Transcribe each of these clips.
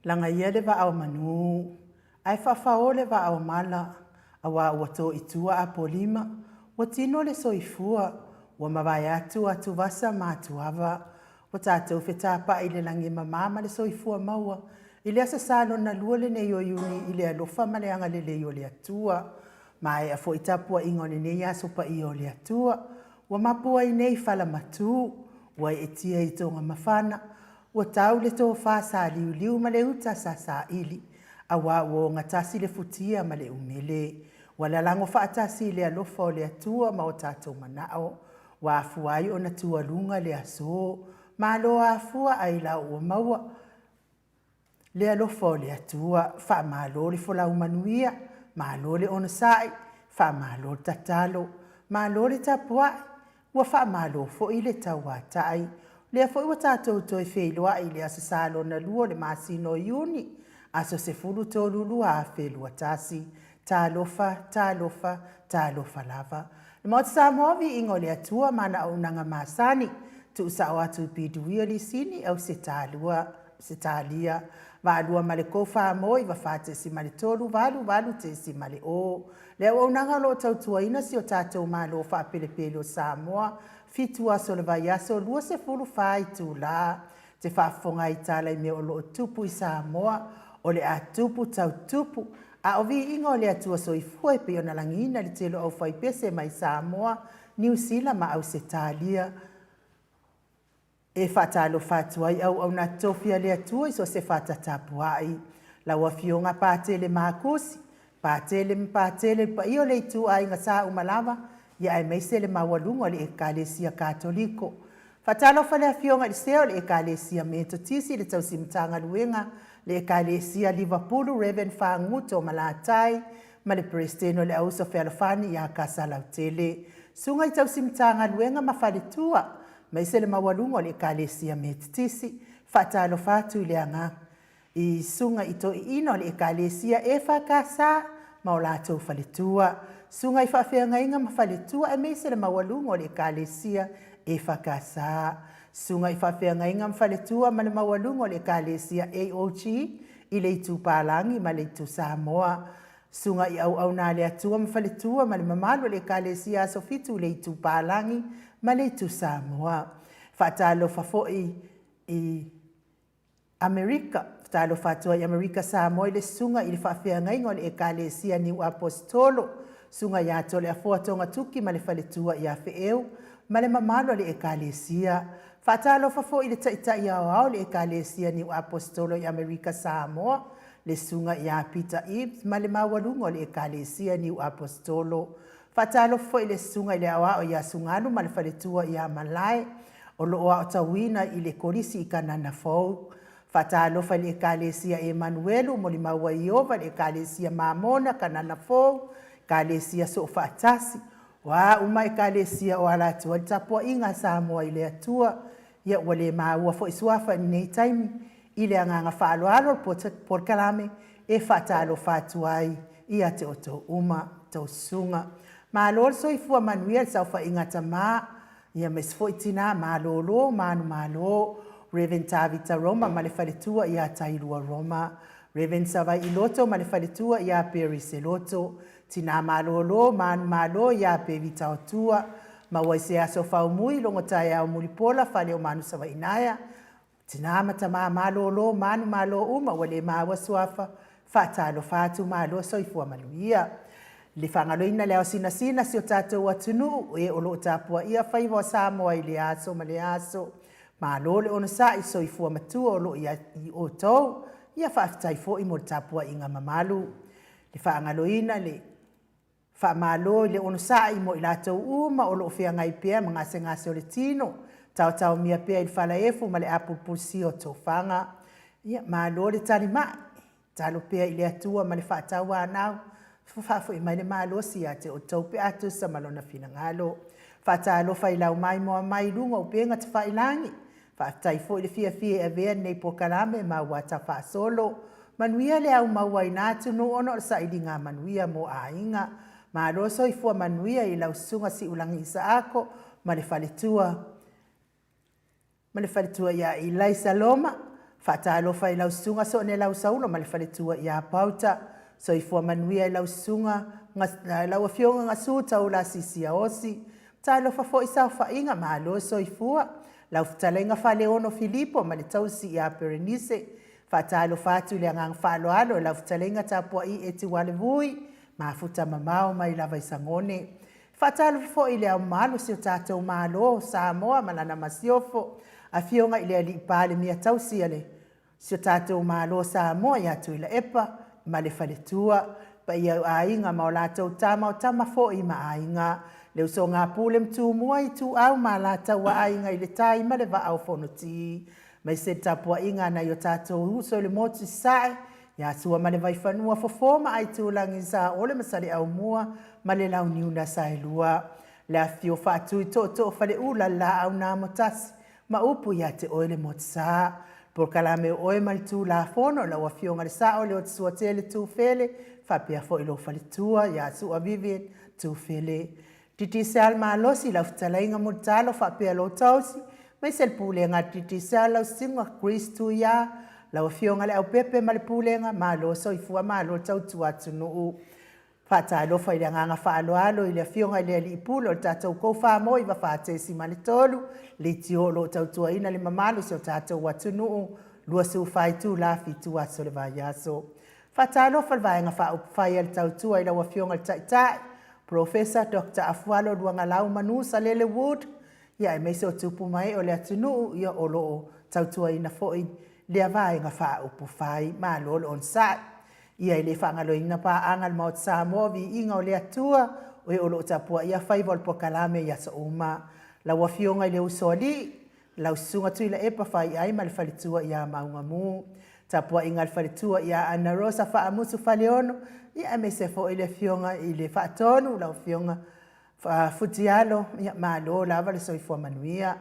Lagaia le vaa o manu, ae faafao le vaa o mala, aua ua to i tua Apolima, ua tino le soifua, ua mavae atu atuvasa ma atuava, ua tatou fetapai i le lagi e mama ma le soifua maua i le Aso Sa lona lua lenei o Iuni i le alofa ma le agalelei o le Atua. Maea foi tapuaiga o lenei aso paia o le Atua, ua mapu ai nei falamatu, ua eetia i toga mafana, Ua tau le tofa saliuliu ma le uta sa saili, aua ua ogatasi le futia ma le umele. Ua lalago faatasi i le alofa o le Atua ma o tatou manao. Ua afua ai ona tualuga le aso. Malo afua ailao ua maua le alofa o le Atua. Faamalo le folau manuia, malo le onosai, faamalo le tatalo, malo le tapuai. Ua faamalo foi le tauatai. O lea foi ua tatou toe feiloai i le Aso Sa lona lua o le masina o Iuni, aso 13 2021. Talofa, talofa, talofa lava. Le Maota Samoa, viiga o le Atua ma ana auaunaga masani, tuusao atu i Piduia Lisini, Ausetalua, Ausetalia, Vaalua ma le 4 94.3 88.0. Le auaunaga o lo o tautuaina si o tatou Malo faapelepele o Samoa, 7 aso o le vaiaso, 24 itula. Te faafofoga ai i tala i mea o lo o tupu i Samoa, o le a tupu tau tupu, a o viiga o le Atua Soifua e pei ona lagiina i le tele o aufaipese mai Samoa, Niu Sila ma Ausetalia. E faatalofa atu ai auauna tofi a le Atua i so o se fata tapuai. Lau Afioga Patele Makusi, Patele ma Patele, le paia o le ituaiga sa uma lava, ia aemaise le maualuga o le Ekalesia Katoliko. Faatalofa le Afioga i le Sea o le Ekalesia Metotisi, le Tausi Matagaluega, le Ekalesia Livapulu Rev. Faguto Malatai ma le Peresetene o le Auuso Fealofani ia Kasalautele. Susuga i Tausi Matagaluega ma Faletua, aemaise le maualuga o le Ekalesia Metotisi. Faatalofa atu i le agaga i susuga i toeaiina o le Ekalesia EFKS ma o latou faletua, susuga i faafeagaiga ma faletua aemaise le maualuga o le Ekalesia EFKS, susuga i faafeagaiga ma faletua ma le maualuga o le Ekalesia AOG i le Itu Palagi ma le Itu Samoa, susuga i auauna a le Atua ma faletua ma le mamalu o le Ekalesia Aso Fitu i le Itu Palagi ma le Itu Samoa. Faatalofa foi i Amerika. Talofa atu ai Amerika Samoa i le susuga i le faafeagaiga o le Ekalesia Niu Aposetolo, Susuga ia Toleafoa Togatuki ma le faletua ia Feeu ma le mamalu o le Ekalesia. Faatalofa foi i le Taitai Aoao o le Ekalesia Niu Aposetolo i Amerika Samoa, le Susuga ia Peter Eaves ma le maualuga o le Ekalesia Niu Aposetolo. Faatalofa foi i le Susuga i le Aoao ia Sugalu ma le faletua ia Malae, o lo o aotauina i le Kolisi i Kanana Fou. Faatalofa i le Ekalesia Emanuelu, molimau ai Ieova i le Ekalesia Mamona, Kanana Fou, Ekalesia Soofaatasi. O a uma Ekalesia o ala atu ai le tapuaiga a Samoa i le Atua, ia ua le maua foi suafa i lenei taimi. I le agaga faaaloalo o le polokalame e faatalofa atu ai ia te outou uma, tou susuga. Malo le soifua manuia i le saofaiga a tama ia aemaise foi tina malolo, manumalo, Rev Tavita Roma ma le faletua ia Tailua Roma, Rev Savai'i Loto ma le faletua ia Perry Seloto, tina malolo, manumalo ia Pevi Taotua, maua i se aso faumui, logo taeao mulipola, fale o Manu Savai'inaea, Tina ma tama malolo, manumalo uma ua le maua suafa, faatalofa atu malo soifua manuia. Le faagaloina le ao sinasina si o tatou atunuu e o lo o tapuaia faiva o Samoa i lea aso ma lea aso. Malo le onosai soifua matua o lo o i outou, ia faafetai foi mo le tapuaiga mamalu. Le faagaloina le. Faamalo i le onosai mo i latou uma o lo o feagai pea ma gasegase o le tino, taotaomia pea i le falaefu ma le apulupulusia o tofaga. Ia, malo le talimai, tatalo pea i le Atua ma le faatauanau, faafoi mai le malosi ia te outou pe a tusa ma Lona finagalo. Faatalofa i lau maimoa mai i luga o upega tafailagi, Faafetai foi le fiafia e avea lenei polokalame ma ua tafaasolo. Manuia le au maua i na atunuu ona o le sailiga manuia mo aiga. Malo soifua manuia i lau Susuga Siulagi Isaako ma le faletua ma le faletua ia Ilaisa Loma. Faatalofa i lau Susuga Soonelau Saulo ma le faletua ia Pauta. Soifua manuia i lau Susuga lau Afioga Gasu Taula Siasiaosi. Talofa foi saofaiga, malo soifua. Lau fetalaiga Faleono Filipo ma le tausi ia Perenise. Faatalofa atu i le agaga faaaloalo i lau fetalaiga Tapuai Etiualevui, mafuta mamao mai lava i Sagone. Faatalofa foi i le Ao Mamalu o si o tatou Malo o Samoa ma lana Masiofo, Afioga i le Alii Palemia tausi a le si o tatou Malo o Samoa ia Tuilaepa ma le faletua, paia o aiga ma o latou tama, o tama foi ma aiga, le usoga a Pule ma Tumua, Ituau ma Alataua, Aiga i le Tai ma le Vaa o Fonoti, aemaise le tapuaiga a nai o tatou uso i le motu i Sasae, ia Sua ma le Vaifanua, Fofo ma Aitulagi, Saole ma Saleaaumua ma le Launiu na Saelua, le afifio o Faatui Tootoo o Faleula, le Laau na Amotasi ma upu ia te oe le Motusa. Polokalame o oe ma le Tulafono, lau Afioga i le Sao Leotisuatele Tufele, faapea foi lou faletua ia Sua Vivian Tufele. Digicel Malosi, lau fetalaiga Mulitalo faapea lou tausi, aemaise le Pulega a le Digicel, lau susuga Chris Tuia, lau Afioga Leaupepe ma le Pulega, malo soifua malo le tautua atunuu. Faatalofa i le agaga faaaloalo i le Afioga i le Alii Pule o le tatou Koufamoe 94.3, leitio o lo o tautuaina le mamalu o si o tatou atunuu, 24 itula 7 aso o le vaiaso. Faatalofa i le Vaega Faaupufai a le Tautua i lau Afioga i le Taitai, Polofesa Dr. Afualo Luagalau Manu Salele Wood, ia aemaise o tupu ma ee o le atunuu ia o lo o tautuaina foi lea Vaega Faaupufai. Malo le onosai. Ia e le faagaloina paaga a le Maota Samoa, viiga o le Atua, o e o lo o tapuaia faiva o le polokalame i aso uma. Lau Afioga i le Usoalii, lau Susuga Tuilaepa Faiai ma le faletua ia Maugamu, tapuaiga a le faletua ia Ana Rosa Faamusu Faleono, ia aemaise foi le Afioga i le Faatonu, lau Afioga Futialo, ia malo lava le soifua manuia.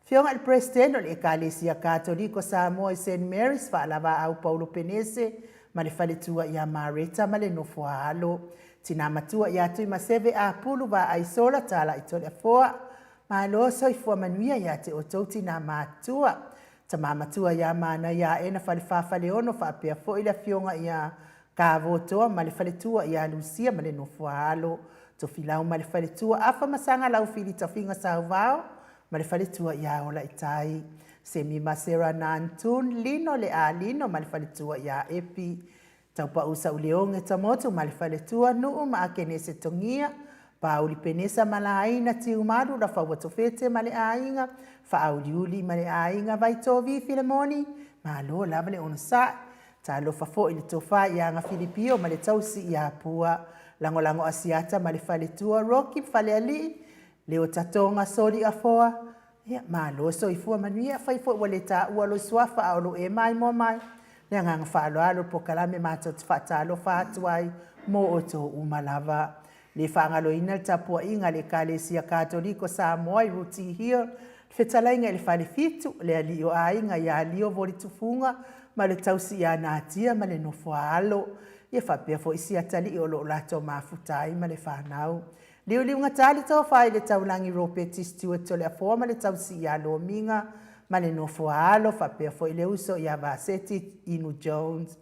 Afioga i le Peresetene o le Ekalesia Katoliko Samoa i Saint Mary's, Faalavaau Paulo Penese ma le faletua ia Mareta ma le nofo a alo. Tina matua ia Tuimaseve Apulu Vaaisola Talai Toleafoa, malo soifua manuia ia te outou tina matutua. Tama matua ia Manaia Aena Falefa Faleono faapea foi le afioga ia Kavotoa ma le faletua ia Lusia ma le nofo a alo. Tofilau ma le faletua Afa ma Saga Laufili Tafiga Sauvao ma le faletua ia Olaitai. Semi Masera Nantun Lino Le Alino ma le faletua ia Epi. Taupau Sauleoge Tamotu ma le faletua Nuu ma Akenese Togia, Pauli Penesa ma Laina Tiumalu Lafaua Tofete ma le aiga, Faauliuli ma le aiga Vaitovi Filemoni, malo lava le onosai. Talofa foi i le tofa ia Gafilipio ma le tausi ia Pua, Lagolago Asiata ma le faletua Rocky Falealii, Leo Tatoga Soli Afoa, Ia, malo soifua manuia. Afai foi ua le taua lou suafa a o lou e maimoa mai, le agaga faaaloalo le polokalame matou te faatalofa atu ai mo outou uma lava. Le faagaloina le tapuaiga a le Ekalesia Katoliko Samoa i Rooty Hill, le fetalaiga i le Falefitu, le alii o aiga ia Lio Volitufuga ma le tausi ia Natia ma le nofo a alo. Ia faapea foi si atalii o lo o latou mafuta ai ma le fanau. Liuliuga le tofa i le taulagi Ropeti Stewart Toleafoa ma le tausi ia Lomiga ma le nofo a alo, faapea foi le uso ia Vaseti Inu Jones.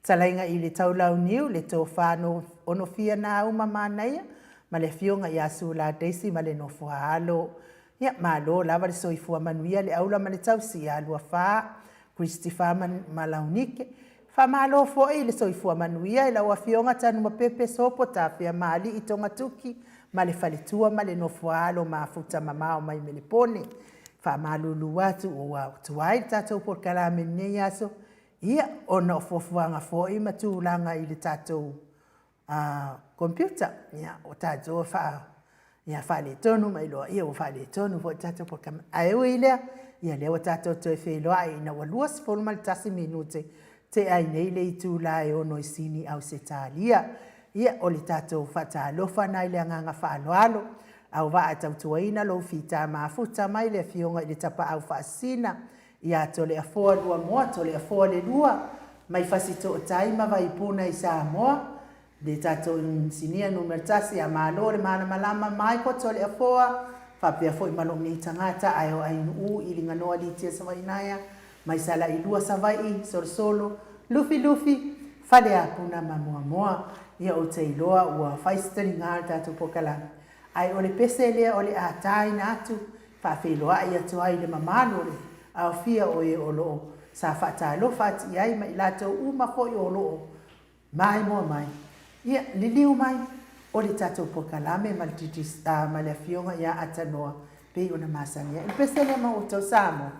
Talaiga i le taulauniu le tofa Onofia Nauma Manaia ma le afioga ia Sula Daisy ma le nofo a alo. Ia, malo lava le soifua manuia le aula ma le tausi ia Luafa Christopher Malaunike. Faamalo foi i le soifua manuia i lau Afioga Tanumapepe Sopo Tafea Maali'i Togatuki ma le faletua ma le nofoaalo mafuta mamao mai Melepone. Faamalulu atu ua tuai le tatou polokalame i lenei aso, ia, ona o fuafuaga foi ma tulaga i le tatou computer, ia, o tatou e ia faaletonu mai loa, ia ua faaletonu foi le tatou polokalame. Ae ui i lea, ia lea ua tatou toe feiloai ina ua 21 minute tea ai nei le itula e 6 i Sini, Ausetalia. Ia, o le tatou faatalofa lena i le agaga faaaloalo. Auvaa e tautuaina lou fita mafuta mai le Afioga i le Tapaau Faasisina ia Toleafoa Luamoa, Toleafoa le Lua, mai Fasitootai ma Vaipuna i Samoa, le tatou inisinia numera tasi ia Malo le Malamalama Michael Toleafoa, faapea foi ma lou nei tagata ae o Ainuu i Liganoa Litia Savainaea. Mai Salailua, Savai'i, Solosolo, Lufilufi, Faleapuna ma Moamoa. Ia ou te iloa ua fai se taliga o le tatou polokalame, ae o le pese lea o le a taina atu, faafeiloai atu ai i le mamalu o le aofia o e o lo o sa faatalofa atu i ai ma i latou uma foi o lo o maimoa mai. Ia, liliu mai, o le tatou polokalame ma le DJ ma le Afioga ia Atanoa pei ona masani ai. O le pese lea ma outou Samoa.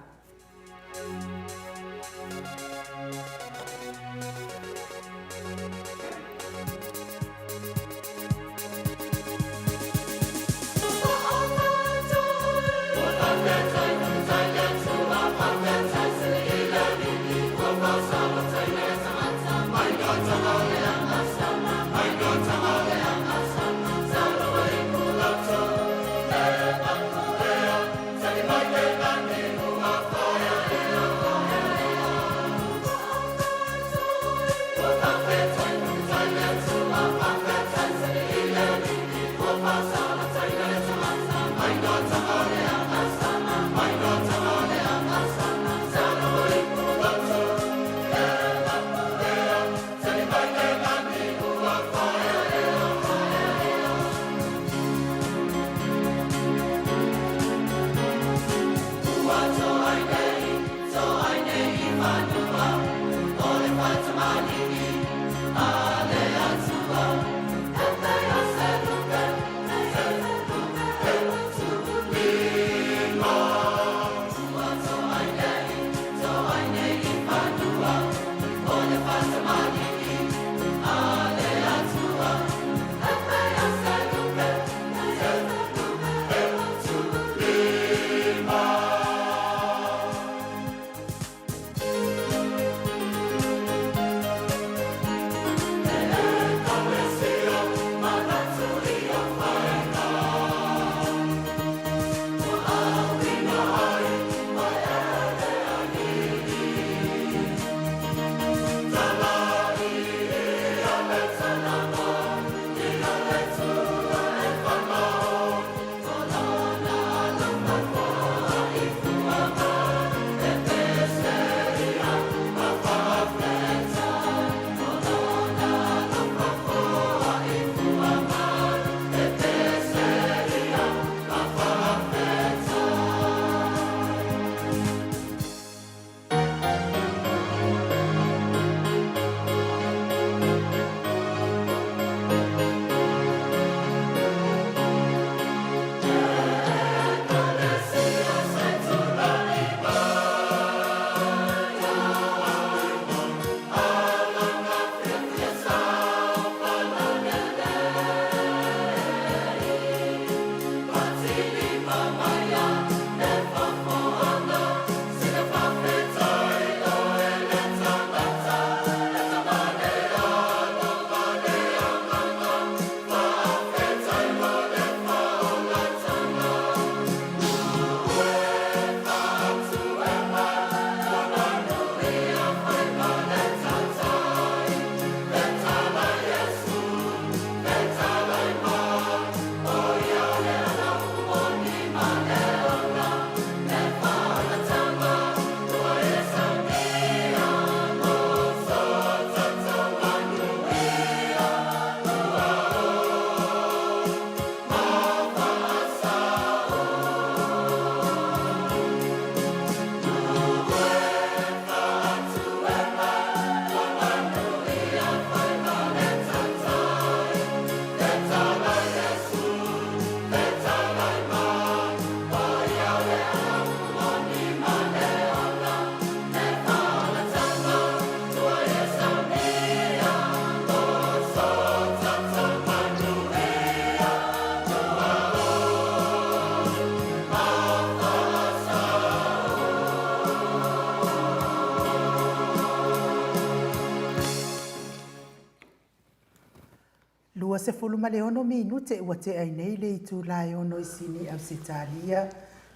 26 minute ua tea ai nei le itula e 6 i Sini, Ausetalia.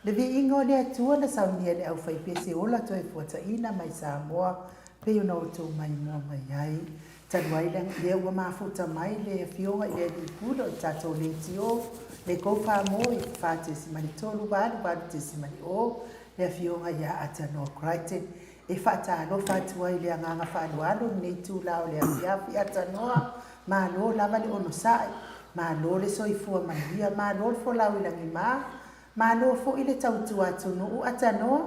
Le viiga o le Atua na saunia e le aufaipese ola toe fuataina mai Samoa pei ona outou maimoa mai ai. Talu ai lea ua mafuta mai le Afioga i le Alii Pule o le tatou leitio, le Koufa-mo i 4.38 88.0, le Afioga ia Atanoa Crichton. E faatalofa atu ai i le agaga faaaloalo i lenei itula o le afiafi atanoa, malo lava le onosai, malo le soifua manuia, malo le folau i lagima, malo foi le tautua atunuu atanoa.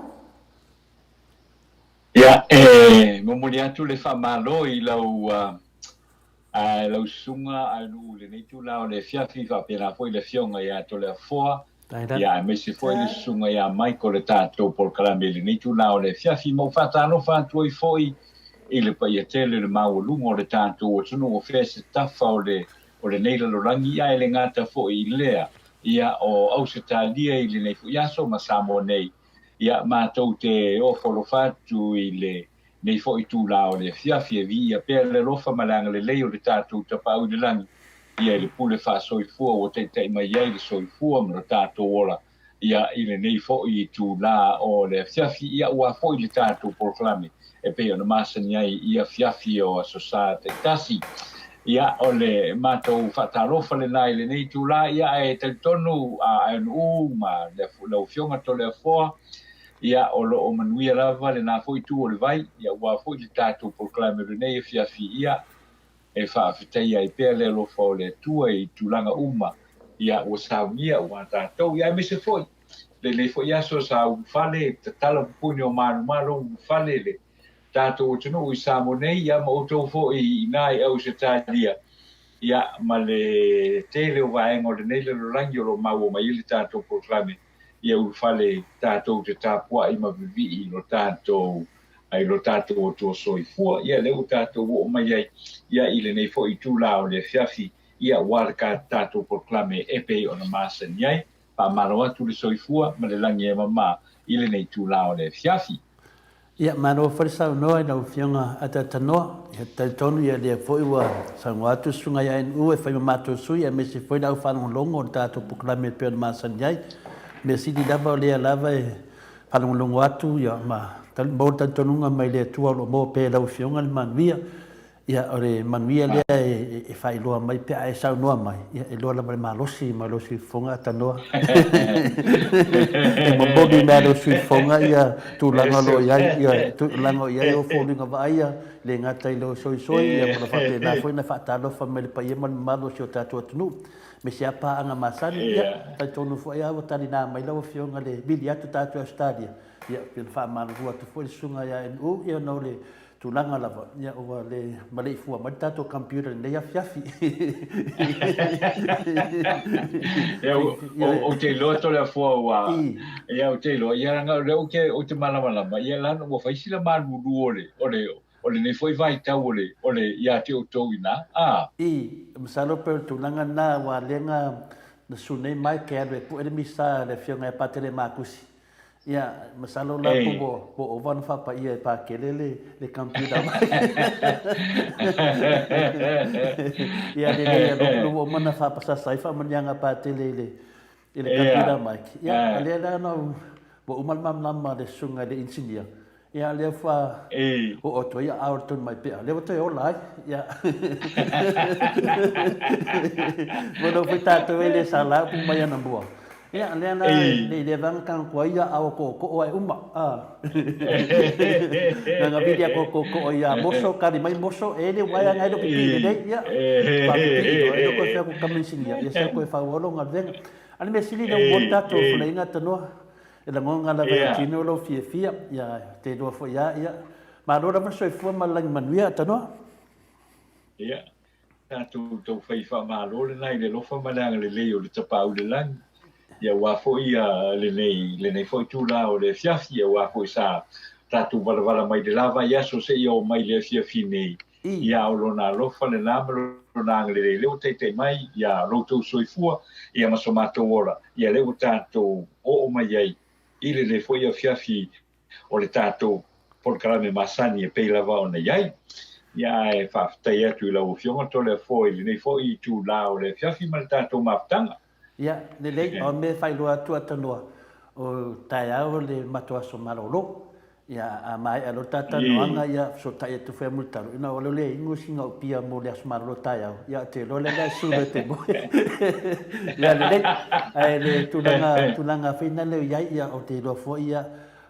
Ia, e momoli atu le faamalo i lau lau susuga Aenu'u i lenei itula o le afiafi, faapena foi le Afioga ia Toleafoa, ia aemaise foi le susuga ia Michael le tatou polokalame i lenei itula o le afiafi. Ma ou faatalofa atu ai foi i le paia tele o le maualuga o le tatou atunuu o fea se tafa o le o lenei lalolagi, ae le gata foi i lea, ia o Ausetalia i lenei foi aso ma Samoa nei. Ia matou te ofo alofa atu i lenei foi itula o le afiafi e viia pea le alofa ma le agalelei o le tatou Tapaau i le Lagi, ia i le pule faasoifua ua taitai mai ai le soifua ma lo tatou ola, ia i lenei foi itula o le afiafi, ia ua foi le tatou polokalame e pei ona masani ai i afiafi o Aso Sa taitasi. Ia, o le matou faatalofa lena i lenei itula, ia, ae talitonu a Aenu'u ma lau Afioga Toleafoa, ia, o lo o manuia lava lena foi itu o le vai, ia, aua foi le tatou polokalame o lenei afiafi, ia, e faafetaia ai pea le alofa o le Atua i tulaga uma, ia, ua saunia aua tatou, ia, aemaise foi lenei foi aso sa ulufale, tatala pupuni o manumalo ulufale le tatou atunuu i Samoa nei, ia ma outou foi i ina i Ausetalia, ia ma le tele o vaega o lenei lalolagi o lo o maua mai ai le tatou polokalame, ia ulufale tatou te tapuai ma vivii i lo tatou ai lo tatou Atua soifua, ia lea ua tatou oo mai ai ia i lenei foi itula o le afiafi, ia aua le tatou polokalame e pei ona masani ai. Faamalo atu le soifua ma le lagi e mama i lenei itula o le afiafi. Ia, malo foi le saunoa i lau Afioga Atatanoa. Ia, talitonu ia lea foi ua saunoa atu le Susuga ia NU e fai ma matou sui aemaise foi le au faalogologo o le tatou polokalame e pei ona masani ai. Mea sili lava o lea lava e faalogologo atu ia ma maua le talitonuga mai le Atua o lo o maua pea e lau Afioga le manuia. Ia, o le manuia lea e faailoa mai pe a e saunoa mai, ia, e iloa lava le malosi ma lou siufofoga Tanoa. E momoli mai lou siufofoga ia tulaga o lo o i ai, ia tulaga o i ai ou foliga vaaia, le gata i lou soisoi, ia ma lo faapena foi ona faatalofa mai le paia ma le mamalu o si o tatou atunuu. Me se a paaga masani, ia, talitonu foi lava ua talina mai lau Afioga le vili atu tatou i Ausetalia, ia, pei ona faamalulu atu foi le susuga ia NU, ia ona o le Tulaga lava, ia ua le maleifua mai le tatou computer i lenei afiafi. Ia, ou te iloa Toleafoa ua, ia ou te iloa, ia leaga o lea ou te, ou te malamalama, ia leaga ua fai sila malulu o le, o le, o lenei foi vaitau o le, o le, ia te outou i ina, a. I, masalo pei o le tulaga lena, aua lea na, na susu nei Mike e alu e pue le misa a le Afioga ia Patele Makusi. Ia, masalo la po ua, ua ova ona faapaia e Pakele le, le computer mai. Ia, lelei, lo, lo ua uma ona faapasasa ai faamanuiaga a Patele i le, i le computer mai. Ia, o lea la na ua uma le malamalama a le susuga i le inisinia, Ia, lea ua oo atu ai aao i le tonu mai pea. Lea ua toe ola ai. Ia. Ua nofo foi tatou e le sala upu mai anamua. Ia, lea la, le lea vanga kanga kua ia aao kookoo ae uma. A. Nanga vili a kookoo ia moso, kali mai moso, e le waea ngai lo pipi le nei. Ia, pa pipi no, e lo koe fea ku kaminsini ia. Ia se koe whauolo ngā venga. Ale mea sili lea ua tatou fulainga tanoa. E lagona lava e tino lou fiafia, ia, te iloa foi a, ia. Malo lava le soifua ma le lagi manuia, Tanoa. Ia, tatou tau fai faamalo lena i le alofa ma le agalelei o le Tapaau i le Lagi, ia aua foi ia lenei, lenei foi itula o le afiafi, aua foi sa tatou valavala mai le la vaiaso seia oo mai le afiafi nei, Ia o Lona alofa lena ma Lona agalelei lea ua taitai mai ia lo outou soifua ia ma so matou ola, ia lea ua tatou oo mai ai i lenei foi afiafi o le tatou polokalame masani e pei lava ona i ai. Ia ae faafetai atu i lau Afioga Toleafoa i lenei foi itula o le afiafi ma le tatou mafutaga. Ia, lelei, o mea e faailoa atu a Tanoa, o taeao le matou aso malolo. Ia, a maea loa le ta talanoaga, ia, fesootai atu foi a Mulitalo, ina ua leo le inu sina pia mo le aso malolo taeao, ia, ou te iloa lea o le a sue te moe. Ia, lelei. Ae le tulaga, tulaga foi na lea o i ai, ia, ou te iloa foi, ia,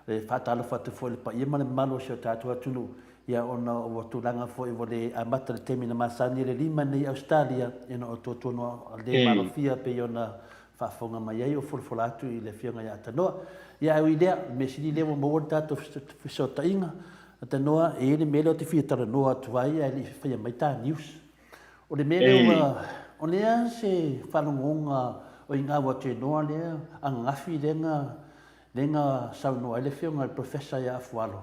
E faatalofa atu foi i le paia ma le mamalu o si o tatou atunuu, ia ona ua tulaga foi ua le amata i le taimi na masani ai le lima nei i Ausetalia, ona o tuatuanoa le malofia pei ona faafofoga mai ai o folafola atu i le Afioga ia Tanoa. Ia ae ui i lea, o le mea sili lea ua maua le tatou fesootaiga, Tanoa, e i ai le mea lea ou te fia talanoa atu ai ae le i faia mai ta news. O le mea lea ua, o le a se faalogoga o i gau atu enoa lea ananafi lea na, lea na saunoa ai le Afioga i le Professor ia Afualo,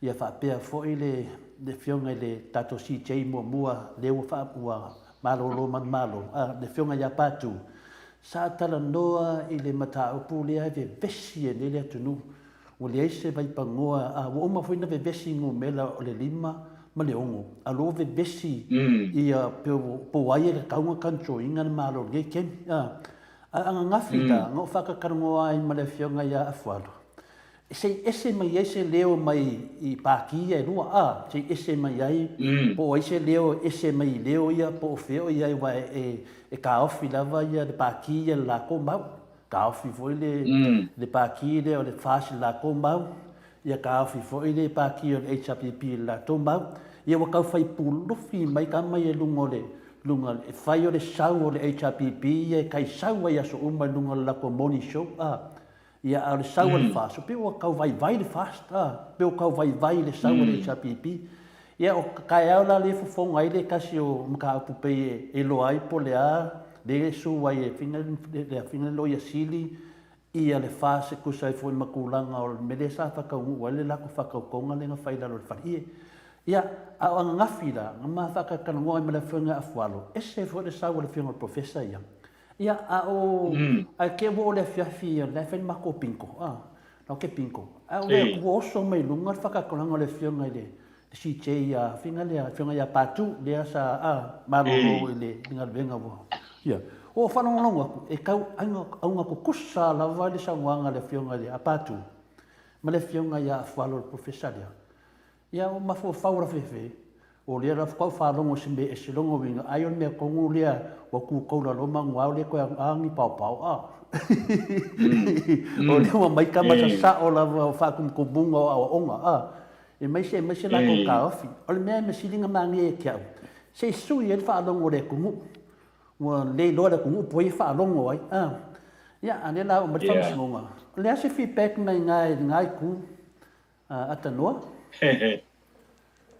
ia faapea foi le Afioga i le tatou CJ muamua lea ua faa, ua malolo manumalo, a, le Afioga ia Patu, sa talanoa i le mataupu lea e vevesi ai nei le atunuu. Ua leai se vaipanoa, a ua uma foi ona vevesi numera o le 5 ma le 6, a o lea ua vevesi ia po o ai e tatau ona control ina le Malo i lenei taimi. A, a o ananafi la, na ou faatatalanoa ai ma le Afioga ia Afualo, se i ese mai ai se leo mai i Pati ia e lua, a, se i ese mai ai, po o ai se leo e ese mai i leo ia, po o fea o i ai, aua e taofi lava le Pati ia i le latou mau. Taofi foi le le Pati lea o le FAST i le latou mau, ia taofi foi le Pati o le HRPP i le latou mau. Ia ua tau fai pulufi mai tama ia i luga o le luga e fai o le sau o le HRPP ia e taisau ai i aso uma i luga o le latou morning show a. Ia a o le sau a le FAST, pei ua tau vaivai le FAST a, pei ua tau vaivai le sau a le HRPP. Ia o taeao la lea e fofoga ai le tasi o mataupu pei e iloa ai po o le a lea e su ai e fina le afina le Loia Sili ia le FAS e tusa ai foi ma tulaga o le mea lea sa faataunuu ai le latou faatautoga lea na fai i lalo o le faleie. Ia, a o ananafi la, na ma faatalatalanoa ai ma le Afioga ia Afualo, ese foi le sau a le Afioga i le Professor ia. Ia, a o, ae te i ua oo i le afiafi o la e fai le matou bingo, a, la ke bingo. Ae ou vaai atu ua oso mai luga le whakatolanga o le afioga i le CJ ia, afioga lea, afioga ia Patu, lea sa, a, malolo i le galuega ua, ia. Ua ou faalogologo atu, e tau auga tutusa lava le saunoaga a le afioga i le, a Patu, ma le afioga ia Afualo le Professor lea. Ia, ua mafaufau la fefe, o lea la faatoa ou faalogo i se mea ese lona uiga, ai o le mea tonu lea ua tu lalo manuao lea toe a ni paopao a. O lea ua mai tama sasao lava o faatumutumuga o aoaoga a. E mai se mai se latou taofi. O le mea e mesili na malie ia te au, se i sui ai le faalogo o le atunuu. Ua le iloa le atunuu po o ai e faalogo ai a. Ia, a o lea la ua oo mai le faamasinoga. O le a se feedback mai ina i lena itu? Atanoa.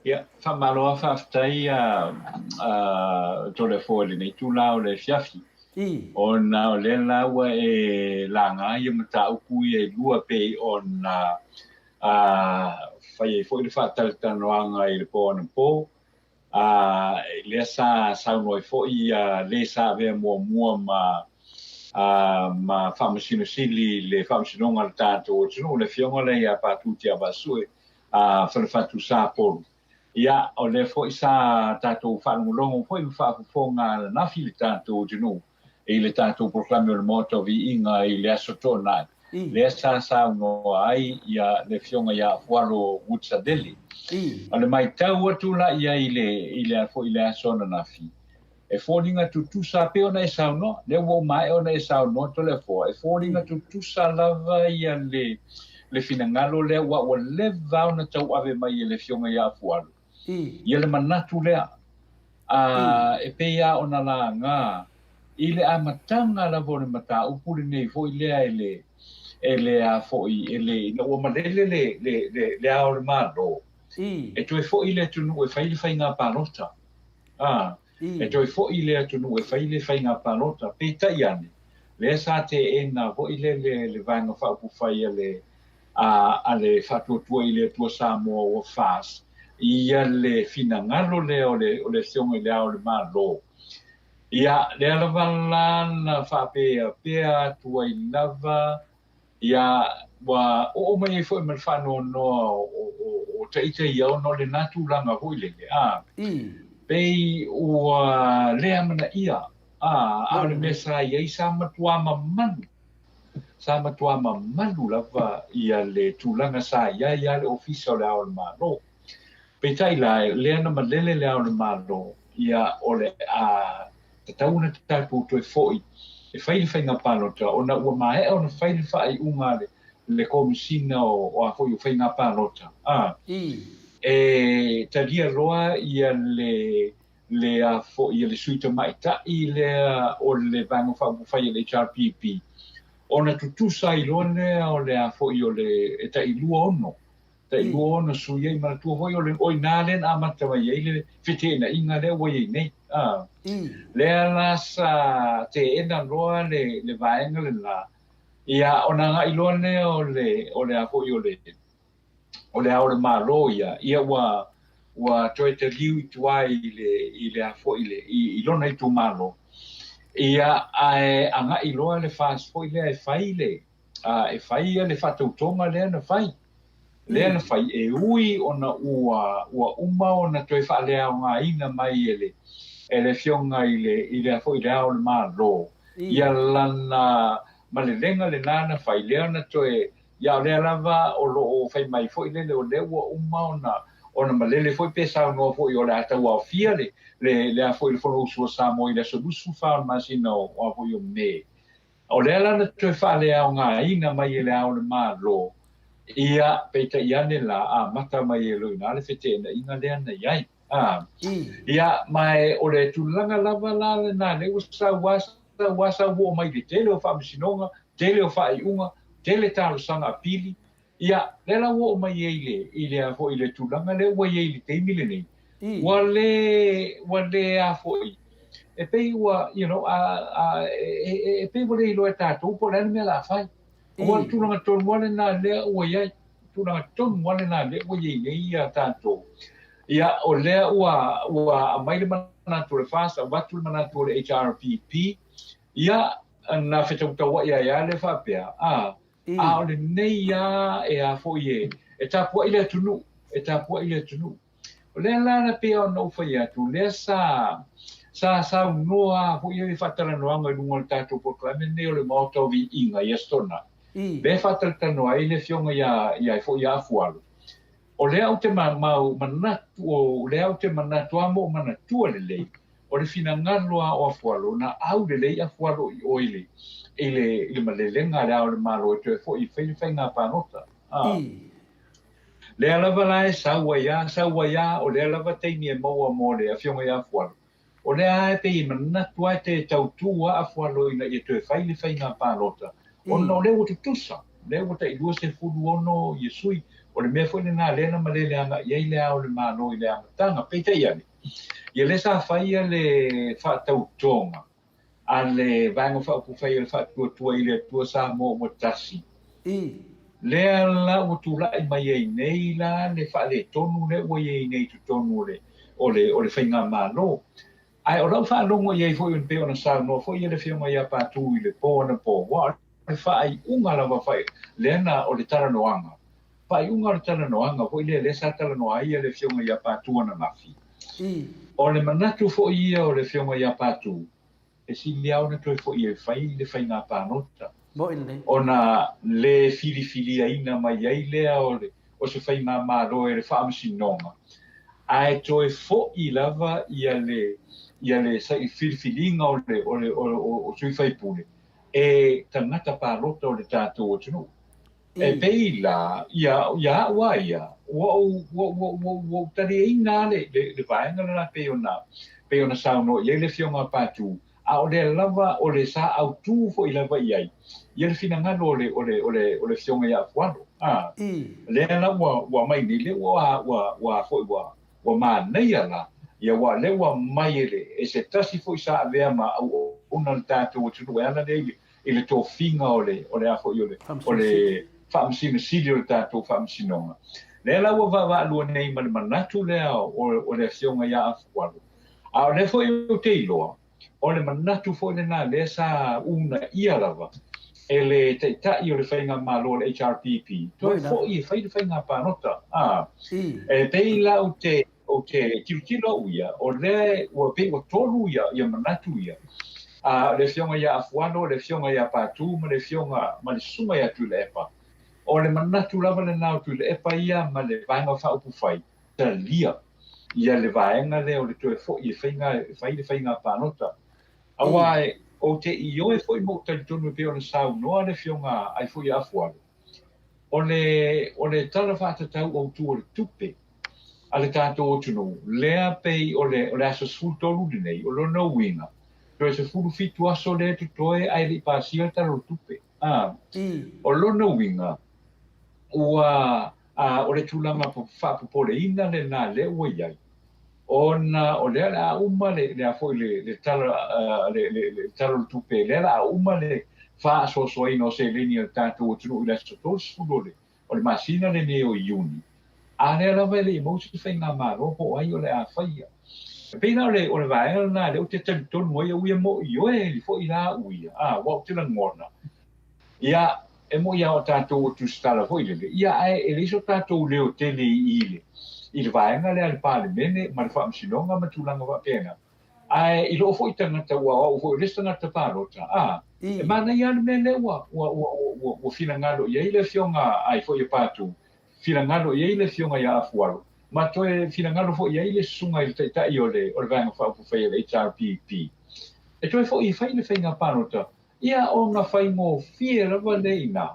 Ia, faamalo lava faafetai a Toleafoa i lenei itula o le afiafi. Ona o lea la ua e laga ia mataupu ia e lua pei ona fai ai foi le faatalatalanoaga i le po anapo. A lea sa saunoa ai foi ia le sa avea muamua ma ma Faamasino Sili i le Faamasinoga a le tatou atunuu, le Afioga lea ia Patu Tiavaasue Falefatu Sapolu. Ia, o lea foi sa tatou faalogologo foi ma faafofoga ananafi le tatou atunuu i le tatou polokalame o le Maota o Viiga i le Aso Toonai, lea sa saunoa ai ia le Afioga ia Afualo Woods-Adeli. O le matau atu la i ai i le, i le, foi i le aso ananafi, e foliga tutusa pei ona e saunoa, lea ua maea ona e saunoa Toleafoa, e foliga tutusa lava ia le, le finagalo lea ua, ua leva ona tauave mai e le Afioga ia Afualo, ia le manatu lea, a, e pei lava ona laga i le amataga lava o le mataupu lenei foi lea e le, e le a foi, e le, ina ua malele le, le, le, le Ao o le Malo, e toe foi le atunuu e fai le faiga palota. A, e toe foi le atunuu e fai le faiga palota. Peitai ane, lea sa teena foi le, le, le Vaega Faaupufai a le, a, a le Faatuatua i le Atua Samoa ua FAST, ia le finagalo lea o le, o le Afioga i le Ao o le Malo. Ia, lea lava la na faapeapea atu ai lava, ia, ua oo mai ai foi ma le faanoanoa o, o, o, o ita ia ona o lena tulaga foi lele, a, pei ua le amanaia, a, a o le mea sa i ai sa matuā mamalu. Sa matuā mamalu lava ia le tulaga sa i ai a le Ofisa o le Ao o le Malo. Peitai la, lea na malele le Ao o le Malo, ia o le a tatau ona tatou toe foi e fai le faiga palota ona ua maea ona fai le faaiuga a le le Komesina o, o a foi o Faiga Palota, a, e talia loa ia le, le a foi ia le sui tamaitai lea o le Vaega Faaupufai a le HRPP, ona tutusa ai loa lea o le a foi o le e tai 26, tai 26 sui ai. Manatua foi o le o i ina lea na amata mai ai le feteenaiga lea ua i ai nei. A, lea la sa teena loa le, le vaega lena, ia ona agai loa lea o le, o le a foi o le, o le Ao o le Malo ia, ia ua, ua toe taliu i tua i le, i le a foi le, i, i lona itumalo. Ia, ae agai loa le FAST foi lea e fai le, a, e fai ia le faatautoga lea na fai. Lea na fai e ui ona ua, ua uma ona toe faaleaogaina mai e le, e le Afioga i le, i le a foi le Ao o le Malo, ia lana malelega lena na fai, lea na toe, Ia o lea lava o lo o fai mai foi lele o lea ua uma ona ona malele foi pe saunoa foi o le a tauaofia le le le a foi le Fonousu a Samoa i le aso 24 o le masina o a foi o Me. O lea la na toe faaleaogaina mai e le Ao o le Malo, ia peitai ane la amata mai e loa i ina le feteenaiga lea na i ai. A, ia, ma e, o le tulaga lava la lena, lea ua sau a, sau a, sau oo mai i le tele o faamasinoga, tele o faaiuga, tele talosaga apili, ia, lea la ua oo mai ai i le, i le a foi, i le tulaga lea ua i ai i le taimi lenei, ua le, ua le a foi, e pei ua, you know, a, a, e, e, e pei ua le iloa e tatou po o le a le mea o le a fai. Aua o le tulaga tonu lava lena lea ua i ai. Tulaga tonu lava lena lea ua i ai nei ia tatou. Ia, o lea ua, ua aumai le manatu o le FAST, avatu le manatu o le HRPP, ia, na fetautauai ai lava lea faapea, a, a o lenei lava e a foi e, e tapuai le atunuu, e tapuai le atunuu. O lea la na pei ona ou fai atu, lea sa, sa saunoa foi i faatalanoaga i luga o le tatou polokalame lenei o le Maota o Viiga i Aso Toonai, lea e faatalatalanoa ai le Afioga ia, ia foi ia Afualo. O lea ou te mau manatu, o lea ou te manatu lava ma ou manatua lelei, o le finagalo lava o Afualo, na au lelei Afualo i o i le, i le, i le malelega a le Ao o le Malo e toe foi e fai le faiga palota. Lea lava la e sau ai a, sau ai a, o lea lava taimi e maua mo le Afioga ia Afualo. O lea a e pei e manatu a e te tautū a Afualo ina ia toe fai le faiga palota, ona o lea ua tutusa, lea ua tai 26 ia sui, o le mea foi lena lea na malele agai ai le Ao o le Malo i le amataga. Peitai ane, ia lea sa fai ia le faatautoga, a le Vaega Faaupufai o le Faatuatua i le Atua Samoa ua tasi. Lea la ua tulai mai ai nei la le faaletonu lea ua i ai nei i totonu o le, o le, o le Faigamalo. Ae o lau faalogo i ai foi e pei ona saunoa foi le Afioga ia Patu i le po anapo, aua o le faaiuga lava fai, lea na o le talanoaga, faaiuga o le talanoaga foi lea, lea sa talanoa ai le Afioga ia Patu ananafi. O le manatu foi ia o le Afioga ia Patu, e sili lava ona toe foi e fai le faiga palota, ona le filifiliaina mai ai lea o le, o se faigamalo e le Faamasinoga, ae toe foi lava ia le, ia le filifiliga o le, o le, o, o sui faipule e tagata palota o le tatou atunuu. E pei la, ia, ia au a ia, ua ou, ua, ua, ua, ua ou taliaina le, le, le vaega lena pei ona, pei ona saunoa i ai le Afioga a Patu, a o lea lava o le sa autū foi lava i ai, ia le finagalo o le, o le, o le, o le Afioga ia Afualo. A, lea la ua, ua aumai nei, lea ua, ua, ua foi, ua, ua manaia la, ia aua o lea ua aumai e le, e se tasi foi sa avea ma auauna le tatou atunuu e ala lea i le, i le tofiga o le, o le a foi o le, o le Faamasino Sili o le tatou Faamasinoga. Lea la ua vaavaalua nei ma le manatu lea o, o le Afioga ia Afualo. A o lea foi ou te iloa, o le manatu foi lena lea sa uunaia lava e le Taitai o le Faigamalo o le HRPP, toe foi e fai le faiga palota. A, e pei la ou te, ou te tilotilo au ia, o lea ua pei ua tolu ia, ia manatu ia, a, o le Afioga ia Afualo, o le Afioga ia Patu ma le Afioga ma le Susuga ia Tuilaepa. O le manatu lava lena o Tuilaepa ia ma le Vaega Faaupufai, talia ia le vaega lea o le toe foi e faiga, e fai le faiga palota. Aua ou te ioe foi ma ou talitonu e pei ona saunoa le Afioga ai foi ia Afualo. O le Tala Faatatau Autu o le Tupe a le tatou atunuu, lea pei o le aso 13 lenei, o lona uiga, toe 17 aso lea totoe ae le i pasia le Tala o le Tupe. O lona uiga, ua o le tulaga faapopoleina lena lea ua i ai, ona o lea o le a uma le foi le Tala o le Tupe, lea o le a uma le faasoasoaina o seleni a le tatou atunuu i le aso 30 o le masina lenei o Iuni, a lea lava e le i maua se faigamalo po o ai o le a faia. E pei la o le vaega lena lea ou te talitonu ai au ia mo'i oe foi la au ia, ua ou te lagona. Ia, e mo'i a o tatou o tusitala foi lele, ia ae e leai so tatou leo tele i le vaega lea a le Palemene ma le Faamasinoga ma tulaga faapena. Ae i loo foi tagata ua au foi o le isi tagata palota, e manaia lava le mea lea ua finagalo i ai le afioga ai foi e Patu, finagalo i ai le afioga ia Afualo, ma toe finagalo foi i ai le susuga i le taitai o le Vaega Faaupufai a le HRPP. E toe foi e fai le faiga palota, ia ona faigofie lava lea i ina,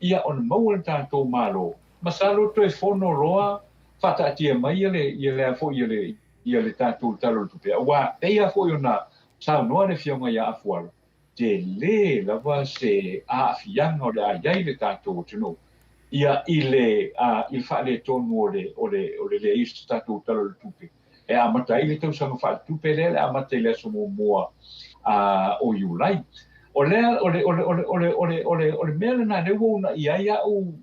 ia ona maua le tatou Malo. Masalo toe fono loa faataatia mai ia le ia le tatou Tala o le Tupe. Aua pei lava foi ona saunoa le afioga ia Afualo, tele lava se aafiaga o le a i ai le tatou atunuu ia i le faaletonu o le leai o se tatou Tala o le Tupe. E amata ai le tausaga faaletupe lea le amata i le aso muamua o Iulai. O le mea lena lea ua uunai ai au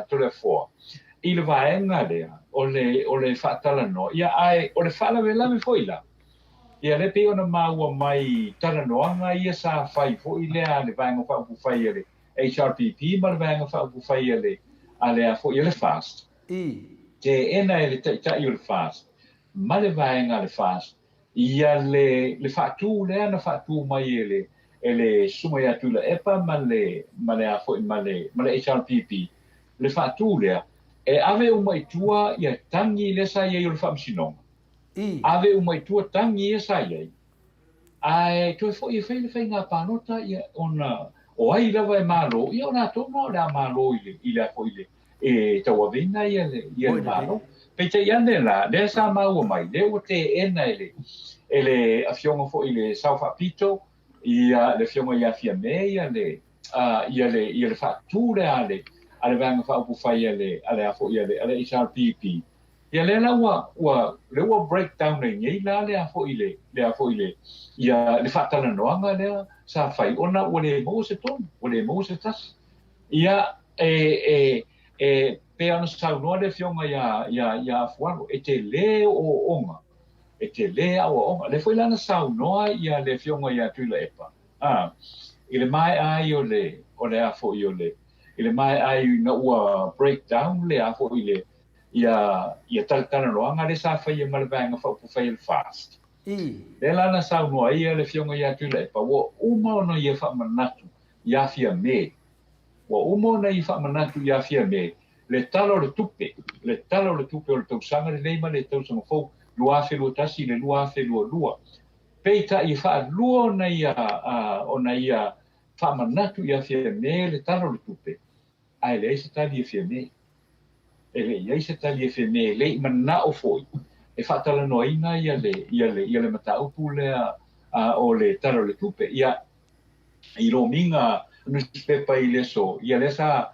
Toleafoa i le vaega lea o le faatalanoa, ia ae o le faalavelave foi la, ia lea pei ona maua mai talanoaga ia sa fai foi lea le Vaega Faaupufai a le HRPP ma le Vaega Faaupufai a le a le FAST. Teena e le taitai o le FAST ma le vaega a le FAST ia le faatu lea na faatu mai e le susuga ia Tuilaepa ma le HRPP, le faatu lea e ave uma i tua ia tagi lea sa i ai o le Faamasinoga, ave uma i tua tagi ia sa i ai, ae toe foi e fai le faiga palota ia ona o ai lava e malo, ia o latou na o le a malo i le foi le e tauaveina ia le malo. Peitai ane la, lea sa maua mai, lea ua teena e le afioga foi i le Sao Faapito, ia le afioga ia Fiame, ia le faatu lea a le Vaega Faaupufai a le HRPP. Ia lea la ua break down ai nei la le foi le ia le faatalanoaga lea sa fai ona ua le maua se tonu, ua le maua se tasi. Ia e pe ona saunoa le afioga ia Afualo, e tele ooooga, e tele aoaoga. Lea foi la na saunoa ia le afioga ia Tuilaepa, i le maea ai o le a foi o le i le maea ai ina ua break down le a foi le ia talatalanoaga lea sa faia ma le Vaega Faaupufai a le FAST. Lea la na saunoa ai le afioga ia Tuilaepa, ua uma ona ia faamanatu ia Fiame, ua uma ona ia faamanatu ia Fiame le Tala o le Tupe, le Tala o le Tupe o le tausaga lenei ma le tausaga fou 2021 i le 2022. Peitai e faalua ona ia faamanatu ia Fiame le Tala o le Tupe, ae leai se tali e Fiame. E le i ai se tali e Fiame, e le i manao foi e faatalanoaina ia le mataupu lea o le Tala o le Tupe. Ia i lomiga newspaper i le aso, ia lea sa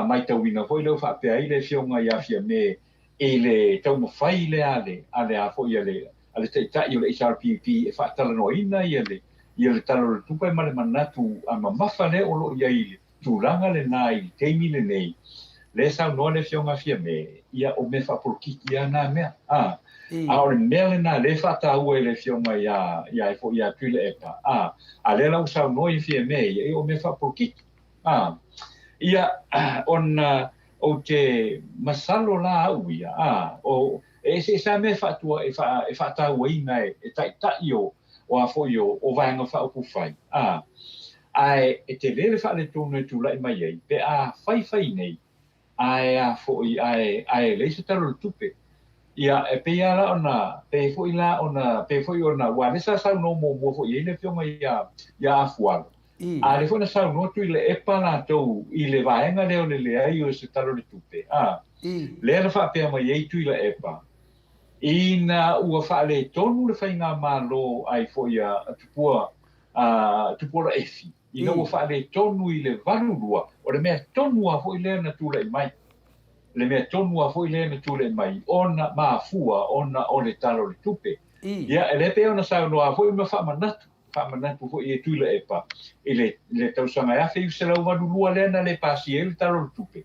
maitauina foi lea ua faapea ai le afioga ia Fiame i le taumafai lea a le a foi a le taitai o le HRPP e faatalanoaina ia le Tala o le Tupe ma le manatu mamafa lea o lo o i ai i le tulaga lena i le taimi lenei. Lea saunoa le afioga Fiame, ia o mea faapolokiki lava na mea. A o le mea lena lea faataua e le afioga ia foi ia Tuilaepa, a lea la ua saunoa i Fiame, ia o mea faapolokiki. Ia ona ou te masalo la au ia, o e eseese mea e faatauaina e taitai o a foi o Vaega Faaupufai, ae e tele le faaletonu e tulai mai ai pe a faifai nei, ae a foi ae leai se Tala o le Tupe. Ia e pei la ona pei foi la ona pei foi ona ua lea sa saunoa muamua foi i ai le afioga ia Afualo. A lea foi na saunoa Tuilaepa latou i le vaega lea o le leai o se Tala o le Tupe, a lea na faapea mai ai Tuilaepa, ina ua faaletonu le faigamalo ai foi a Tupua, a Tupuola Efi, ina ua faaletonu i le 82, o le mea tonu lava foi lea na tulai mai, le mea tonu lava foi lea na tulai mai ona mafua ona o le Tala o le Tupe. Ia, lea pei ona saunoa foi ma faamanatu, faamanatu foi e Tuilaepa i le, le tausaga e 1982 lea na le pasia ai le Tala o le Tupe.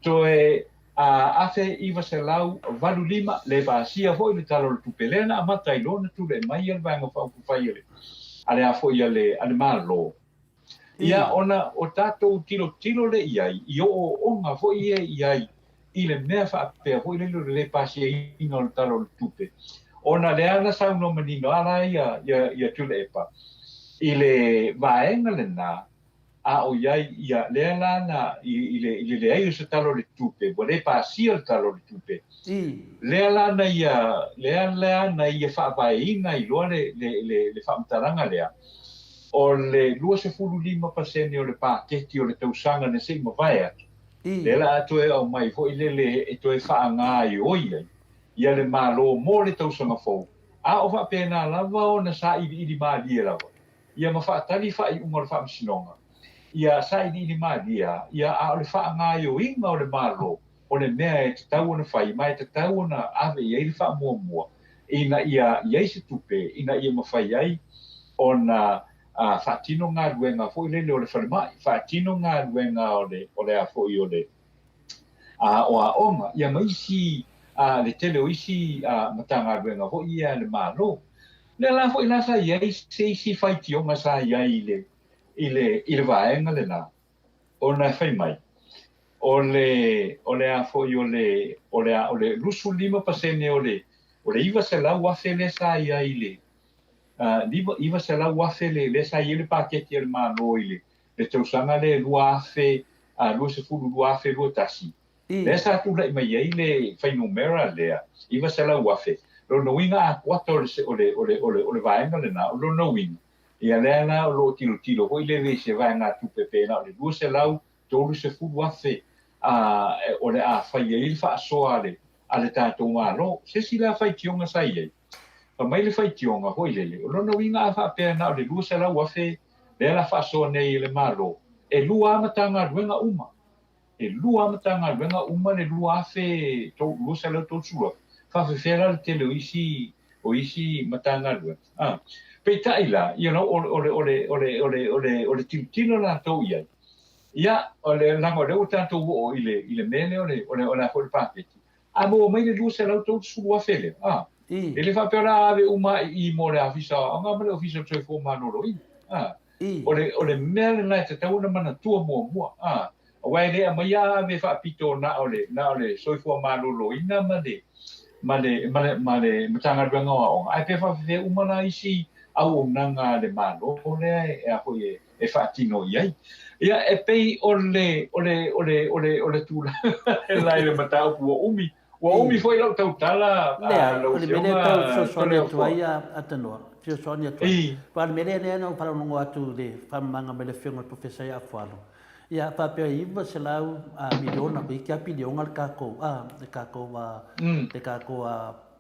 Toe a 1985 le pasia foi le Tala o le Tupe lea na amata ai loa ona tulai mai le Vaega Faaupufai a le, a le a foi a le, a le Malo. Ia, ona o tatou tilotilo lea i ai, i ooooga foi ia i ai i le mea faapea foi lele o le le pasiaina o le Tala o le Tupe, ona lea na saunoa manino lava la ia, ia, ia Tuilaepa i le vaega lena, a o i ai ia lea la na i, i le, i le leai o se Tala o le Tupe, ua le pasia le Tala o le Tupe, lea la na ia, lea la na ia faavaeina ai loa le, le, le, le faamatalaga lea, o le 25% o le paketi o le tausaga na se i mavae atu, lea la a toe aumai foi lele e toe faagaoioi ai ia le Malo mo le tausaga fou, a o faapena lava ona sailiili malie lava ia ma faatali faaiuga o le Faamasinoga, ia sailiili malie lava ia, a o le faagaoioiga o le Malo o le mea e tatau ona fai ma e tatau ona ave i ai le faamuamua ina ia i ai se tupe ina ia mafai ai ona faatino galuega foi lele o le falemai, faatino galuega o le, o le a foi o le o aoga, ia ma isi, le tele o isi Matagaluega foi ia a le Malo. Lea la foi la sa i ai se isi faitioga sa i ai i le, i le, i le vaega lena, ona e fai mai, o le, o le a foi o le, o le a, o le 25% o le, o le 900,000 lea sa i ai i le, 900,000 le, lea sa i ai le paketi a le Malo i le, le tausaga lea 2020, 2021, lea sa tulai mai ai le fuainumera lea, 900,000, lona uiga a kuata o le, o le, o le, o le, o le vaega lena, o lona uiga, ia lea la o lo o tilotilo foi lele i se vaegatupe pe na o le 230,000 a, o le a fai ai le faasoa a le, a le tatou Malo. Se isi la faitioga sa i ai, fai mai le faitioga foi lele, o lona uiga a faapea na o le 200,000 lea la faasoa nei e le Malo, e lua lava Matagaluega uma. E lua lava Matagaluega uma le 2,230,000. Faafefea la le tele o isi, o isi Matagaluega? A. Peitai la, you know, o, o le, o le, o le, o le, o le, o le tilotilo latou i ai, ia, o le, leaga o lea ua tatou oo i le, i le mea lea o le, o le, o le a foi le paketi, a maua mai le 230,000 lea, a, e le faapea o le a ave uma i i mo le Ofisa o Aoga ma le Ofisa o le Soifua Maloloina, a. O le, o le mea lena e tatau ona manatua muamua, a, aua e le aumaia a ave faapito na o le, na o le soifua maloloina ma le, ma le, ma le, ma le Matagaluega o Aoga, ae pe faafefea uma la isi auaunaga a le Malo lea e, a foi e, e faatino i ai. Ia, e pei o le, o le, o le, o le, o le tulaga la i le mataupu ua umi. Ua umi foi lau tautala, Leai, lau o le mea lea e Afioga tau fesoasoani atu Toleafoa. ai a Tanoa, fesoasoani atu ai. Aua o le mea lea lea na ou faalogologo atu i le faamamaga mai le Afioga i le Professor ia Afualo, ia faapea e 900 miliona, toeitiiti lava piliona le tatou, le tatou, le tatou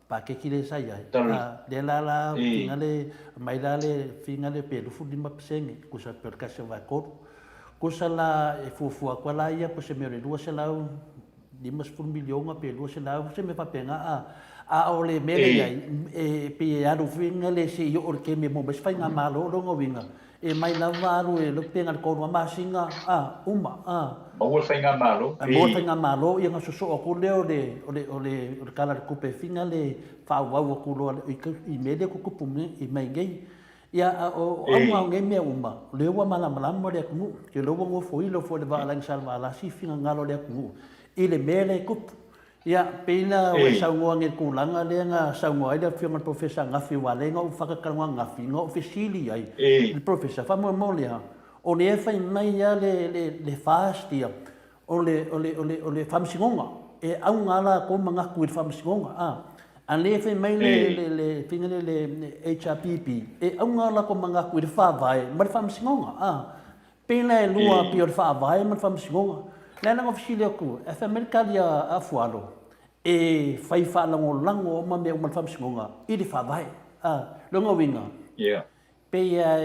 paketi lea sa i ai. Lea la la finga le, aumai la le finga lea pe 25%, tusa pe o le 1/3. Tusa la e fuafua atu lava la ia po o se mea o le 200 50 miliona pe 200, se mea faapena a. A o le mea lea e i ai, e pei e alu foi le se i oo i le taimi e maua mai se faigamalo, o lona uiga, e mai lava alu e pe na o le 3 lava masina, a, uma, a. Maua le faigamalo. Maua le faigamalo, ia ona sosoo atu lea o le, o le, o le, o le Tala o le Tupe e fina le faaauau atu loa i mea lea e tutupu mai nei. Ia, a o auga o nei mea uma, o lea ua malamalama le atunuu, ou te iloa ua nofoilo foi le vaa a Lainisalvalasi i finagalo o le atunuu i le mea lea e tupu. Ia, pei la ua e saunoa nei i le tulaga lea na saunoa ai le Afioga i le Polofesa ananafi, aua lea na ou faatatalanoa ananafi, na ou fesili ai i le Polofesa, faamolemole lava, o lea e fai mai lava le FAST ia, o le, o le, o le, o le Faamasinoga, e auga lava latou manatu i le Faamasinoga, a. A lea fai mai le, le, le faiga lea le HRPP, e auga lako manatu i le Faavae ma le Faamasinoga, a. Pei la e lua pei o le Faavae ma le Faamasinoga. Le ala na fesili atu, ae fai mai le tali a Afualo, e fai faalagolago uma mea uma i le Faamasinoga i le Faavae, a. Lona uiga, Pei a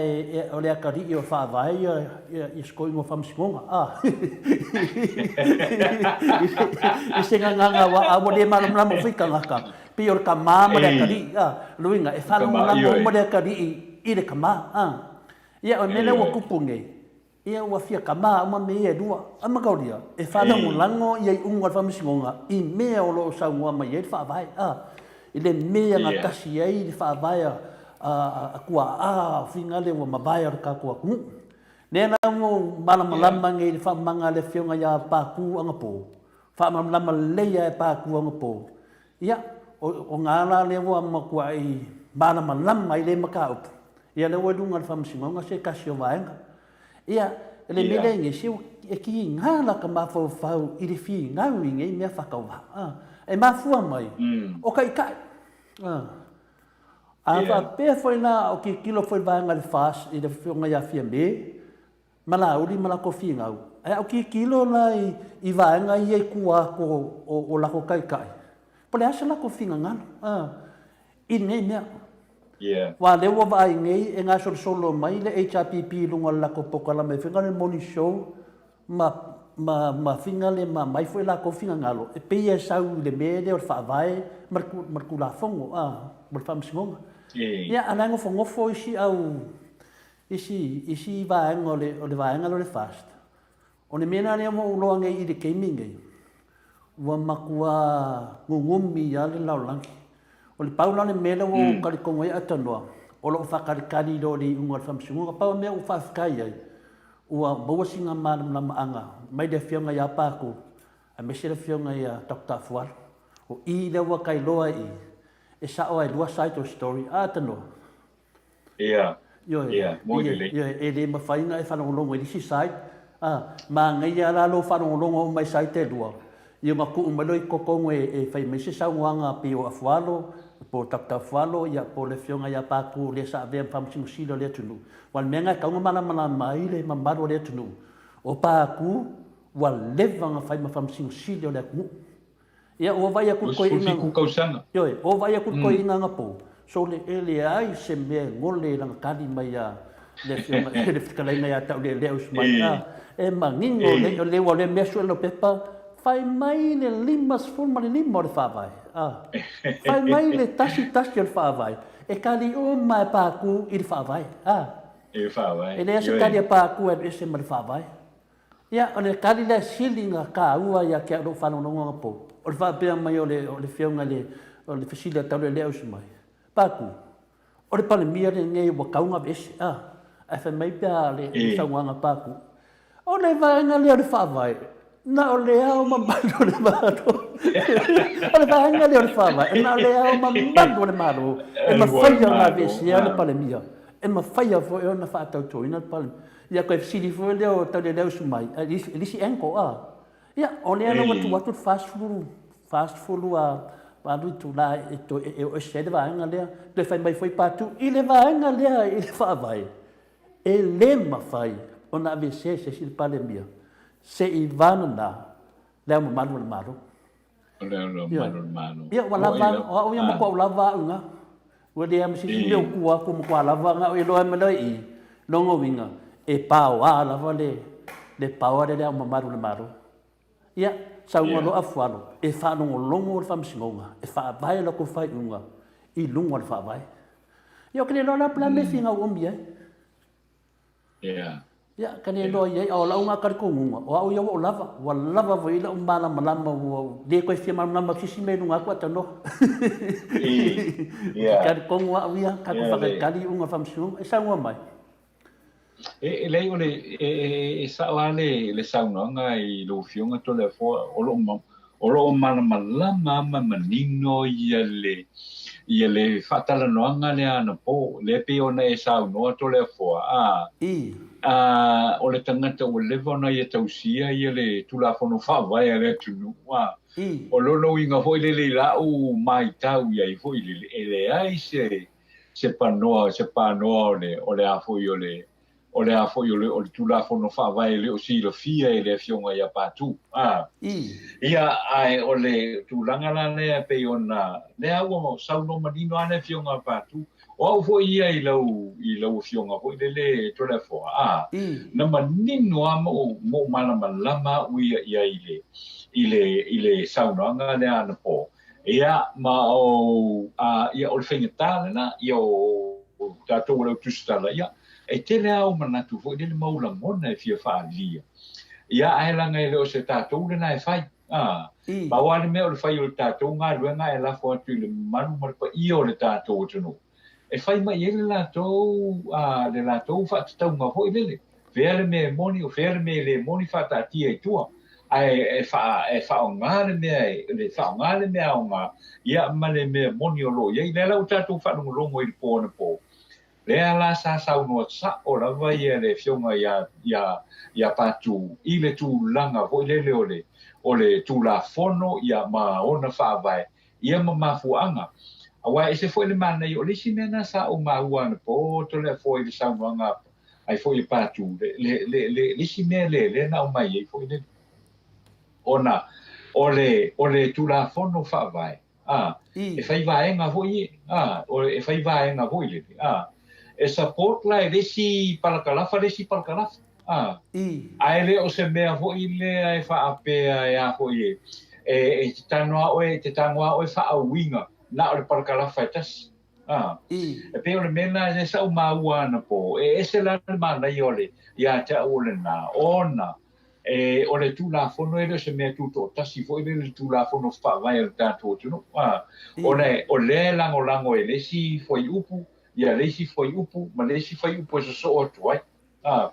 o le atalii o Faavae ia sikoiga o Faamasinoga, a. I se gagana a ua le malamalama foi tagata, pei o le tama ma le atalii, a. O le uiga, e faalagolago uma le atalii i le tama, a. Ia, o le mea lea ua tupu nei, Ia ua fia kama uma mea ia e lua. A mataulia, e faalagolago ia iuga o le Faamasinoga i mea o lo o saunoa mai ai le Faavae, a, i le mea na tasi ai le Faavae a tuaa finagale ua mavae o le tatou atunuu. Lea la ua ou malamalama nei i le faaumaga a le Afioga ia Patu anapo, faamalamalama lelei lava e Patu anapo, Ia, o gā la lea ua matuai malamalama ai lea mataupu, ia lea ua i luga o le Faamasinoga se tasi o vaega. Ia, le mea lea nei, se e tiga la ta mafaufau i le finau i nei mea faatauvaa. E mafua mai, o taitai. A faapea foi la o tilotilo foi i le vaega i le FAST i le Afioga ia Fiame, ma Laauli ma latou finau, ae a ou tilotilo la i vaega ia i tua atu o latou taitai, po o le a se latou finagalo i lenei mea. Aua o lea ua vaai nei e gasolosolo mai le HRPP i luga o le latou polokalame foi lea o le Morning Show ma ma ma finagale ma aumai foi latou finagalo e pei e sau i le mea lea o le Faavae ma le Tulafono ma le Faamasinoga. Ia, a o la e nofonofo isi au Isi, isi vaega o le, o le vaega lea o le FAST, o le mea la lea ua ou iloa nei i le taimi nei, ua matua nunumi lava le lalolagi. O le pau la o le mea lea ua ou talitonu ai Aitanoa, o lo o faatalitali i lo le iuga o le Faamasinoga. Pau o le mea ua ou faafetai ai, ua maua sina malamalamaaga mai le Afioga ia Patu, aemaise le Afioga ia Doctor Afualo. O i lea ua ta iloa ai i, e sao lava e lua side o le story. A Aitanoa? Ia, ia, moni lelei. Ioe, e le mafai ona e faalogologo i le isi side, a, manaia la lou faalogologo uma i side e lua, ia ona tuu mai loa i totonu e fai mai se saunoaga pei o Afualo, po o Doctor Afualo, ia, po o le Afioga ia Patu lea sa avea ma Faamasino Sili o le atunuu. Aua o le mea lena e tatau ona malamalama ai le mamalu o le atunuu, o Patu ua leva ona fai ma Faamasino Sili o le atunuu. Ia, ua vaai atu le toeaina. 27 tausaga. Ioe, ua vaai atu le toeaina anapo, sole, e leai se mea e gole i lana tali mai ia le afioga i le fetalaiga ia Taulealea Usmai. A, e manino lelei, o lea ua lea mea sue lau pepa, fai mai le 55 o le Faavae. A, fai mai le 11 o le Faavae, e tali uma e Pākū i le Faavae. A, I le Faavae. E leai se tali a Pākū e alu ese ma le Faavae. Ia, o le tali lea sili ona taua ia te au i lou faalogologo anapo, o le faapea mai o le, o le Afioga i le, o le fesili a Taulelea Usumai, Patu, o le Palemia lenei ua tatau ona aveese, a? Ae fai mai pe a le, le saunoaga a Patu, o le vaega lea o le Faavae, na o le Ao Mamalu o le Malo, o le vaega lea o le Faavae, na o le Ao Mamalu o le Malo e mafai ona aveesea le Palemia, e mafai foi ona faatautoina le Palemia. Ia toe fesili foi lea o Taulelea Usumai, i le isi angle, a. Ia, o lea la ua tuu atu le 40, 40 a 8 itula e toe e oo ese ai le vaega lea. Toe fai mai foi Patu, i le vaega lea i le Faavae, e le mafai ona aveesea e se isi le Palemia se i vagana Le Ao Mamalu o le Malo. O le Ao Mamalu o le Malo. Ia, ua lava, o au ia matua ou lava au ina. Ua leai ma se isi mea o tua atu, matua lava na au e loa mai loa i i. Lona uiga, e paoa lava le, le paoa lea le Ao Mamalu o le Malo. Ia, saunoa loa Afualo, e faalogologo le Faamasinoga, e faavae latou faaiuga i luga o le Faavae. Ia, ou te le iloa la po o le a le mea e finau umi ai. Ia. Ia, ka le iloa i ai, a o lau na talitonuga, o au ia ua ou lava, ua lava foi lau malamalama, ua le toe fia malamalama i se isi mea i luga atu ae tanoa. Ia. Ou te talitonu au ia, tatou faatalitali iuga o le faamasinoga, e saunoa mai. E leai, o le, e sao lava le saunoaga i lau Afioga Toleafoa, o lo o O lo o malamalama ma manino ia le ia le faatalanoaga lea anapo, lea e pei ona e saunoa Toleafoa, a. I. A, o le tagata ua leva ona ia tausia ia le Tulafono Faavae a le atunuu, a. I. O lona uiga foi lele i la'u maitau i ai foi lele, e leai se se panoa se panoa o le o le a foi o le O le a foi o le, o le Tulafono Faavae e le o silafia e le Afioga ia Patu. A. I. Ia, ae o le tulaga la lea e pei ona, lea ua saunoa manino lava le Afioga a Patu. O au foi ia i lau, i lau Afioga foi lele Toleafoa, a, I. na manino lava ma ou, ma ou malamalama au ia i ai i le, i le, i le saunoaga lea anapo. Ia, ma o, a, ia, o le faigata lena, ia, o, o tatou o le au tusitala, ia, e tele lava ou manatu foi lele ma ou lagona e fia faaalia. Ia, ae leaga e le o se tatou lena e fai. A, I. pau lava le mea o le fai o le tatou galuega e lafo atu i le mamalu ma le paia o le tatou atunuu. E fai mai i ai le latou, a, le latou faatatauga foi lele, fea le mea e moni, o fea le mea e le moni, faataatia i tua. Ae e faa, e faaaoga le mea e, le faaaoga le mea aoga, ia, ma le mea moni o lo o i ai. Lea la ua tatou faalogologo i le po anapo, lea la sa saunoa sa'o lava ia le Afioga ia, ia, ia Patu i le tulaga foi lele o le, o le Tulafono, ia, ma ona faavae, ia ma mafuaaga. Aua e ese foi le manaia, o le isi mea lena sa ou maua anapo Toleafoa i le saunoaga ai foi e Patu, le, le, le, le, le isi mea le, lea na aumai ai foi lele, ona o le, o le Tulafono Faavae, a, I. e fai vaega foi, a, o, e fai vaega foi lele, a, e support la e le isi palakalafa le isi palakalafa, a. I. Ae le o se mea foi lea e faapea e a foi e, e, e te tago a oe, e te tago a oe faauiga na o le palakalafa e tasi. A. I. E pei o le mea lena e sa ou maua anapo, e ese la le manaia o le, ia te au o lena, ona e, o le Tulafono e le o se mea tutoatasi foi lele le Tulafono Faavae a le tatou atunuu. A. I. Ona o lea e lagolago e le isi fuaiupu, ia le isi fuaiupu ma le isi fuaiupu e sosoo atu ai. A,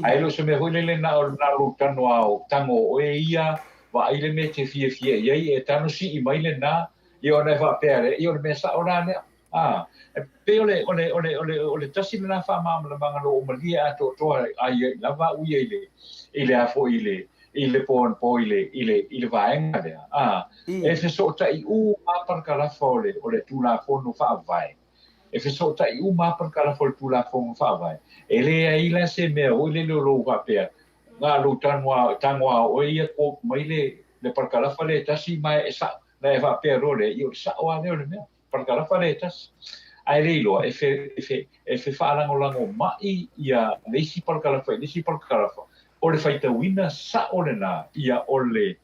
ae le o se mea foi lele na o na lou tano a o tago o oe ia, vaai le mea e te fiafia i ai, e tano sii mai lena, ia ona e faapea lea, ia o le mea sao la lea. A, e pei o le, o le, o le, o le, o le tasi lena faamalamalamaga na ou malie atoatoa ai lava au ia i le, i le a foi i le, i le po anapo i le, i le, i le vaega lea. A, e fesootai uma lava parakalafa o le, o le Tulafono Faavae. E fesootai uma lava parakalafa o le Tulafono Faavae. E leai la se mea foi lele o lou faapea, na o lou tago tago a oe ia quote mai le le parakalafa lea e tasi ma e sa'o, na e faapea loa lea, ia o le sa'o lava lea o le mea, parakalafa lea e tasi. Ae le iloa e fe, e fe, e fefaalagolagoma'i ia le isi parakalafa i le isi parakalafa, O le faitauina sa'o lena ia o le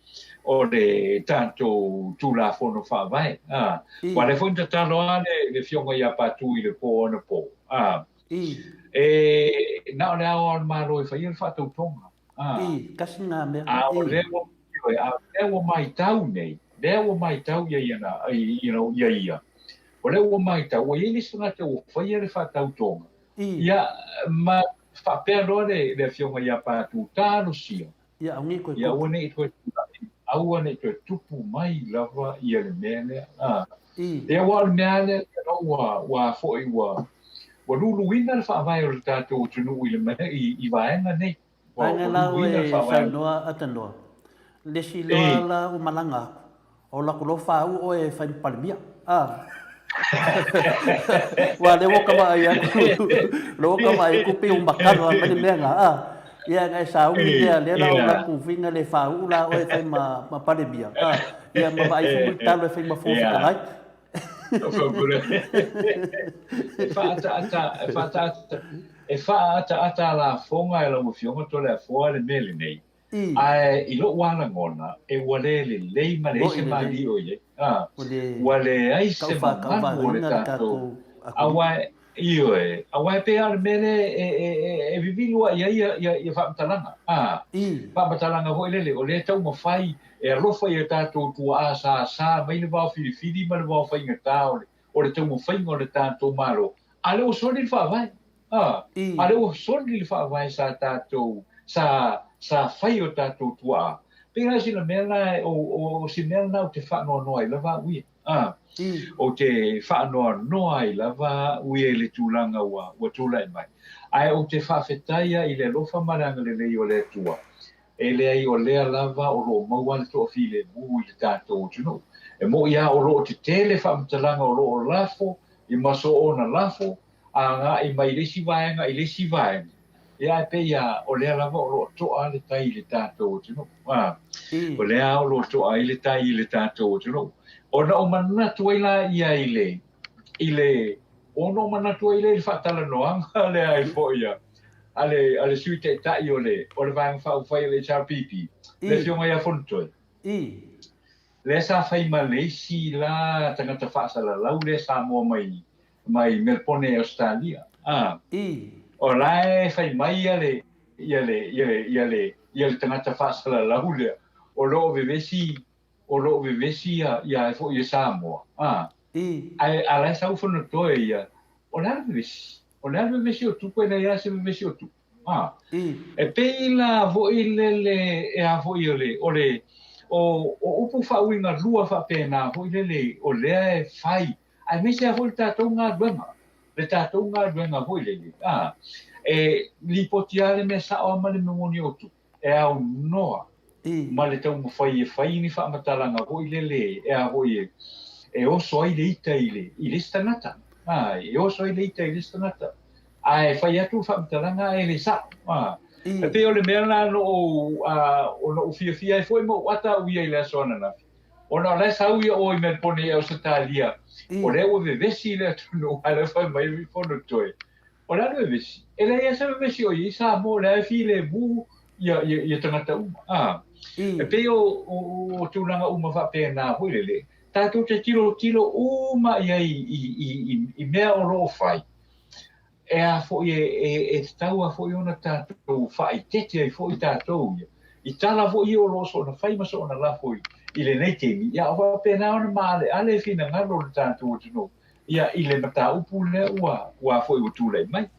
o le tatou Tulafono Faavae. A, aua lea foi na tatalo lava le le Afioga ia Patu i le po anapo, a, I. e na o le Ao o le Malo e faia le faatautoga. A, I, tasi lena mea. a o I. lea ua, ioe, a o lea ua maitau nei, lea ua maitau ia ia na, you know, ia ia, o lea ua maitau ua i ai le isi tagata ua faia le faatautoga, I. Ia, ma faapea loa le, le afioga ia Patu, talosia. Ia, aua ne i toe Ia, tupu. aua ne i toe tulai, aua ne i toe tupu mai lava ia le mea lea. A. I. Ia, aua o le mea lava lea, ia, ua, ua foi, ua, ua luluina le faavae o le tatou atunuu i le mea, i, i vaega nei. Ua, Vaega ua la luluina le ue faavae. saunoa Atanoa, le isi loa I. la ua malaga aku, O laku loa faau oe e fai ma Palemia. A. Ua lea ua ka vaai atu, lea ua ka vaai atu pei ua matala mai le mea na, a. Ia na e sauni lea, lea la o laku uiga le fauu la oe e fai ma, ma Palemia, a. Ia ma vaai foi talo e fai ma Fofoga Fetalai. E faaataata, e faaataata, e faaataata lafoga e lau Afioga Toleafoa le mea lenei. I. Ae i lou lava lagona, e ua le lelei ma leai Moni se lelei. malio i ai. A, Ua le ua leai se mamalu o le taufaatauvaina le tatou, tatou atunuu. aua ioe, aua e pei lava o le mea lea e, e, e, e vivilo ai i ai ia, ia, ia faamatalaga. A, I. faamatalaga foi lele, o lea e taumafai e alofa i a tatou tuaa sasa mai le vao filifili ma le vao faigata o le, o le taumafaiga o le tatou Malo, a lea ua soli le faavae. A, I. a lea ua soli le faavae sa tatou, sa, sa fai e o tatou tuaa. Pei la sina mea la o o si mea lena ou te faanoanoa ai lava au ia. A, ou te faanoanoa ai lava au ia i le tulaga ua ua tulai mai. Ae ou te faafetai i le alofa ma le agalelei o le Atua, e leai o lea lava o lo o maua le toafilemu i le tatou atunuu. E moʻi lava o lo o tetele faamatalaga o lo o lafo i ma soona lafo agai mai le isi vaega i le isi vaega, ia ae pei lava o lea lava o lo o toa le tai i le tatou atunuu. A, o lea o lo o toa ai le tai i le tatou atunuu. Ona ou manatu ai laia i le, i le, ona ou manatu ai lea i le faatalanoaga lea ai foi a, a le, a le Sui Taitai o le, o le Vaega Faaupufai o le HRPP, le Afioga ia Fonotoe. Lea sa fai ma le isi la tagata faasalalau lea Samoa mai mai Melpone i Ausetalia. A. O la e fai mai ia le ia le ia le ia le ia le tagata faasalalau lea o lo o vevesi o lo o vevesi ia ia ai foi ia Samoa. A. Ae a la e sau Fonotoe ia, o le a le vevesi? O le a le vevesi o tupu e leai lava se vevesi o tupu. A. E pei la foi lele e a foi o le o le o o upu faauigalua faapena foi lele o lea e fai aemaise lava foi le tatou galuega, le tatou galuega foi lele, a, e lipoti lava le mea sao lava ma le mea moni o tupu, e aunoa ma le taumafai e fai ni faamatalaga foi lele e a foi e, e oso ai le ita i le, i le isi tagata, a, e oso ai le ita i le isi tagata, ae fai atu le faamatalaga ae le sao, a. E pei o le mea lena na ou, a, na ou fiafia ai foi ma ou ata au ia i le aso ananafi, Ona o la e sau ia o i Melpone i Ausetalia, o lea ua vevesi le atunuu, a o la e fai mai le Fonotoe, o le a le vevesi? E leai lava se vevesi o i ai Samoa, o lea e filemu ia, ia, ia tagata uma. A, e pei o, o, o tulaga uma faapena foi lele, tatou te tilotilo uma i ai i, i, i, i mea o lo o fai, E a foi e, e, e tatau a foi ona tatou faaeteete ai foi tatou ia, i tala foi ia o lo o soona fai ma soona lafo i, i lenei taimi, ia a o faapena ona maaleale finagalo o le tatou atunuu, ia, i le mataupu lea ua, ua foi ua tulai mai.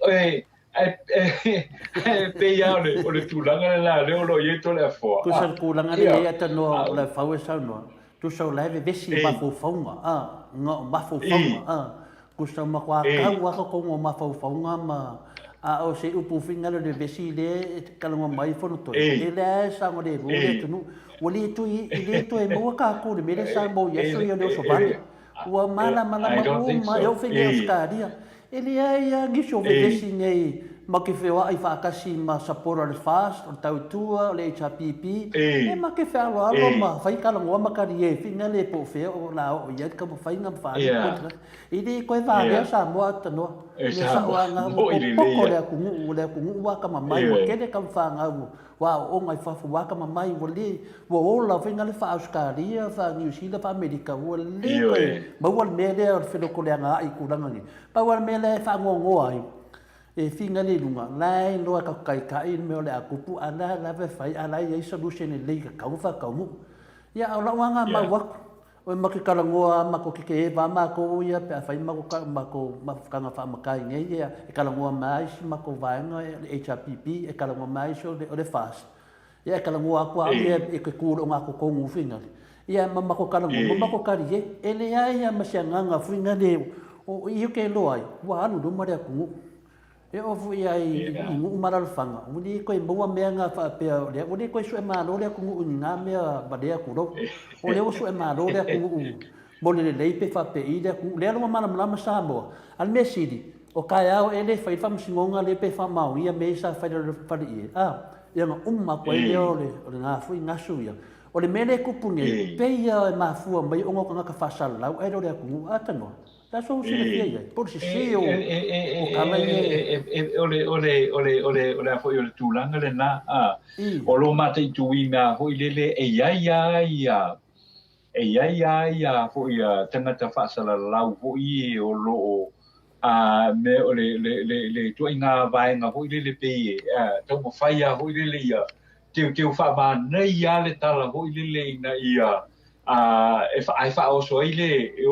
E, e, e, e pei lava o le, o le tulaga le la lea o lo o i ai Toleafoa. Tusa le tulaga lea e i ai Tanoa o Lefau e saunoa, tusa o la e vevesi i mafaufauga, a, o mafaufauga, a, Tusa matua tau a totonu o mafaufauga ma a o se upu finagalo le vesi le e talanoa mai Fonotoe, e leai e saogalemu le atunuu. Ua le toe, e le toe maua tatou i le mea lea sa maua i aso ia o le osovale. Ua malamalama uma, e oo foi i Ausetalia. E leai lava nisi o vevesi nei ma te feoai faatasi ma sapora o le FAST, o le Tautua, o le HRPP, e ma te fealoalo ma fai talanoa ma talie finagalo po o fea o le a oo i ai le taumafaiga ma faaali. E le toe valea Samoa atu tanoa. O le sao lava lena, ua popoto le atunuu, o le atunuu ua atamamai, ua tele tamafanau ua aooga i fafo, ua atamamai, ua le, ua ola foi le faa-Ausetalia, faa-Niu Sila, faa-Amerika, ua le toe maua le mea lea o le felotoleagaai i tulaga nei. Pau lava le mea lea e faanoanoa ai, e finagalo i luga, la e iloa e tatou taitai le mea o le a tupu, a o la e lava e fai, a o la e i ai solution lelei e tatau ona faataunuu. Ia, a o lau lava lena mau atu, Oi ma ke talanoa a matou ke eva a matou ia pe a fai matou ka matou mafutaga faamatai nei ia e talanoa mai ai si matou vaega e le HRPP e talanoa mai ai si o le o le FAST ia e talanoa atu a ia e ke ku lo nga ko ngu finale ia ma matou talanoa ma matou tali e e leai a ma se agaga finale o i ke loa ai ua alu luma le atunuu. E oo foi lava i nuu ma alaalafaga, ua le toe maua mea na faapea o lea, ua le toe sue malo le atunuu i na mea valea tulou. O lea ua sue malo le atunuu mo le lelei pe faapei le atunuu. O lea la ua malamalama Samoa. A o le mea sili, o taeao ea le fai ai le faamasinoga lea pe faamaonia mea ia sa fai i le faleie, a, ia ona uma atu ai lea o lena foi gasu ia. O le mea lea e tupu nei, pei lava e mafua mai ona o tagata faasalalau ae le o le atunuu. A tanoa. Le aso ua silafia i ai, po o le sese o tala ia e. O le, o le, o le, o le, o le a foi o le tulaga lena, a, o lo o mataituina foi lele e i ai lava ia, e i ai lava ia foi ia tagata faasalalau foi o lo o, a, me, o le, le, le, le ituaiga vaega foi lele pei e, a, taumafai lava foi lele ia teuteu faamanaia lava le tala foi lele ina ia, a e ae faaoso ai le e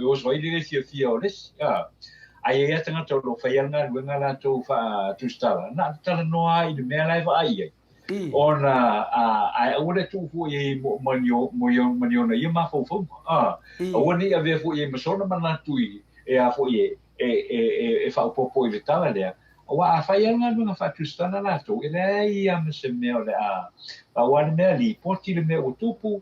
oso ai le fiafia o le isi a. Ae i ai lava tagata o lo o faia le galuega latou faatusitala, na o le talanoa lava i le mea la e vaai ai. Ona ae aua le tuu fua i ai ma ni ona ia mafaufauga, aua ne i avea foi i ai ma sona manatu i, e a foi e, e, e, e, e faaopoopo i le tala lea, aua a fai lava le galuega faatusitala latou, e leai lava ma se mea o le a, pau lava le mea, lipoti le mea ua tupu,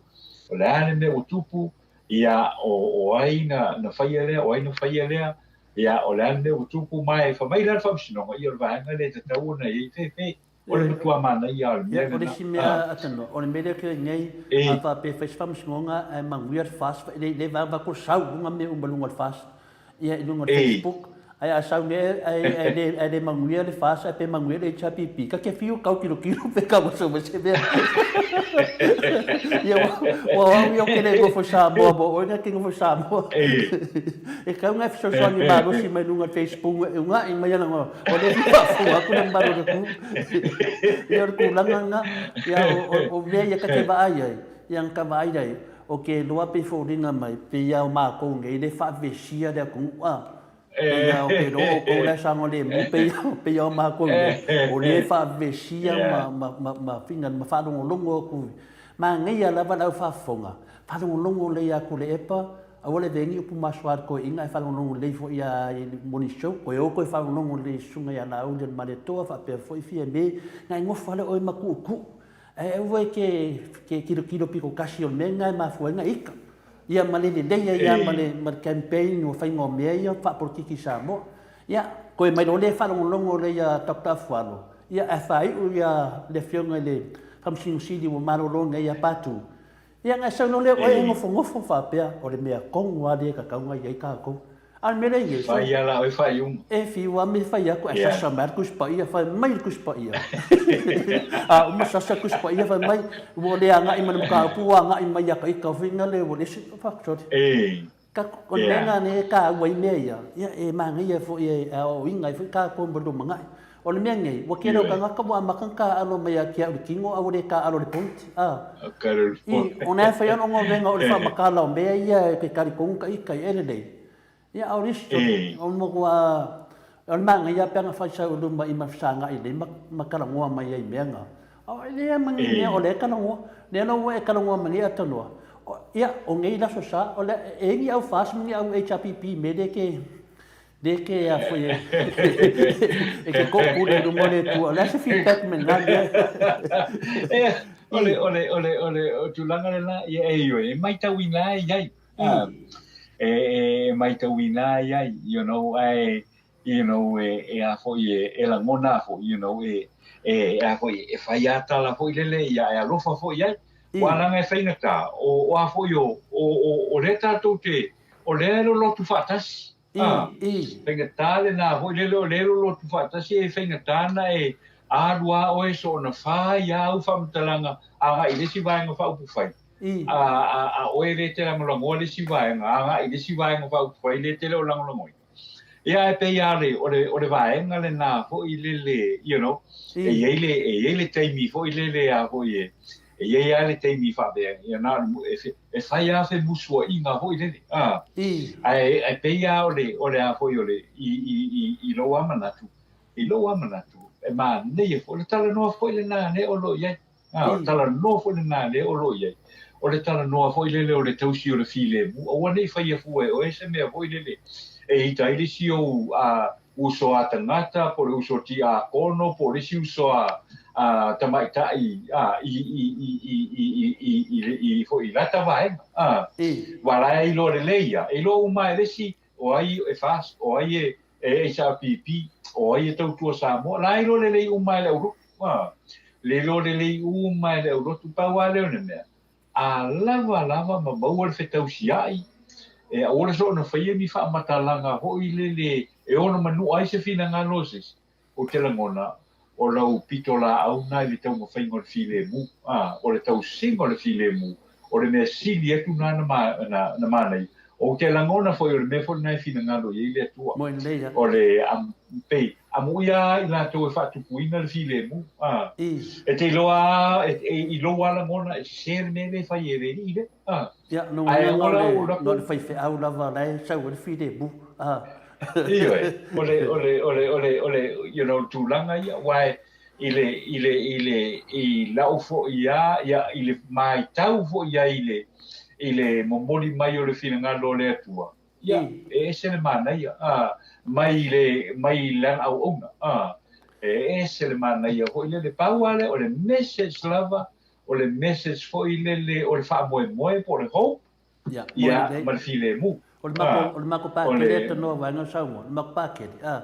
o le a le mea ua tupu, ia, o, o ai na, na faia lea, o ai na faia lea, ia, o le a le mea ua tupu, ma e fai mai la le Faamasinoga, ia o le vaega lea e tatau ona i ai, fefe. O le matua manaia o le mea lena. O le isi mea Atanoa, o le mea lea ke nei, a faapea e fai se faamasinoga ae manuia le FAS, le le vaega vaku sau i luga mea uma i luga o le FAS, ia i luga o le Facebook, ae a sau nei ae le ae le manuia le FAS ae pe manuia le HRPP, ka te fiu kau tilotilo pe kau oso mai se mea. Ia ua au ia o ke le nofo i Samoa mo oe na ke nofo i Samoa. E kau ngai fesoasoani malosi mai luga o le Facebook e uga'i mai ana O lea e faafofoga atu le mamalu o le atunuu. Ia o le tulaga lena, ia o mea ia ta te vaai ai, ia na ta vaai ai, o ke loa pei foliga mai, pei a o matou nei le faavesia le atunuu a. Pei a o ke loa outou la e saogalemu, pei pei a o matou nei, o lea e faavesia ma ma ma ma fina ma faalogologo atu. Manaia lava lau faafofoga, faalogologo lelei atu Tuilaepa, Aua le veni upu masoa a le toeaina ae faalogologo lelei foi ia i le morning show. Toe o toe faalogologo lelei i susuga ia Laauli o le Malietoa faapea foi Fiame. Na e nofo lava oe ma tuutuu. Ae aua e te te tilotilo pito tasi o le mea lena e mafua ai na ita. Ia ma le lelei ai lava ma le ma le campaign o faiga o mea ia faapolokiki i Samoa. Ia, toe mai loa lea faalogologo lea ia Doctor Afualo, ia ae faaiu ia le afioga i le Faamasino Sili ua malolo nei ia Patu. Ia na e saunoa lea oe e nofonofo faapea o le mea tonu lava lea e tatau ona i ai tatou. A o le mea lea e i ai, Fai lava la oe faaiuga. E fiu lava me fai atu ae sasa mai lava le Tusi Paia, fai mai le Tusi Paia. A uma sasa le Tusi Paia fai mai ua le agai mai le mataupu ua agai mai ia ita foi na le ua le ese. Fuck sorry. O le mea lena e taua ai mea ia, ia e manaia foi e aoaoina ai foi tatou mo le lumanai. O le mea nei, ua tele o tagata ua amata ona taaalo mai ia te au i le tino a ua le taaalo i le point. I, ona e fai ona galuega o le faamatala o mea ia e te talitonu ta ita i e lelei. Ia a o le isi, o le matua O le manaia pe ana fai sau i luma i ma fesagai lelei ma, ma talanoa mai ai i mea na. A e leai ma ni mea o lea e talanoa. Lea la ua e talanoa mai nei Atanoa, o, ia, o nei le aso sa, o le, e i ai ni au FAST ma ni au HRPP i mea lea e te, lea e te, a foi e, e te toopule i luma o le Atua. O le a se feedback mai lena mea? Ia, o le, o le, o le, o le tulaga lena, ia, e ioe, e maitauina ai i ai. E maitauina ai ai, you know, ae, you know, e, e a foi, e, e lagona foi, you know, e, e, a foi, e fai a tala foi lele, ia, e alofa foi ai. Ua langa e faigata, o, o a foi, o, o, o, o lea tatou te, o lea e lolotu faatasi. Faigata lena foi lele, o lea e lolotu faatasi, e faigata na e alu a oe soona fai a au faamatalaga agai i le isi vaega faaupufai. A, a, a oe le te lagolagoa le isi vaega, agai i le isi vaega faaupufai le te le o lagolagoina. Ia ae pei lava o le, o le vaega lena foi lele, you know, e i ai le, e i ai le taimi foi lele a foi e, e i ai lava le taimi faapea, ia na o le, e, e fai lava femusuaiga foi lele, a. Ae, ae pei lava o le, o le a foi o le, i, i, i, i lou lava manatu, i lou lava manatu, e manaia foi, o le talanoa foi lena lea o lo o i ai. A, o le talanoa foi lena lea o lo o i ai. O le talanoa foi lele o le tausi o le filemu, aua ne i faia fua e oe se mea foi lele e ita ai le isi ou a, uso a tagata, po o le uso tiakono, po o le isi uso a, a tamaitai a, i, i, i, i, i, i, i, i, i, foi i lata vaega. A, aua la e iloa lelei ia, e iloa uma e le isi o ai e FAST, o ai e, e HRPP, o ai e tautua Samoa, la e iloa lelei uma e le aulotu. A, le iloa lelei uma e le aulotu, pau lava lea o le mea, a lava lava ma maua le fetausia'i, e aua le soona faia ni faamatalaga foi lele e ono manua ai se finagalo o se isi, Ou te lagona, o lau pitolaau na i le taumafaiga o le filemu, a, o le tausiga o le filemu, o le mea sili atu na na, na manaia. Ou te lagona foi o le mea foi lena e finagalo i ai le Atua. O le, a, pei, amuia lava i latou e faatupuina le filemu, a. E te iloa lava, e, e, i lou lava lagona, e sese le mea lea e fai e le alii lea, a. Ia, no Ae aua la o le no le faifeau lava la e sau ai le filemu, a. Ioe, o le, o le, o le, o le, o le, you know, tulaga ia, aua e, i le, i le, i le, i la'u fo'i a, ia, i le maitau fo'i ai i le, i le momoli mai o le finagalo o le Atua, ia, e ese le manaia, a, mai le, mai lana auauna, a, e ese le manaia foi lele. Pau lava lea, o le message lava, o le message foi lele o le faamoemoe po o le hope, Ia, ia, ma le filemu. O le mako, o le mako pākele e tanoa waenga o Samoa, le mako pākele, a,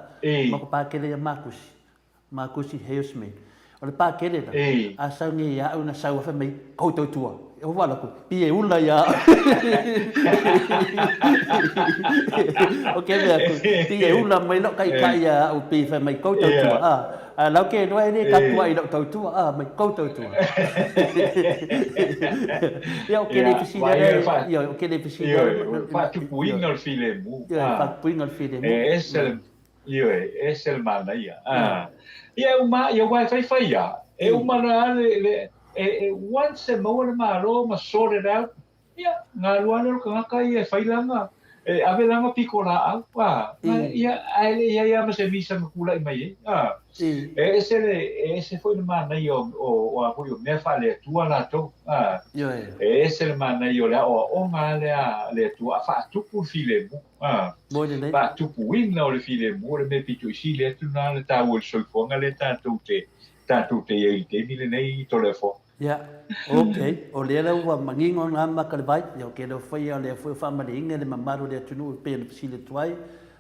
mako pākele ia Makusi, Makusi Heusme. O le pākele la, a sau nei ia au na sau afe mai koutou tua. E ova la ku, pi e ula ia au. O ke mea ku, pi e ula mai lau kai kai ia au pi fai mai koutou tua. A, a lau ke noa e le kapua i lau tautua, a, mai koutou tua. Ia, o ke le fesili ala, ia, o ke le fesili ala. O le faatupuina o le filemu. Ia, faatupuina o le filemu. E ese le, ioe, e ese le manaia. Ia, e uma, ia, aua e faifai lava, e uma loa le, le, e, once e maua le Malo ma sort it out, Ia, galua lea o le tagata ia e fai lana, e ave lana piko laau, a, ia, ae le i ai lava ma se misa na tulai mai ai, a. E ese le, e ese foi le manaia o, o, o a foi o mea faale-Atua latou, a. E ese le manaia o le aoaoga lava lea a le Atua a faatupu le filemu, a. Faatupuina o le filemu o le mea pito i sili atu lena le taua i le soifuaga lea tatou te, tatou te i ai i le taimi lenei, Toleafoa. Ia, ok, o lea la ua manino na maka le vai, ia ok lea foi ia lea foi o faamalieina le mamalu o le atunuu e pei ona fesili atu ai,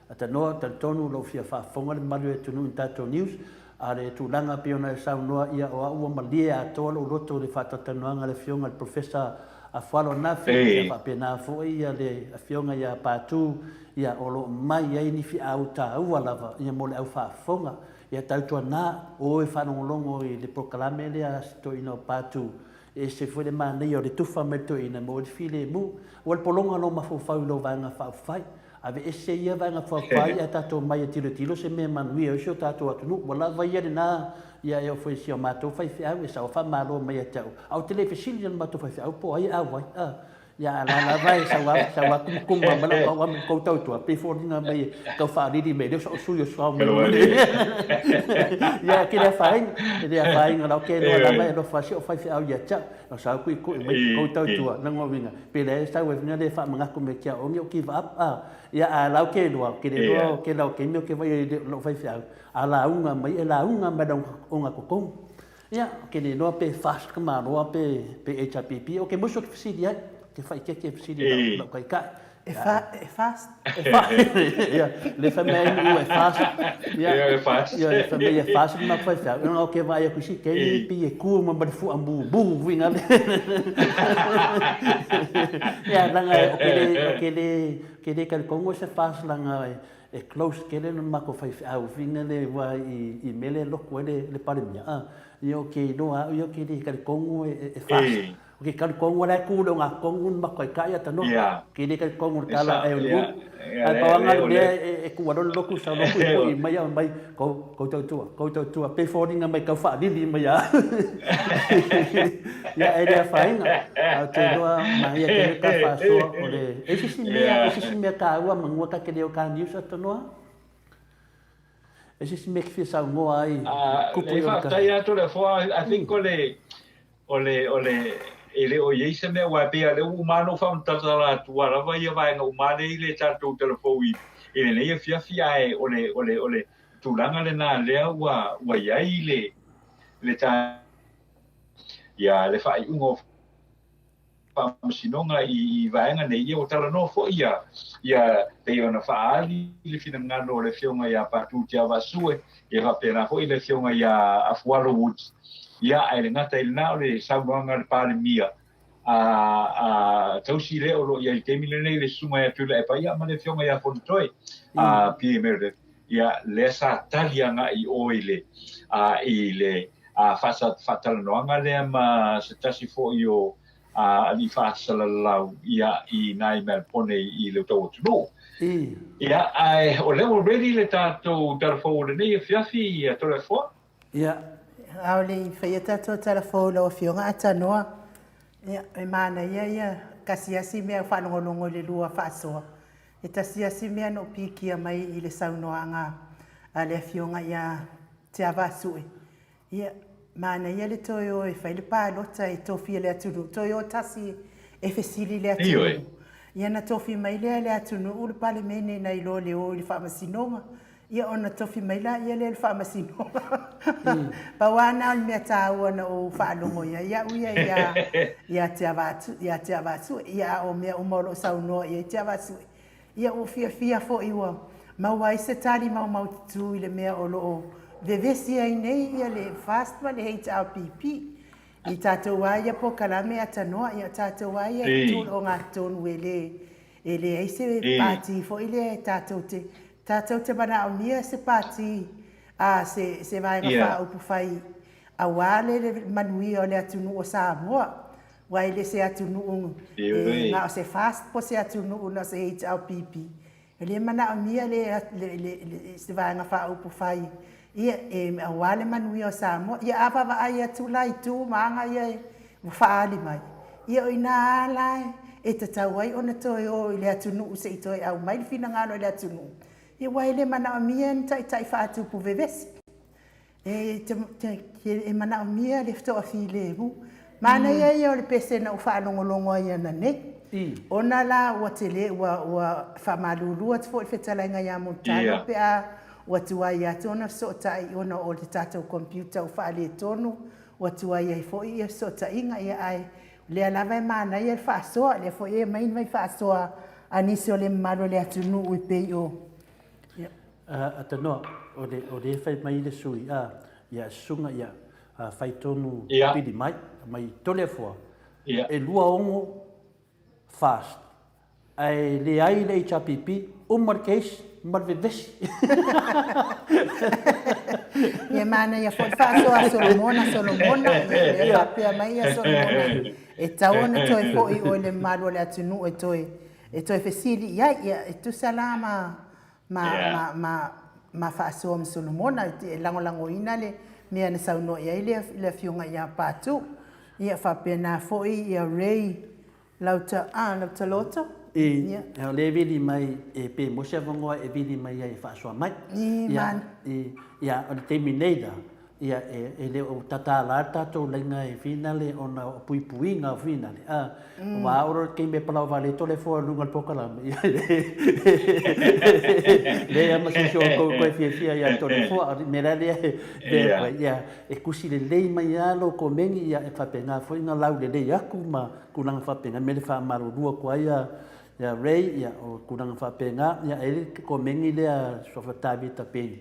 a tanoa, talitonu o lo o fia faafofoga le mamalu o le atunuu i ni tatou news, a o le tulaga pei ona e saunoa ia o au ua malie atoa lou loto i le faatalatalanoaga a le afioga i le Professor Afualo Nafi, ia faapena foi ia le afioga ia Patu, ia o lo o mai ai ni feau taua lava ia mo le au faafofoga. Ia tautuana, o e faalogologo i le polokalame lea a si toeaina o Patu, e ese foi le manaia o le tufa mai le toeaina maua ai le filemu. Ua le pologa lou mafaufau i lou vaega faaupufai. Aveese ia vaega faaupufai ae tatou omai e tilotilo se mea e manuia ai si o tatou atunuu. Ua lava ia lena, ia e oo foi i si o matou faifeau e sao faamalo mai ia te au. Ae ou te le fesili i le matou faifeau po o ai e auai. Ia a la lava e sau a sau a kumukumu mai lau kau ame kou tautua pei foliga mai e tau faalili mai lea o so'u sui o suao mai luma nei. Ia ke le afaina, e le afaina lau ke loa lava e alofa si o'u faifeau ia te a'u, o sau ku'iku'i mai kou tautua na uiga pe lea e sau ai fina le faamanatu mai kia ongi o give up a. Ia a lau ke loa ke le loa ke lau taimi o ke vaai ai i lo'u faifeau a lauga mai e lauga mai lona ogatotonu. Ia, ou te le iloa pe FAST ka maloa pe pe HRPP, ok musu ke fesili ai, ke whaikeke fesili lau, lau taitai. E, fa, e fast. E fa, ia, le whai mai ai e fast. Ia, e fast. Ia, le whai mai e fast ma whai whai. Ina o ke vai aku si kei pi e ku ma ma fu ambu bu winga le. Ia, langa o ke le o ke le ke le ka kongo se fast langa e close kele no mako faifeau whina le wa i mele loko ai le Palemia a ia o ke iloa au ia o ke le kalikongo e fast o ke kalikongo la e ku le o nga kongo ni mako ai kai ata no ke le kalikongo le tala ai o le ai pawanga le mea e ku alo le loku sa loku i i mai au mai kou kou tautua kou tautua pe foliga mai kau faalili mai a ia e le afaina a te iloa maia tele ka faasoa o le e se isi mea e se isi mea taua manua ka te leo ka news atonoa e se isi mea ke fia saunoa ai kupu i o le ka Faafetai atu le foa I think o le o le o le e le o i ai se mea aua e pei lava o lea ua uma ona ou faamatala atu ua lava ia vaega uma lea i le tatou talafou i i lenei afiafi ae o le o le o le tulaga lena lea ua ua i ai le le ta ia le faaiuga o Faamasinoga i vaega nei, ia ua talanoa foi ia, ia pei ona faaali le finagalo o le Afioga ia Patu Tiavaasue, ia faapena foi le Afioga ia Afualo Woods. Ia, ae le gata i lena o le saunoaga a le Palemia, a, a tausi lea o lo o i ai i le taimi lenei le Susuga ia Tuilaepa, ia ma le Afioga ia Fonotoe, a P. Meredith, ia lea sa tali agai i o i le, a, i le, a faatalanoaga lea ma se tasi foi o alii faasalalau ia i nai Melpone i le tou atunuu. Ia, ae o lea ua ready le tatou tala fou o lenei afiafi ia Toleafoa. Ia. A o le i faia tatou tala fou lau Afioga Atanoa, ia, e manaia ia tasi asi mea faalogologo i le lua faasoa. E tasi asi mea na ou pikia mai i le saunoaga a le Afioga ia Tiavaasue. Ia, manaia le toe o e fai le palota e tofia le atunuu, toe o tasi e fesili le atunuu. Ia na tofi mai lea e le atunuu le Palemene nai lo le o i le Faamasinoga. Ia ona tofi mai laia lea i le Faamasinoga. Pau lava na o le mea taua na ou faalogo i ai au ia ia ia ia Tiavaasue. Ia a o mea uma o lo o saunoa i ai Tiavaasue, Ia ua fiafia foi ua maua ai se tali maumaututu i le mea o lo o vevesi ai nei ia le FAST ma le HRPP. I tatou lava ia polokalame a tanoa, ia o tatou lava ia i le ogatotonu e le e leai se pati foi lea e tatou te tatou te manaomia se pati a se se Vaega Faaupufai aua le manuia o le atunuu o Samoa. Aua e le se atunuu e na o se FAST po o se atunuu na o se HRPP. E le manaomia le, le, le, le, se Vaega Faaupufai ia, e, aua le manuia o Samoa. Ia a vaavaai atu la i tu ma aga ia e, ua faaali mai, ia o i ina lava la e tatau ai ona toe o i le atunuu se i toe aumai le finagalo i le atunuu, ia aua e le manaomia ni taitai faatupu vevesi. E, te, te, e manaomia le toafilemu. Manaia ia o le pese na ou faalogologo ai ananei. Ona la ua tele, ua, ua faamalulu atu foi le fetalaiga ia Mulitalo yeah. pe a ua tuai atu ona fesootai ona o le tatou computer ua faaletonu, ua tuai ai foi ia fesootaiga, ia ae lea lava e manaia le faasoa, lea foi e aumai mai faasoa a nisi o le mamalu o le atunuu e pei o Atanoa, o le, o le fai mai le sui, a, ia susuga, ia, a, fai tonu pili mai, mai Toleafoa, e 26 fast, ae leai le HRPP, uma le case ma le vevesi. Ia manaia foi le faasoa a Solomona, Solomona, ia lea faapea mai ia Solomona, e tatau ona toe foi oe i le mamalu o le atunuu e toe, e toe fesili i ai, ia e tusa la ma, ma, ma, ma, ma faasoa ma Solomona, e lagolagoina le mea na saunoa i ai le, le afioga ia Patu. Ia faapena foi ia Ray Lauta, ah, Lautaloto. I, ia. O lea e vili mai, e pe maua se avanoa e vili mai ai e faasoa mai. I, ia, i, ia, o le taimi nei la, ia, e, e le o tatala le tatou laina e finale ona o puipuiga o finale, a, ua ao loa le taimi e palau vale ai Toleafoa i luga o le polokalame, ia, leai lava ma se isi o outou e toe fiafia ia Toleafoa, o le mea la lea e mea atu ai, ia, e tusi lelei mai lava lou komeni, ia, e faapena foi ona laulelei atu ma tulaga faapena, le mea lea e faamalulu atu ai ia ia Ray, ia, o tulaga faapena, ia, e i ai le komeni lea Suafa Tavita Peni,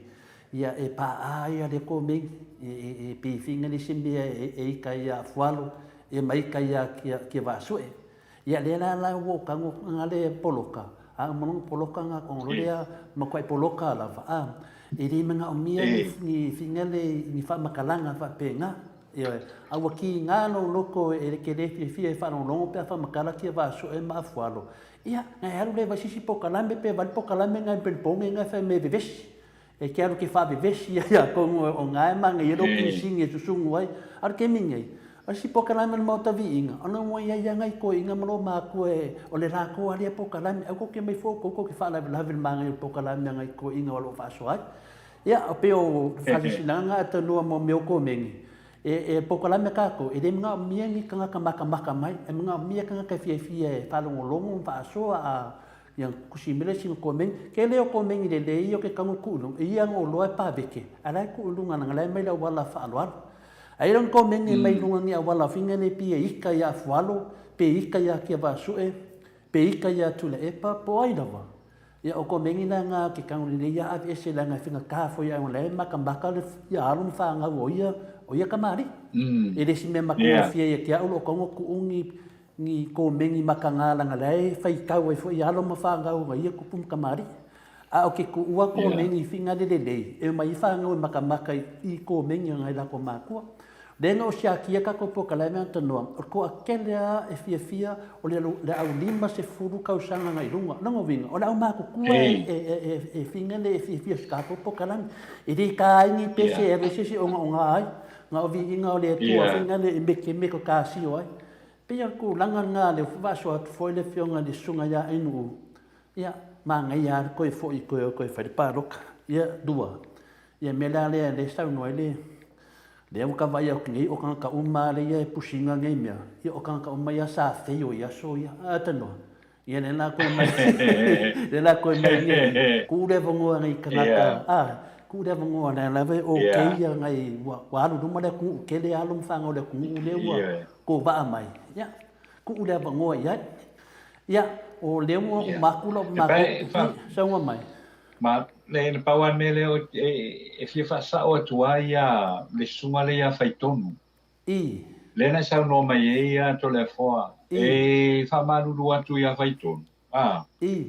Ia, e paʻā ia le komeni, e, e pifiga le isi mea e, e ika ia Afualo, e ma ika ia kia, kia Vaasue. Ia, lea la la ua o kago nga le poloka, a uma longa poloka nga kongo lea makuai poloka lava, a, e le manaomia ni, ni figa le, ni faamatalaga faapena. Ioe, a ua kiga lou loko e le ke le fiafia e faalogologo pe a faamatala kia Vaasue ma Afualo. Ia, na e alu lea e vaai se isi pokalame pe vaai le pokalame nga e penponge nga e fai mai e vevesi. E ke alu ke faavevesi ia ia outou o nga e manaia lou pisingi e susugu ai. A o le taimi nei, o le isi pokalame o le Maota Viiga, ona ua i ai ia nai toeaiina ma lou makua e, o le latou lava lea pokalame. Aua tou te omai fua outou tou te faalavelave i le manaia o le pokalame a nai toeaiina o lo o faasoa ai. Ia, pei o faasilasilaga na atanoa mo mea o komeni, e, e pokalame tatou, e le manaomia ni tagata matamata mai, e manaomia tagata e fiafia e faalogologo ma faasoa a Ia kusimele sina komeni. Ke leo komeni le le ia o ke kago kuu i luga, e ia na oloa e paveke, a la e kuu i luga langa la e mai le auala faaaloalo. A ia ni komeni e mai i luga ni auala finga nei pi e ika ia Afualo, pe ika ia Kiavaasue, pe ika ia Tuilaepa, po o ai lava. Ia o komeni la nga ke kago lelei ia aveese leaga e faigata foi ae ona la e makamaka le ia alo ma fanau o ia o ia kamali'i. E le o se mea matagofie ia te au lo o kago kuu ni ni komeni makaga laga lae faitau ai foi alo ma fanau a ia kupu ma kamali'i. A o ke kuʻua komeni i finale lelei, e omai ai fanau e makamaka i komeni o nai lakou makua. Lea na o siakia kakou pokalame ana tanoa, o le toatele a e fiafia o le le au 50 kausaga agai i luga. Lona uiga, o le au matutua e, e, e, e finale e fiafia i se kakou pokalame. E le ta ai ni pese e alu ai se isi e ogaoga ai, na o viiga o le Atua finale e mekemeke kasio ai. Pei o le tulaga lena lea ua faasoa atu foi le Afioga i le Susuga ia Ainuu, ia, manaia lava le toe foi toe o toe fai le palota. Ia, lua, ia mea la lea lea e saunoa ai le, Lea ua ka vaai atu nei o kanaka uma lea ia e pusiga nei mea, ia o kanaka uma ia sa feio i aso ia. A tanoa, ia lea la koe mai, lea la koe mai nei, kuu le avanoa nei kanaka, a, kuu le avanoa lea lava e okay ia ngai, ua, ua alu luma le atunuu, tele alo ma fanau o le atunuu lea ua kovaa mai, ia, kuu le avanoa i ai. Ia, o lea ua uma atu lau matou, saunoa mai. Ma le na pau lava le mea lea e fia faasao atu ai ia le susuga lea ia Faitonu. I. Lea na e saunoa mai ai ia Toleafoa. I. E faamalulu atu ia Faitonu, a. I.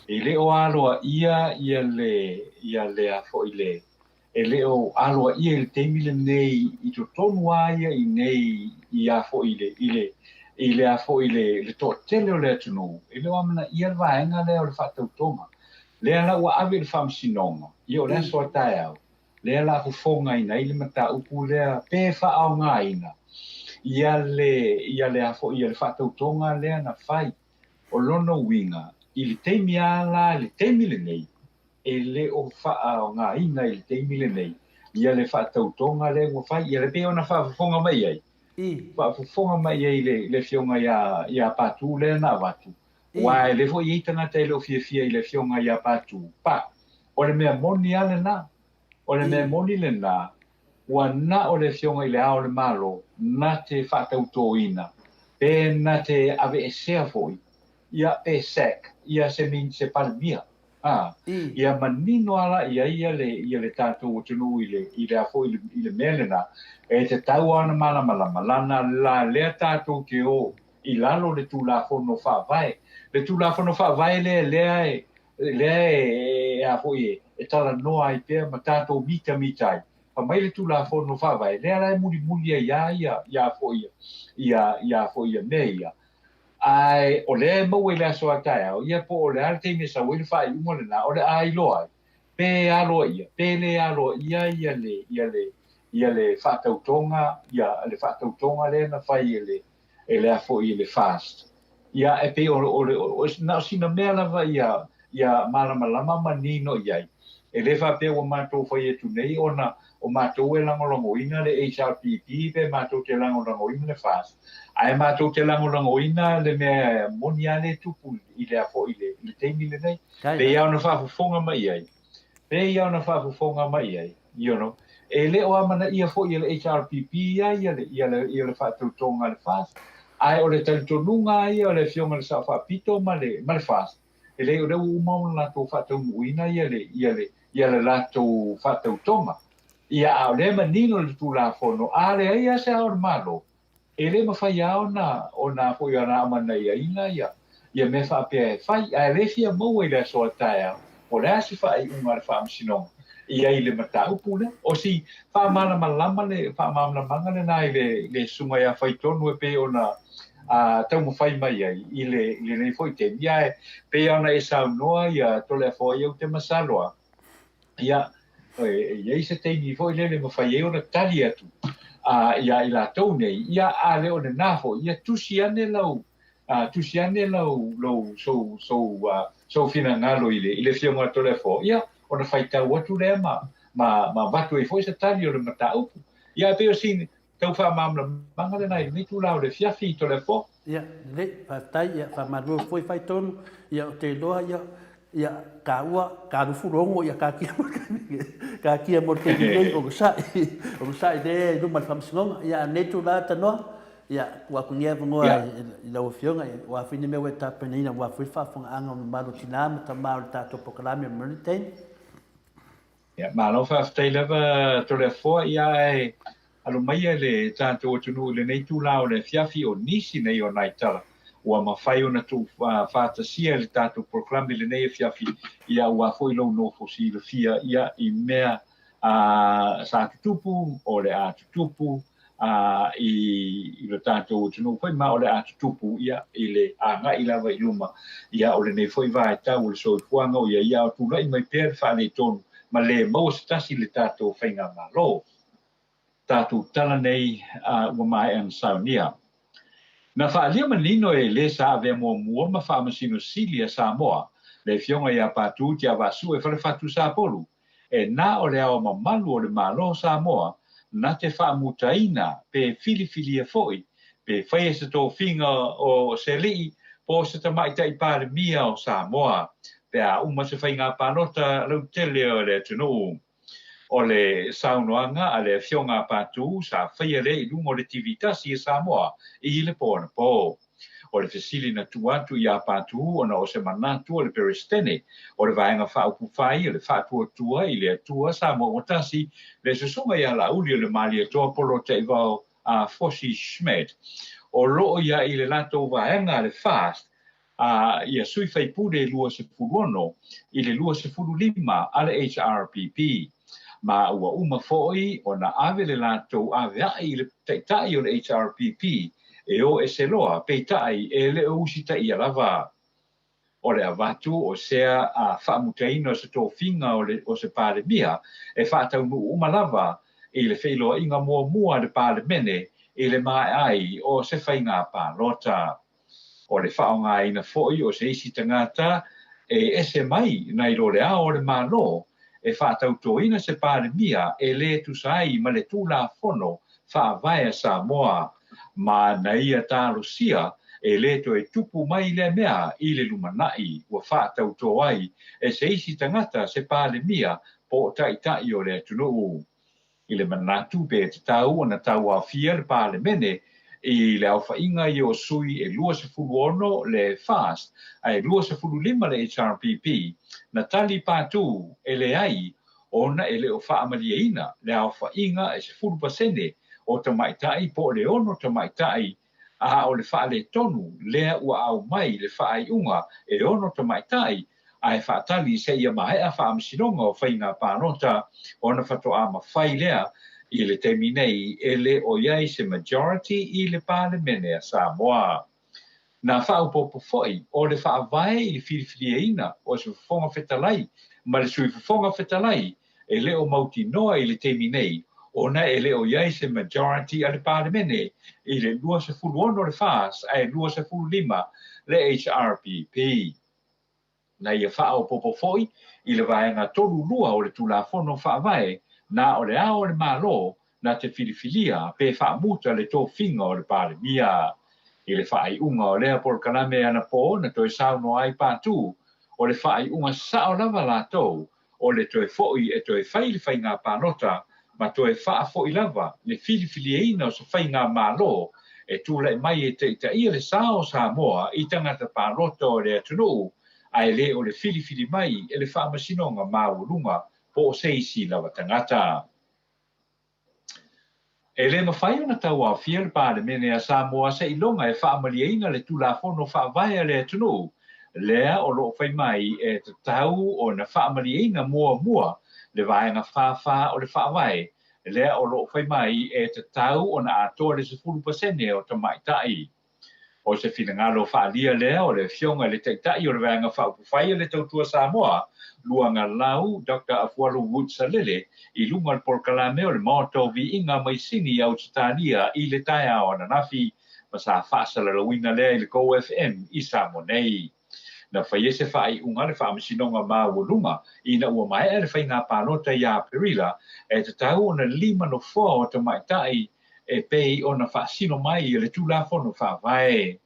E le o aloaia ia le, ia le a foi le, e le o aloaia i le taimi lenei i totonu lava ia i nei i a foi i le, i le, i le a foi le, le toatele o le atunuu, e le o amanaia le vaega lea o le faatautoga. Lea la ua ave i le Faamasinoga, ia o le aso a taeao, lea la a fofogaina ai le mataupu lea pe faaaogaina ia le, ia le a foi, ia le faatautoga lea na fai. O lona uiga, i le taimi lava la, i le taimi lenei, e le o faaaogaina i le taimi lenei ia le faatautoga lea ua fai, ia le pei ona faafofoga mai ai, faafofoga mai ai le, le Afioga ia, ia Patu lea na avatu, aua e le foi i ai tagata e le o fiafia i le Afioga ia Patu, pa, o le mea moni lava lena, o le mea moni lena, ua na o le Afioga i Le Ao o le Malo na te faatautoina, pe na te aveesea foi, ia pe sack, ia se, se Palemia. Ā, ia manino lava la i ai ia le, ia le tatou atunuu i le, i le a foi, i le, i le mea lena, e tatau lava ona malamalama, lana la lea tatou te o i lalo o le Tulafono Faavae. Le Tulafono Faavae lea, lea e, lea e, e a foi, e, e talanoa ai pea ma tatou mitamita ai. Fai mai le Tulafono Faavae, lea la e mulimuli ai lava ia, ia a foi, ia, ia, ia a foi ia mea ia. Ae o lea e maua i le aso a taeao, ia po o le a le taimi e sau ai le faaiuga lena, o le a iloa ai, pe aloaia, pe le aloaia ia le, ia le, ia le faatautoga, ia le faatautoga lea na fai e le, e le a foi e le FAST. Ia, e pei o, o le, o, na o sina mea lava ia, ia malamalama manino i ai. E le faapea ua matou fai atu nei ona o matou e lagolagoina le HRPP pe matou te lagolagoina le FAST, ae matou te lagolagoina le mea moni lava lea e tupu i le a foi i le, i le taimi lenei. Pei lava ona faafofoga mai i ai, pei lava ona faafofoga mai i ai, you know, e le o amanaia foi e le HRPP ia ia le, ia le, ia le faatautoga a le FAST, ae o le talitonuga lava ia o le Afioga i le Sao Faapito ma le, ma le FAST, E leai, o lea ua uma ona latou faataunuuina ia le, ia le, ia le latou faatautoga. Ia, a o lea e manino le Tulafono, a leai lava se Ao o le Malo, e le mafai lava ona, ona foi ona amanaiaina ia, ia mea faapea e fai. Ae le fia maua i le aso a taeao, po o le a se faaiuga a le Faamasinoga i ai i le mataupu lea. O si faamalamalama le, faamalamalamaga lena i le, i le Susuga ia Faitonu e pei ona a taumafai mai ai i le, i lenei foi taimi. Ae pei lava ona e saunoa ia Toleafoa, ia ou te masalo lava, ia, e i ai se taimi foi lele e mafai ai ona tali atu a, iā i latou nei, ia, a le o lena foi, ia tusi ane lau, a, tusi ane lau, lou, sou, sou, a, sou finagalo i le, i le Afioga a Toleafoa, ia, ona faitau atu lea ma, ma, ma avatu ai foi se tali o le mataupu. Ia, e pei o si, Tau faamalamalamaga lena i lenei itula o le afiafi i Toleafoa. Ia, lelei, faafetai, ia, faamalo foi Faitonu, ia, ou te iloa, ia, ia, taua, ka lufu logo, ia, ka kia mo le taimi, ka kia mo le taimi nei, onosai, onosai lea i luma o le Faamasinoga. Ia, a lenei itula tanoa, ia, tuu atu nei avanoa i lau Afioga, ia, o a foi ni mea ua e tapenaina aua foi le faafofogaaga o mamalu o tina ma tama o le tatou polokalame o le Maritime. Ia, malo faafetai lava Toleafoa, ia ae alo maia le tatou atunuu i lenei itula o le afiafi o nisi nei o nai tala ua mafai ona tuu faatasia i le tatou polokalame i lenei afiafi, ia aua foi lou nofo silafia ia i mea sa tutupu, o le a tutupu, a, i, i lo tatou atunuu foi, ma o le a tutupu ia i le agai lava i luma ia o lenei foi vaitau o le soifuaga o ia ia o tulai mai pea le faaletonu ma le maua se tasi le tatou faigamalo. Tatou tala nei a, ua maea ona saunia. Na faaalia manino e le sa avea muamua ma Faamasino Sili a Samoa, le Afioga ia Patu Tiavaasue Falefatu Sapolu, E na o le Ao Mamalu o le Malo o Samoa na te faamutaina pe filifilia foi pe faia se tofiga o se alii po o se tamaitai Palemia o Samoa pe a uma se faiga palota lautele o le atunuu. O le saunoaga a le Afioga a Patu sa faia lea i luga o le TV tasi a Samoa i le po anapo. O le fesili na tuu atu iā Patu ona o se manatu o le Peresetene o le Vaega Faaupufai o le Faatuatua i le Atua Samoa Ua Tasi, le Susuga ia Laauli o le Malietoa Polataivao a Fosi Schmidt, o lo o ia i le latou vaega le FAST a ia sui faipule 26 i le 25 a le HRPP. Ma ua uma foi ona ave le latou avea'i i le Taitai o le HRPP e o ese loa, peitai e le o usitaia lava. O le avatu o sea a faamutaina o se tofiga o le o se Palemia e faataunuu uma lava i le feiloaiga muamua a le Palemene i le maea ai o se faiga palota. O le faaaogaina foi o se isi tagata e ese mai nai lo le Ao o le Malo e faatautoina se Palemia e le tusa ai ma le Tulafono Faavae a Samoa, ma na ia talosia e le toe tupu mai lea mea i le lumanai ua faatautō ai e se isi tagata se Palemia po o Taitai o le atunuu. I le manatu pe tatau ona tauaofia le Palemene i le aofaiga ia o sui e 26 le FAST ae 25 le HRPP, na tali pātū e leai ona e le o faamalieina le aofaiga e 10% o tamaitai po o le 6 tamaitai a o le faaletonu lea ua aumai le faaiuga e 6 tamaitai ae faatali seia maea faamasinoga o faiga palota ona faatoa mafai lea. I le taimi nei e le o i ai se majority i le Palemene a Samoa. Na faaopoopo foi o le faavae i le filifiliaina o se Fofoga Fetalai ma le Sui Fofoga Fetalai e le o mautinoa i le taimi nei ona e le o i ai se majority a le Palemene i le 26 le FAS ae 25 le HRPP. Na ia faaopoopo foi i le Vaega 32 o le Tulafono Faavae, na o le Ao o le Malo na te filifilia pe faamuta le tofiga o le Palemia. I le faaiuga o lea polokalame anapō na toe saunoa ai Patu, o le faaiuga sao lava latou o le toe foi e toe fai le faiga palota ma toe faafoi lava le filifiliaina o se faigamalo e tulai mai e taitaia le sa o Samoa i tagata palota o le atunuu ae le o le filifili mai e le Faamasinoga Maualuga po o se isi lava tagata. E le mafai ona tauaofia le Palemene a Samoa seiloga e faamalieina le Tulafono Faavae a le atunuu, lea o lo o fai mai e tatau ona faamalieina muamua le Vaega 44 o le Faavae, lea o lo o fai mai e tatau ona atoa le 10% o tamaitai. O se finagalo faaalia lea o le Afioga i le Taitai o le Vaega Faaupufai a le Tautua Samoa, Luagalau Doctor Afualo Wood Salele, i luga o le polokalame o le Maota o Viiga mai Sini i Ausetalia i le taeao ananafi, ma sa faasalalauina lea i le Go FM i Samoa nei. Na faia se faaiuga a le Faamasinoga Maualuga ina ua maea le faiga palota ia Aperila e tatau ona 5 nofoa o tamaitai e pei ona faasino mai e le Tulafono Faavae.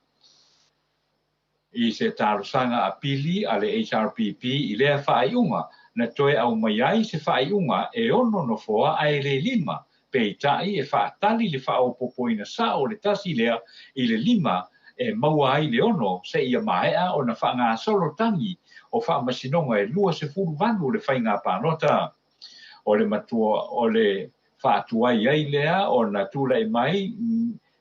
I se talosaga apili a le HRPP i lea faaiuga, na toe aumai ai se faaiuga e 6 nofoa ae le 5, peitai e faatali le faaopoopoina sao o le tasi lea i le 5 e maua ai le 6 seia maea ona faagasolo tagi o faamasinoga e 28 le faiga palota. O le matua o le faatuai ai lea ona tulai mai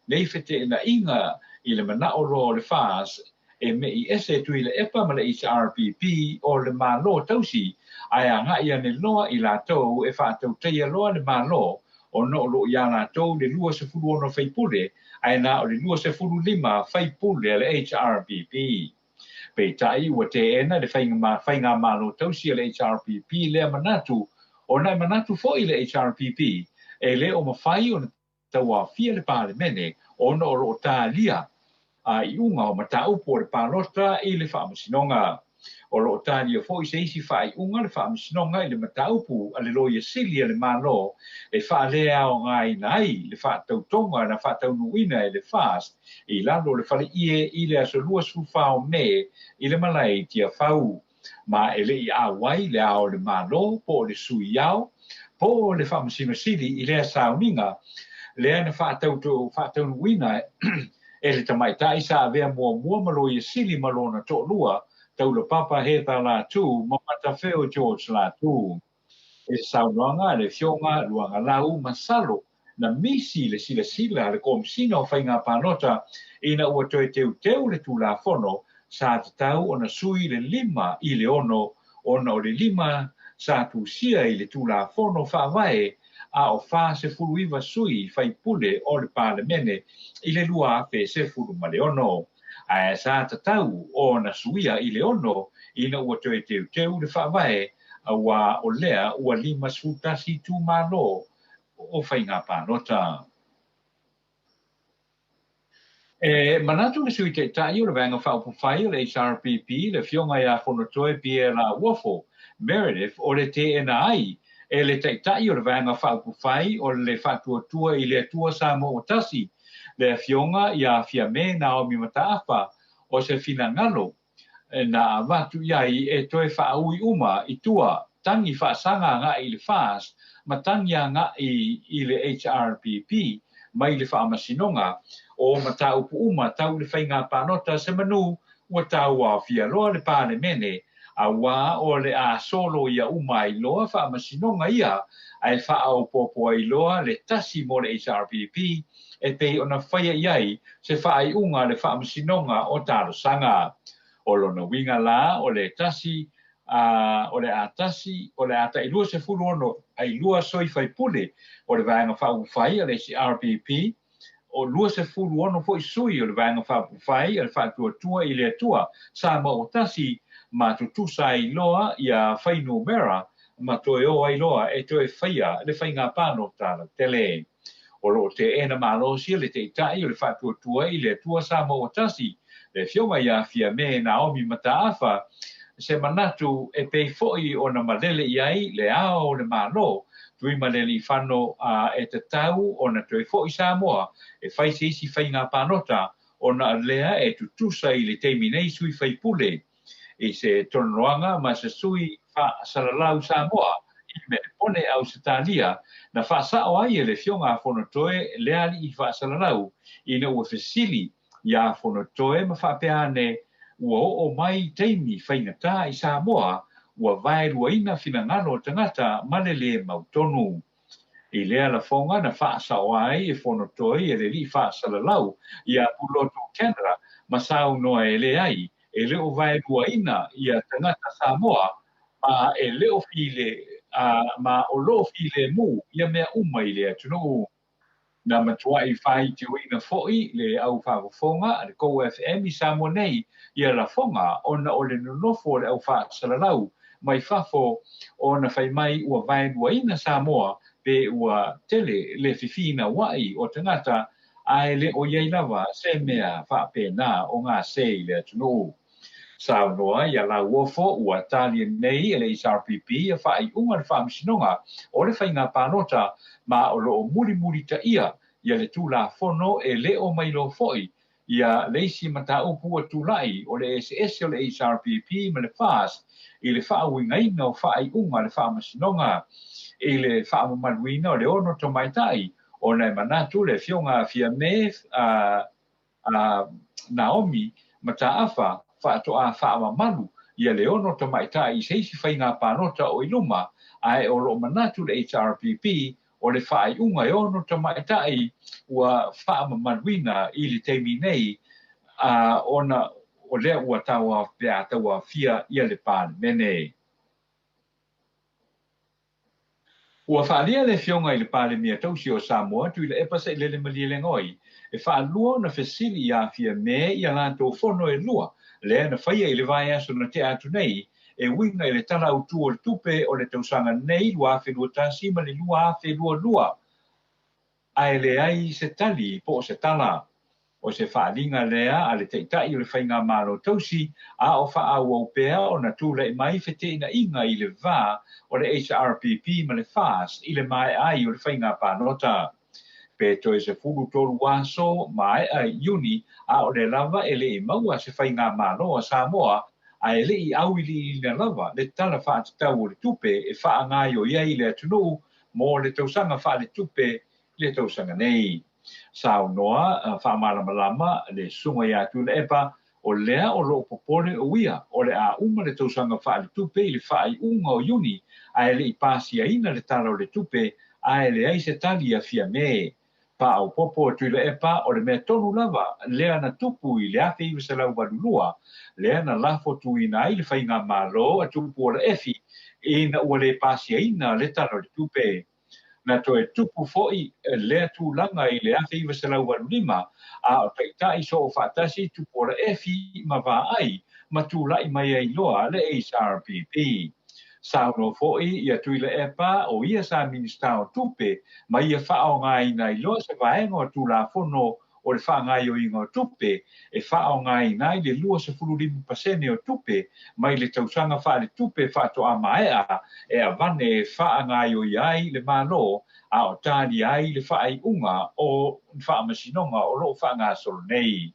nei feteenaiga i le manao loa o le FAS e me'i ese Tuilaepa ma le HRPP o le Malo tausi ae agai ane loa i latou e faatautaia loa le Malo ona o lo o iā latou le 26 faipule ae na o le 25 faipule a le HRPP. Peitai, ua teena le Faigamalo Tausi a le HRPP lea manatu, ona e manatu foi le HRPP e le o mafai ona tauaofia le Palemene ona o lo o talia iuga o mataupu o le palota i le Faamasinoga. O lo o talia foi se isi faaiuga a le Faamasinoga i le mataupu a le Loia Sili a le Malo e faaleaogaina ai le faatautoga na faataunuuina e le FAST i lalo o le faleie i le aso 24 o Me i le malae i Tiafau. Ma e le i auai le Ao o le Malo po o le Sui Ao po o le Faamasino Sili i lea sauniga lea na faataunuuina e le tamaitai sa avea muamua ma Loia Sili ma lona toalua, Taulapapa Heather Latu ma Matafeo George Latu. I se saunoaga a le Afioga Luagalau Masalo, na misi le silasila a le Komesina o Faiga Palota ina ua toe teuteu le Tulafono sa tatau ona sui le 5 i le 6 ona o le 5 sa tusia i le Tulafono Faavae a o 49 sui faipule o le Palemene i le 2016. Ae sa tatau ona suia i le 6 ina ua toe teuteu le Faavae auā o lea ua 51 itumalo o faiga palota. E manatu le Sui Taitai o le Vaega Faaupufai o le HRPP, le Afioga ia Fonotoe Pierre Lauofo Meredith o le teena ai e le Taitai o le Vaega Faaupufai o le Faatuatua i le Atua Samoa Ua Tasi, le Afioga ia Fiame Naomi Mataafa o se finagalo na avatu i ai e toe faaui uma i tua tagi faasaga agai i le FAST ma tagi agai i le HRPP mai le Faamasinoga o mataupu uma tau le faiga palota semanu ua tauaofia loa le Palemene auā o le a solo ia uma ai loa Faamasinoga ia ae faaopoopo ai loa le tasi mo le HRPP e pei ona faia i ai se faaiuga a le Faamasinoga o Talosaga. O lona uiga la o le tasi a o le a tasi o le a tai 26 ai lua sui faipule o le Vaega Faaupufai a le HRPP, o 26 foi sui o le Vaega Faaupufai a le Faatuatua i le Atua Samoa Ua Tasi ma tutusa ai loa ia fuainumera ma toe o ai loa e toe faia le faiga palota lautele. O lo o teena malosi le Taitai o le Faatuatua i le Atua Samoa Ua Tasi, le Afioga ia Fiame Naomi Mataafa, se manatu e pei foi ona malele i ai le Ao o le Malo, Tuimalealiifano a e tatau ona toe foi Samoa e fai se isi faiga palota ona lea e tutusa i le taimi nei sui faipule i se talanoaga ma se sui faasalalau Samoa i Melepone, Ausetalia, na faasao ai e le Afioga a Fonotoe le alii faasalalau ina ua fesili iā Fonotoe ma faapea ane ua oo mai taimi faigata i Samoa ua vaeluaina finagalo o tagata ma le lē mautonu. I lea lafoga na faasaoa ai e Fonotoe e le alii faasalalau iā Pulotu Canada ma saunoa e leai e le o vaeluaina ia tagata Samoa ma e le o file a ma o lo o filemu ia mea uma i le atunuu. Na matuai faitioina foi le au faafofoga a le Go FM i Samoa nei ia lafoga ona o le nonofo o le au faasalalau mai fafo ona fai mai ua vaeluaina Samoa pe ua tele le fifinauai o tagata ae le o i ai lava se mea faapena o gase i le atunuu. Saunoa ia Lauofo ua talia nei e le HRPP ia faaiuga le Faamasinoga o le Faiga Palota ma o lo o mulimulitaia ia le Tulafono e le o mailoa foi ia le isi mataupu ua tulai o le eseese o le HRPP ma le FAST i le faauigaina o faaiuga a le Faamasinoga i le faamamaluina o le 6 tamaitai ona e manatu le Afioga a Fiame a Naomi Mataafa faatoa faamamalu ia le 6 tamaitai i se isi faiga palota o i luma, ae o lo o manatu le HRPP o le faaiuga e 6 tamaitai ua faamamaluina i le taimi nei a ona o lea ua pe a tauaofia ia le Palemene. Ua faaalia le Afioga i le Palemia Tausi o Samoa, Tuilaepa Sailele Malielegaoi, e faalua ona fesili iā Fiame i a latou fono e lua lea na faia i le vaiaso na tea atu nei e uiga i le Tala Autu o le Tupe o le tausaga nei 2021 ma le 2022, ae leai se tali po o se tala. O se faaaliga lea a le Taitai o le Faigamalo Tausi a o faaauau pea ona tulai mai feteenaiga i le va o le HRPP ma le FAST i le maea ai o le faiga palota. Pe toe 13 aso maea Iuni a o lea lava e le i maua se Faigamalo a Samoa ae le i auiliiliina lava le Tala Faatatau o le Tupe e faagaoioi ai le atunuu mo le tausaga faaletupe i le tausaga nei. Saunoa faamalamalama le Susuga ia Tuilaepa, o lea o lo o popole o ia o le a uma le tausaga faaletupe i le faaiuga o Iuni ae le i pasiaina le Tala o le Tupe ae leai se tali a Fiame. Faaopoopo a Tuilaepa o le mea tonu lava lea na tupu i le 1982 lea na lafo tuina ai le faigamalo a Tupuola Efi ina ua le pasiaina le Tala o le Tupe. Na toe tupu foi lea tulaga i le 1985, a o taitai soofaatasi Tupuola Efi ma Vaai ma tulai mai ai loa le HRPP. Saunoa foi ia Tuilaepa o ia sa Minisita o Tupe ma ia faaaogaina ai loa se vaega o Tulafono o le faagaoioiga o tupe e faaaogaina ai le 25% o tupe mai le tausaga faaletupe faatoa maea e avane e faagaoioia ai le Malo a o talia ai le faaiuga o ni faamasinoga o lo o faagasolo nei.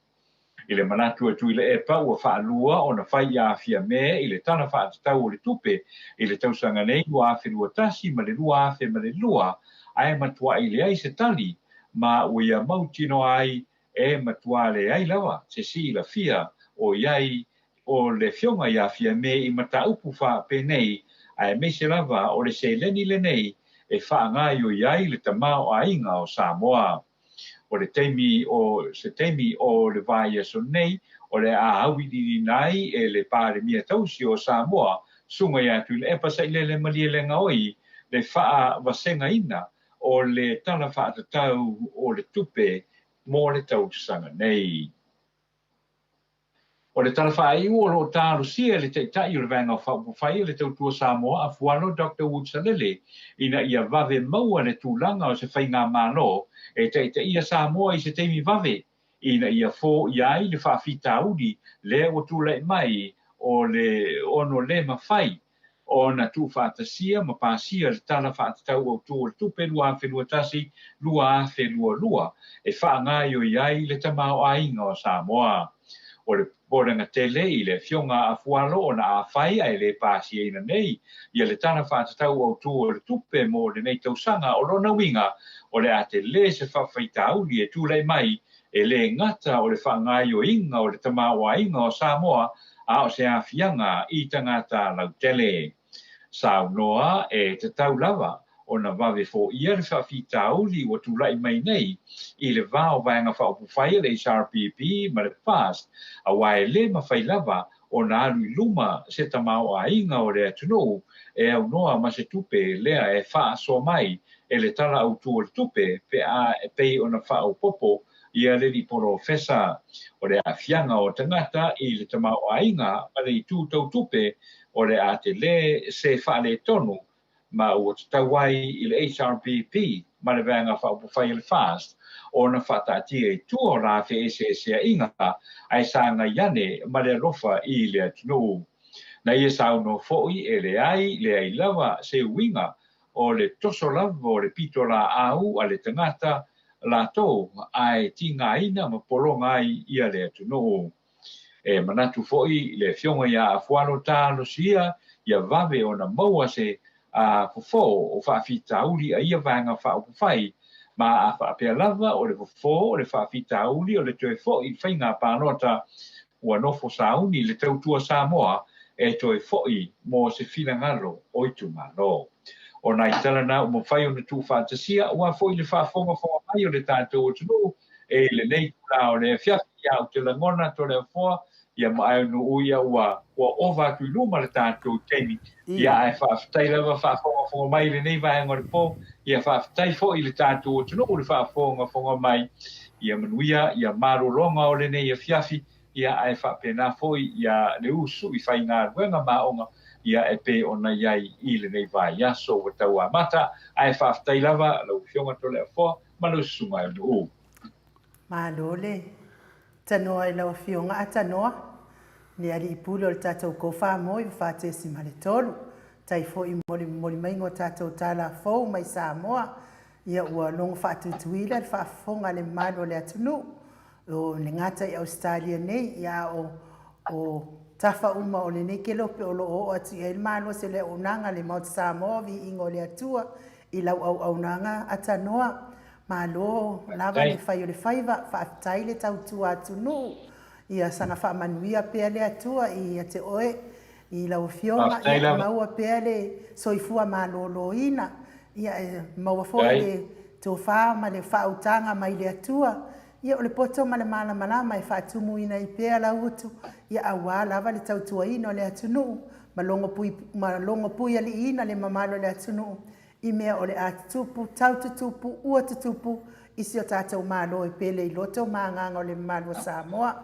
I le manatu a Tuilaepa ua faalua ona fai ia Fiame i le Tala Faatatau o le Tupe i le tausaga nei 2021 ma le 2022 ae matuai leai se tali ma ua ia mautinoa ai e matua leai lava se silafia o i ai o le Afioga ia Fiame i mataupu faapenei aemaise lava o le seleni lenei e faagaoioi ai le tamaoaiga o Samoa. O le taimi o se taimi o le vaiaso nei o le a auiliiliina ai e le Palemia Tausi o Samoa, Susuga ia Tuilaepa Sailele Malielegaoi le faavasegaina o le Tala Faatatau o le Tupe mo le tausaga nei. O le tala faaiu o lo o talosia e le Taitai o le Vaega Faaupufai o le Tautua Samoa Afualo Doctor Wood Salele ina ia vave maua le tulaga o se faigamalo e taitaia Samoa i se taimi vave ina ia foia ai le faafitauli lea ua tulai mai o le ono le mafai ona tuufaatasia ma pasia le Tala Faatatau Autu o le Tupe 2021/2022 e faagaoioi ai le tamaoaiga o Samoa. O le popolega tele i le Afioga a Afualo ona afai ae le pasiaina nei ia le Tala Faatatau Autu o le Tupe mo lenei tausaga o lona uiga o le a tele se faafaitauli e tulai mai e le gata o le faagaoioiga o le tamaoaiga o Samoa a o se aafiaga i tagata lautele. Saunoa e tatau lava ona vave foia le faafitauli ua tulai mai nei i le va o Vaega Faaupufai a le HRPP ma le FAST, aua e le mafai lava ona alu i luma se tamaoaiga o le atunuu e aunoa ma se tupe lea e faasoa mai e le Tala Autu o le Tupe pe a e pei ona faaopoopo ia le alii polofesa. O le aafiaga o tagata i le tamaoaiga ma le itu tau tupe o le a tele se faaletonu ma ua tatau ai i le HRPP ma le Vaega Faaupufai a le FAST ona faataatia i tua o la feeseeseaiga ae sagai ane ma le alofa i le atunuu. Na ia saunoa foi e leai, leai lava se uiga o le toso lava o le pitolaau a le tagata latou ae tigaina ma pologa ai ia le atunuu. E manatu foi le Afioga ia Afualo talosia ia vave ona maua se fofo o faafitauli a ia Vaega Faaupufai, ma a faapea lava o le fofo o le faafitauli o le toe foi i faiga palota ua nofo sauni le Tautua Samoa e toe foi mo se finagalo o itumalo. O nai tala na ua mafai ona tuufaatasia aua foi le faafogafoga mai o le tatou atunuu e i lenei itula o le afiafi ia ou te lagona Toleafoa ia ma Aenu'u ia ua ua ova atu i luma le tatou taimi ia ae faafetai lava faafogafoga mai i lenei vaega o le po ia faafetai foi i le tatou atunuu le faafogafoga mai ia manuia ia malologa o lenei afiafi ia ae faapena foi ia le usu i faigaluega ma aoga ia e pei ona i ai i lenei vaiaso ua tau amata ae faafetai lava lau Afioga Toleafoa ma lau Susuga Aenu'u. Malo le. Tanoa i lau Afioga Atanoa, le Alii Pule o le tatou Kofa mo 94.3. Tai foi mo le momoli maiga o tatou tala fou mai Samoa. Ia ua logo faatutuila le faafofoga a le mamalu o le atunuu, o le gata i Ausetalia nei, ia a o tafa uma o lenei kelope o lo o oo atu i ai le malosi o le auaunaga a le Maota Samoa, viiga o le Atua i lau auaunaga Atanoa. Malo lava le fai o le faiva, faafetai le tautua atunuu, ia saga faamanuia pea le Atua ia te oe i lau Afioga, ia maua pea le soifua maloloina, ia e maua foi le tofa ma le faautaga mai le Atua, ia o le poto ma le malamalama e faatumuina ai pea lau utu, ia aua lava le tautuaina o le atunuu ma ma logopuialiiina le mamalu o le atunuu i mea o le a tutupu, tau tutupu, ua tutupu i si o tatou Malo e pele i loto ma agaga o le mamalu o Samoa.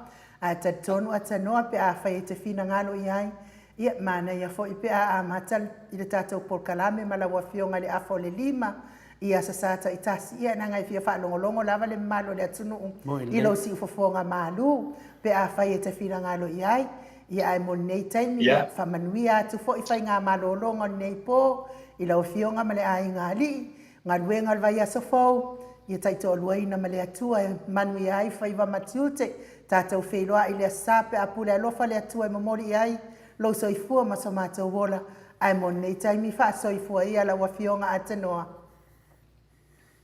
Ae talitonu Atanoa pe afai e te finagalo i ai, ia, manaia foi pe a amata i le tatou polokalame ma lau Afioga i le afa o le 5 i Aso Sa taitasi. Ia, leaga e fia faalogologo lava le mamalu o le atunuu i lou siufofoga malu pe afai e te finagalo i ai. Ia, ae mo lenei taimi, ia, faamanuia atu foi faigamalologa o lenei po i lau Afioga ma le aiga alii, galuega o le vaiaso fou, ia taitoaluaina ma le Atua e manuia ai faiva ma tiute, tatou feiloai i le Aso Sa pe a pule alofa le Atua e momoli i ai lou soifua ma so matou ola, ae mo lenei taimi faasoifua ia lau Afioga Atanoa.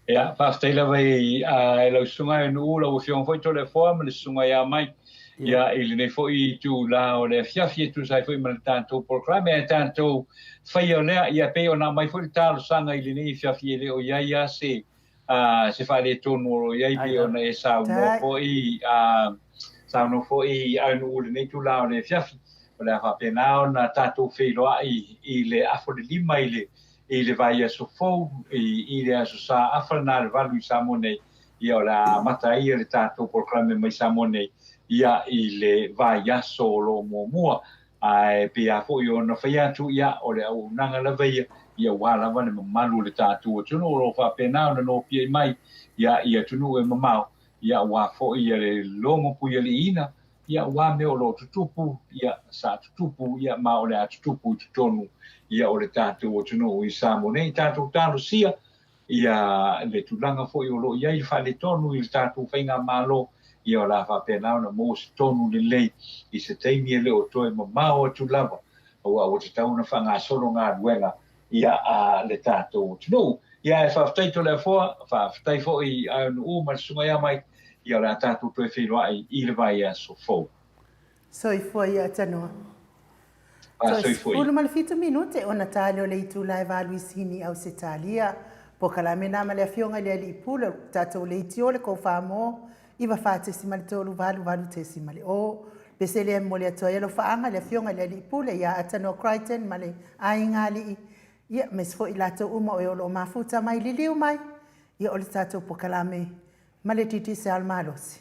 Ia, faafetai lava i lau susuga e Nuu, lau Afioga foi Toleafoa ma le susuga ia Mai. Ia, i lenei foi itula o le afiafi e tusa ai foi ma le tatou polokalame ae tatou faia o lea, ia pei ona aumai foi le talosaga i lenei afiafi e le o i ai lava se se faaletonu o lo o i ai pei ona e saunoa foi saunoa foi i Nuu i lenei itula o le afiafi. O le a faapena ona tatou feiloai i le afa o le 5 i le i le vaiaso fou, i le Aso Sa afa lena le 8 i Samoa nei, ia o le a amata ai le tatou polokalame mai Samoa nei, ia i le vaiaso o lo o muamua. Ae pei lava foi ona fai atu, ia o le auaunaga lava ia, ia aua lava le mamalu o le tatou atunuu o lo o faapena ona nopiai mai, ia i atunuu e mamao, ia aua foi le logopuialiiina Ia, aua mea o lo o tutupu, ia, sa tutupu, ia, ma o le a tutupu i totonu, ia, o le tatou atunuu i Samoa nei. Tatou talosia, ia, le tulaga foi o lo o i ai le faaletonu i le tatou faigamalo, ia, o le a faapena ona maua se tonu lelei i se taimi e le o toe mamao atu lava, aua ua tatau ona faagasolo galuega, ia, a le tatou atunuu. Ia, ae faafetai Toleafoa, faafetai foi i Aonuu ma le Susuga ia Mike, ia o le a tatou toe feiloai i le vaiaso fou. Soifua ia Tanoa. Toe 17 minute ona tali o le itula e 8 i Sini, Ausetalia. Polokalame na ma le Afioga i le Alii Pule o le tatou leitio le Kofa mo 94.3 88.0. Pese lea e momoli atu ai alofaaga i le Afioga i le Alii Pule ia Atanoa Crichton ma le aiga alii, ia aemaise foi i latou uma o e o lo o mafuta mai liliu mai, ia o le tatou polokalame ma le Digicel malosi.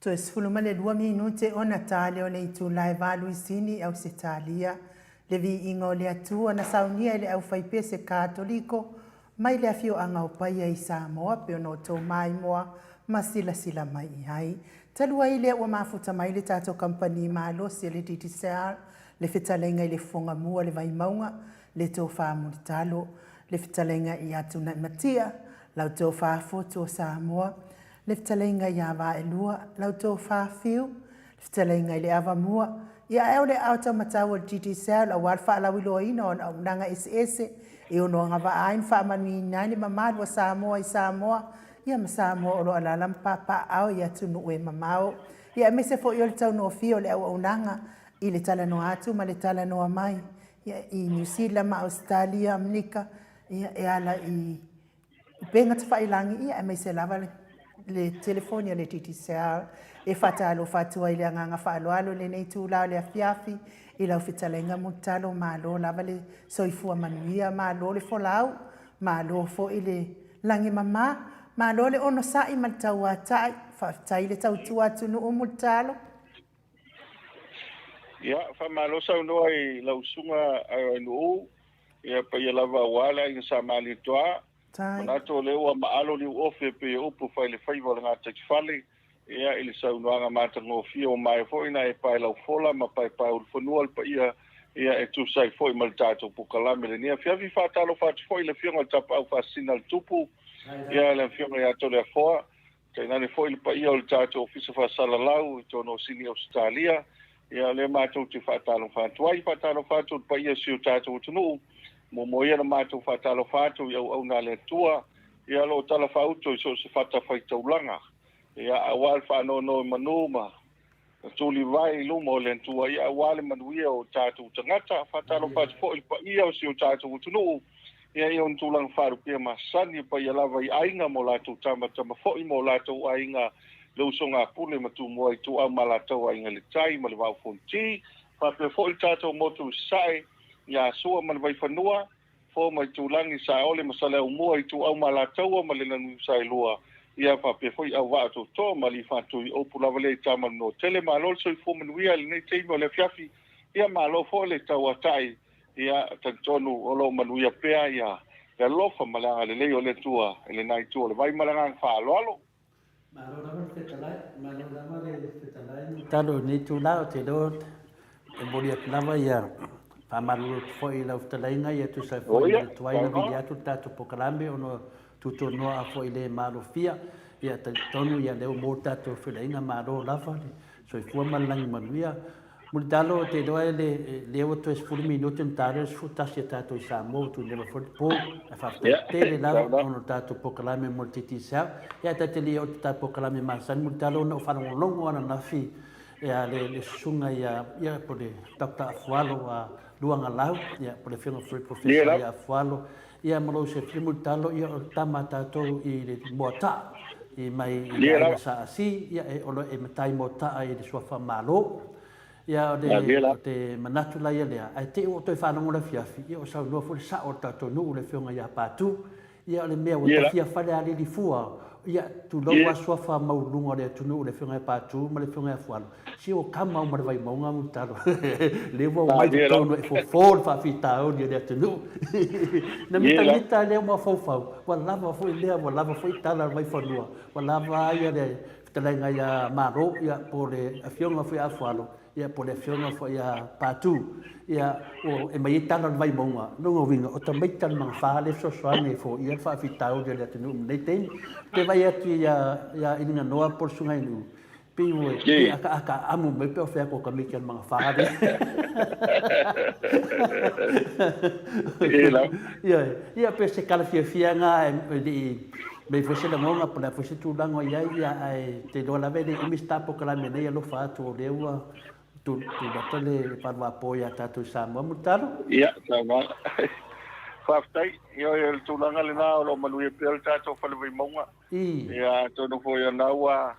Toe 12 minute ona ta lea o le itula e valu i Sini i Ausetalia. Le viiga o le Atua na saunia e le aufaipese Katoliko mai le afioaga o Paia i Samoa pei ona outou maimoa ma silasila mai i ai. Talu ai lea ua mafuta mai le tatou kamupani malosi a le Digicel, le fetalaiga i le Fofoga Mua le Vaimauga, le Tofa Mulitalo, le fetalaiga ia Tunaimatia, lau Tofa Fotu o Samoa, le fetalaiga ia Vaelua, lau Tofa Fiu, le fetalaiga i le Avamua, ia ae o le aao taumatau o le Digicel aua le faalauiloaina o ana auaunaga eseese e ono agavaa ai ma faamanuiaina ai le mamalu o Samoa i Samoa, ia ma Samoa o lo o alaala ma papaaao i atunuu e mamao, ia aemaise foi o le taugofie o le auaunaga i le talanoa atu ma le talanoa mai ia, i Niu Sila ma Ausetalia, Amerika, ia, e ala i upega tafailagi, ia, aemaise lava le telefoni a le Digicel. E faatalofa atu ai i le agaga faaaloalo i lenei itula o le afiafi i lau fetalaiga Mulitalo, malo lava le soifua manuia, malo le folau, malo foi le lagi mama, malo le onosai ma le tauatai, faafetai le tautua atunuu Mulitalo. Ia, faamalo saunoa i lau susuga Aioainuu, ia paia lava aua le aiga Sa Malietoa. Manatu o lea ua maalo liuofe e pei o upu fai le faiva o le gataifale, ia i le saunoaga matagofie ua maea foi ona e pae laufola ma paepaeulufanua le paia ia e tusa ai foi ma le tatou polokalame i lenei afiafi. Faatalofa atu foi i le Afioga i le Tapaau Faasisina a le Tupu, ia le Afioga ia Toleafoa, Tainane foi le paia o le tatou Ofisa Faasalalau i totonu o Sini Ausetalia, ia o lea matou te faatalofa atu ai. Faatalofa atu i le paia o si o tatou atunuu, muamua ia ona matou faatalofa atu i auauna a le Atua, ia o lo o talafaauto i so o se fatafaitaulaga, ia aua le faanonomanu ma tulivae i luma o le Atua, ia aua le manuia o tatou tagata. Faatalofa atu foi i le paia o si o tatou atunuu, ia i ona tulaga faalupea masani, e paia lava i aiga ma o latou tama, tama foi ma o latou aiga, le usoga a Pule ma Tumua, Ituau ma Alataua, Aiga i le Tai ma le Vaa o Fonoti. Faapea foi le tatou motu i Sasae, ia Sua ma le Vaifanua, Fofo ma Itulagi, Saole ma Saleaaumua, Ituau ma Alataua ma Lelanuiusaelua, ia faapea foi Auvaa Tootoo ma Alii Faatui, o upu lava lea i Tama le Manuatele. Malo le soifua manuia i lenei taimi o le afiafi, ia malo foi le tauatai, ia talitonu o lo o manuia pea ia le alofa ma le agalelei o le Atua i lena itu o le vai ma le agaga faaaloalo. Malo lava le fetalai, malo lava le fetalai. Talo i lenei itula ou te iloa e momoli atu lava ia faamalulu atu foi i lau fetalaiga ia tusa ai foi ma le tuai ona vili atu le tatou polokalame ona tutunoa foi le malofia. Ia talitonu ia lea ua maua le tatou feiloaiga malo lava le soifua ma le lagi manuia. Mulitalo ou te iloa e le, lea ua toe 10 minute ona ta lea o le 11 a tatou i Samoa ua tuliava foi le po. Ae faafetai tele lava ona o le tatou polokalame mo le Digicel. Ia ae ta te le i oo i le tatou polokalame masani Mulitalo ona ou faalogologo ananafi ia le, le susuga ia, ia po o le Doctor Afualo a Luagalau, ia po o le Afioga foi Professor ia Afualo, ia ma lou silafia Mulitalo, ia o le tama a tatou i le Moataa, i mai i le aiga Sa Asi, ia e, o lo e matai Moataa i le suafa Malo. Ia o le, o te manatu la ia lea, ae te i ua ou toe faalogo i le afiafi, ia o saunoa foi le sao o le tatou nuu le afioga ia Patu, Ia o le mea ua tafia fale Alilifua, ia tulou lava suafa maualuluga o le atunuu, le Afioga ia Patu ma le Afioga ia Fualo, se ua kama uma le Vaimauga Mulitalo. Lea ua omai i totonu e fofo le faafitauli o le atunuu. Na mitamita lea mafaufau, ua lava foi lea, ua lava foi tala a le Vaifanua, ua lava ia le fetalaiga ia Malo, ia po o le Afioga foi ia Fualo, ia po o le afioga foi ia Patu, ia ua aumai ai tala o le Vaimauga, lona uiga o tamaiti le magafa lea e fesoasoani e foia le faafitauli o le atunuu i lenei taimi. Ou te vaai atu ia Iliganoa po o le Susuga i Nuu, pei ua pei akaaka amo mai pe o fea ko tamaiti a le magafa lea. Ioe, ia pe se tala fiafia lena e le i mei foi se lagona po o le a foi se tulaga o i ai, ia, ae te iloa lava e le umi se ta polokalame nei, alofa atu o lea ua tulata le valuapo ia tatou i Samoa. Mulitalo? Ia, saunoaga. Faafetai. Ioe, o le tulaga lena o lo o manuia pea le tatou fale Vaimauga. Ia, atonu foi o lena ua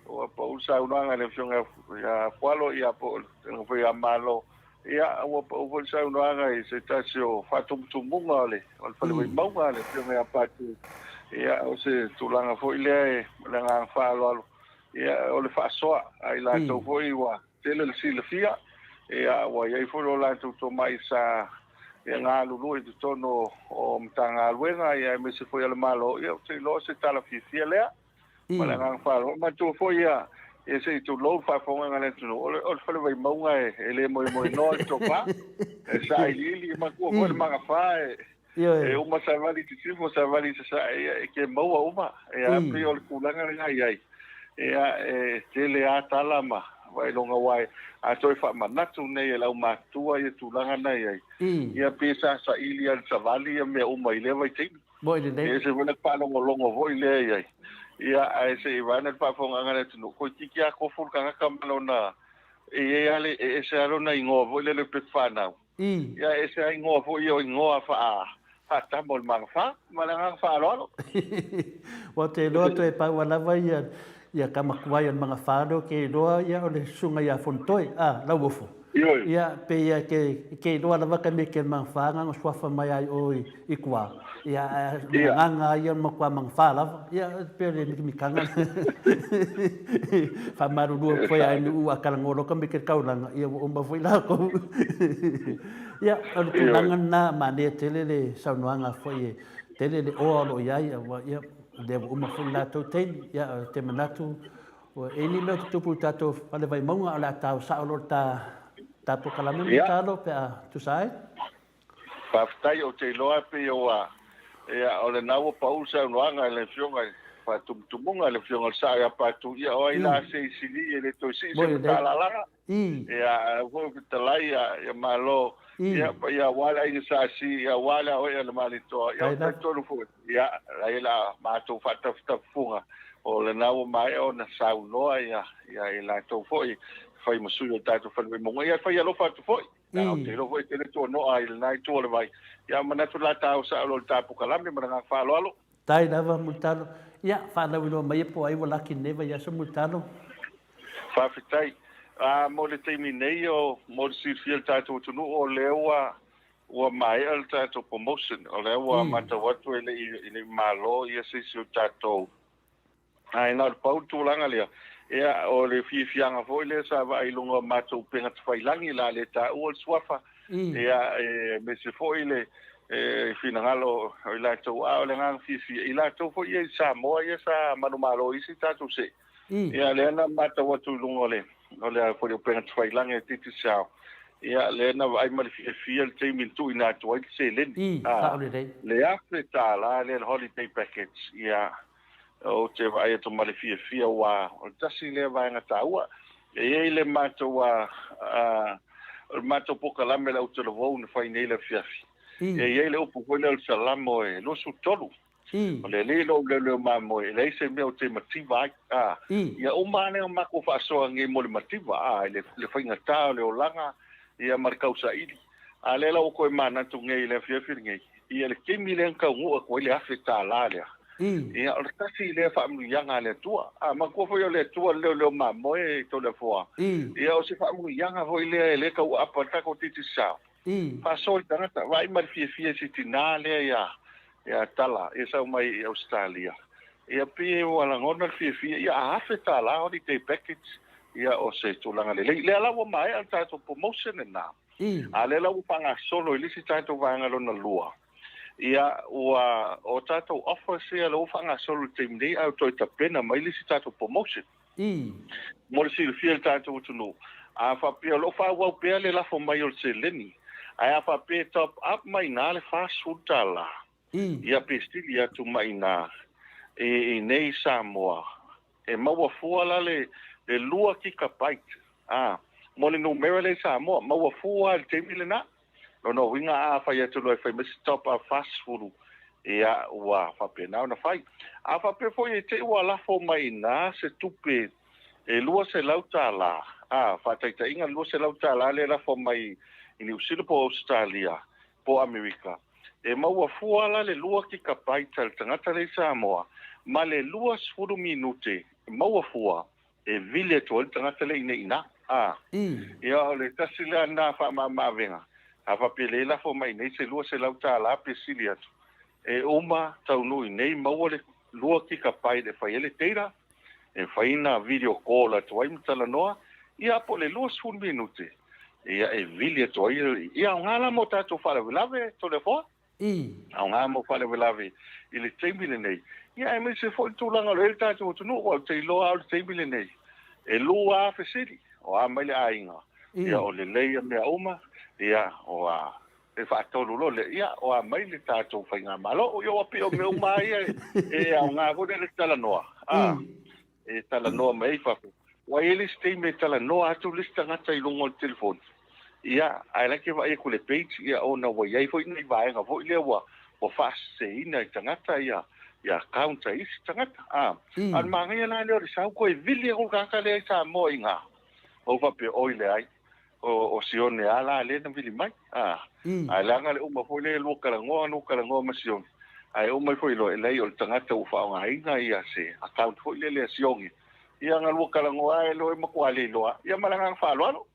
Ua pau le saunoaga a le Afioga ia Fualo, ia po o le Afioga foi ia Malo, ia ua pau foi le saunoaga i se tasi o faatumutumuga o le o le Fale Vaimauga, le Afioga ia Patu. Ia o se tulaga foi lea e ma le agaga faaaloalo. Ia, o le faasoa a i latou foi ua tele le silafia, ia, ua i ai foi lo latou tomai sa ia galulue i totonu o Matagaluega, ia, aemaise foi a le Malo, ia, ou te iloa o se tala fiafia lea. Ma le agaga faaaloalo. Manatua foi ia, ia se i tulou le faafofogaaga a le atunuu, o le, o le fale Vaimauga e, e le moemoenoa le tofa, e sailiili, manatua foi le magafa e, E uma savali i sisifo, savali i sasae, ia, e ke maua uma. Ia, pei o le tulaga lena e i ai. Ia, e tele lava tala ma vaailoga aua e, a toe faamanatu nei e le aumatutua ia tulaga na i ai, ia pei sa saili lava i le savali ia mea uma i lea vaitaimi. Moi lelei. E ese foi le faalogologo foi lea i ai. Ia, ae se i vaeane le faafofogaaga a le atunuu, toeitiiti lava tofu le tagata ma lona, e i ai lava le, e ese lava lona igoa foi lele o le pepa fanau. Ia e ese lava igoa foi ia o igoa faa-tama o le magafa. Ma le agaga faaaloalo. Ua te iloa toe paua lava ia ia tama tuai o le magafa lea ke iloa ia o le susuga ia Fonotoe a Lauofo. Ioe. Ia pe ia ke ke iloa lava ka mea ke magafa na suafa mai ai o i tua. Ia ae o le agaga lava ia o le matua magafa lava. Ia pei o le mikamikaga Faamalulu atu foi ia Nu'u a talanoa loa ka mea ke taulaga, ia ua uma foi latou. Ia, o le tulaga lena, manaia tele le saunoaga foi e tele le oa o lo o i ai, aua ia, o lea ua uma foi le latou taimi. Ia, ou te manatu, ua i ai ni mea o tutupu i le tatou fale Vaimauga, o le a tao sao loa le ta, ta polokalame ma le talo pe a tusa ai. Faafetai, ou te iloa e pei ua, ia, o lena ua pau le saunoaga i le Afioga i faatumutumuga i le Afioga i le Sao ia Patu, ia o ai la se i sili e le toe sii se mataalalaga. Ia, a au foi o fetalai, ia, ia malo, ia, ia aua le aiga Sa Si, ia aua le aoea o le Malietoa, ia, ou te talitonu foi, ia, lai la matou faatafutafuga, o lena ua maea ona saunoa ia, ia i latou foi e fai ma sui o le tatou Fale Vaimauga, ia e fai alofa atu foi. Ia, ou te iloa foi e tele tuanoa i lena itu o le vai. Ia, manatu la ta ao sao loa i le ta pukalame ma le agaga faaaloalo. Tai lava Mulitalo. Ia, faalauiloa mai po o ai ua laki i lenei vaiaso Mulitalo. Faafetai. A, mo le taimi nei, o, mo le silafia e le tatou atunuu, o lea ua, ua maea le tatou promotion. O lea ua matau atu e le i, e le i malo ia se isi o tatou Ae na o le pau le tulaga lea, ia, o le fiafiaga foi lea sa vaai i luga o matou upega tafailagi, o le a le taua le suafa, ia, aemaise foi le finagalo o i latou, a o le agaga fiafia, i latou foi ia i Samoa ia sa manumalo i isi tatou see. Ia, lea na matau atu i luga o le, o le a foi le upega tafailagi a Digicel, ia, lea na vaai ma le fiafia le taimi na tuuina atu ai le seleni, le $1,000 lea le holiday package, ia, Ou te vaai atu ma le fiafia aua o le tasi lea vaega taua. E i ai le matou a, o le matou polokalame le autalavou na fai nei le afiafi. E i ai le upu foi lea o le Salamo e 23. O le Alii lou leoleo mamoe, e leai se mea ou te mativa ai. A, ia uma lava lea matou faasoa nei mo le mativa, a, i le faigata o le olaga, ia ma le tausaili. A lea la ua toe manatu nei i le afiafi lenei, ia le taimi lea na taunuu atu ai le $1,000 lea, ia o le tasi lea faamanuiaga a le Atua. A manatua foi o le Atua le leoleo mamoe i Toleafoa, ia o se faamanuiaga foi lea e le tauaapa ai le tatou Digicel. Faasoa i tagata, vaai ma le fiafia i si tinā lea ia ia Tala, ia sau mai i Ausetalia. Ia pei ua lagona le fiafia, ia a $1,000 holiday package, ia o se tulaga lelei. Lea la ua maea le tatou promotion lena. A lea la ua faagasolo i le isi tatou vaega lona lua, ia ua o tatou offers ia lea ua faagasolo i le taimi nei ae ua toe tapena mai le isi tatou promotion. Mo le silafia e le tatou atunuu, a faapea o lo o faaauau pea le lafo mai o le seleni, ae a faapea e top up mai i ina le $40, Ia pe sili atu mai ina i inei i Samoa, e maua fua la le 2 gigabyte a mo le numera lea i Samoa, maua fua i le taimi lena. Lona uiga a fai atu loa e fai mai se top up 40, ia ua faapena ona fai. A faapea foi e te i ua lafo mai ina se tupe e $200, a faataitaiga le $200 lea e lafo mai i Niu Sila po o Ausetalia po o Amerika, E maua fua la le 2 kikapaita a le tagata lea i Samoa ma le 20 minute e maua fua e vili atu ai le tagata lea i nei ina. A. Ia o le tasi lea na faamamaavega, a faapea le lafo mai nei se $200 pe sili atu, e uma taunuu i nei maua le 2 kikapaita e fai ai le data. e mafai ona video call atu ai ma talanoa, ia po o le 20 minute, ia e vili atu ai, ia aoga la mo tatou faalavelave Toleafoa. Aoga mo faalavelave i le taimi lenei, ia aemaise foi le tulaga o lo o i ai le tatou atunuu, aua ou te iloa lava o le taimi lenei, e lua lava fesili, o a mai le aiga, ia o lelei ia mea uma, ia o a, e faatolu loa lea, ia o a mai le tatou faigamalo. Ia ua pei o mea uma lava ia e aoga foi lea le talanoa, a, e talanoa mai ai i fafo. Ua i ai le isi taimi e talanoa atu le isi tagata i luga o le telefoni, ia, ae la e te vaai atu i le page, ia, ona ua i ai foi nai vaega foi lea ua faaseseina e tagata ia account a isi tagata. A, a o le manaia la lea o le sau toe vili atu le tagata lea i Samoa i ina, ou faapea, oi leai, o Sione lava la lea na vili mai. A, ae leaga le uma foi lea e lua talanoa, lua talanoa ma Sione, ae uma ifo loa, e leai o le tagata ua faaaogaina ia se account foi lele a Sione, ia na lua talanoa lava loa e matua le iloa. Ia ma le agaga faaaloalo.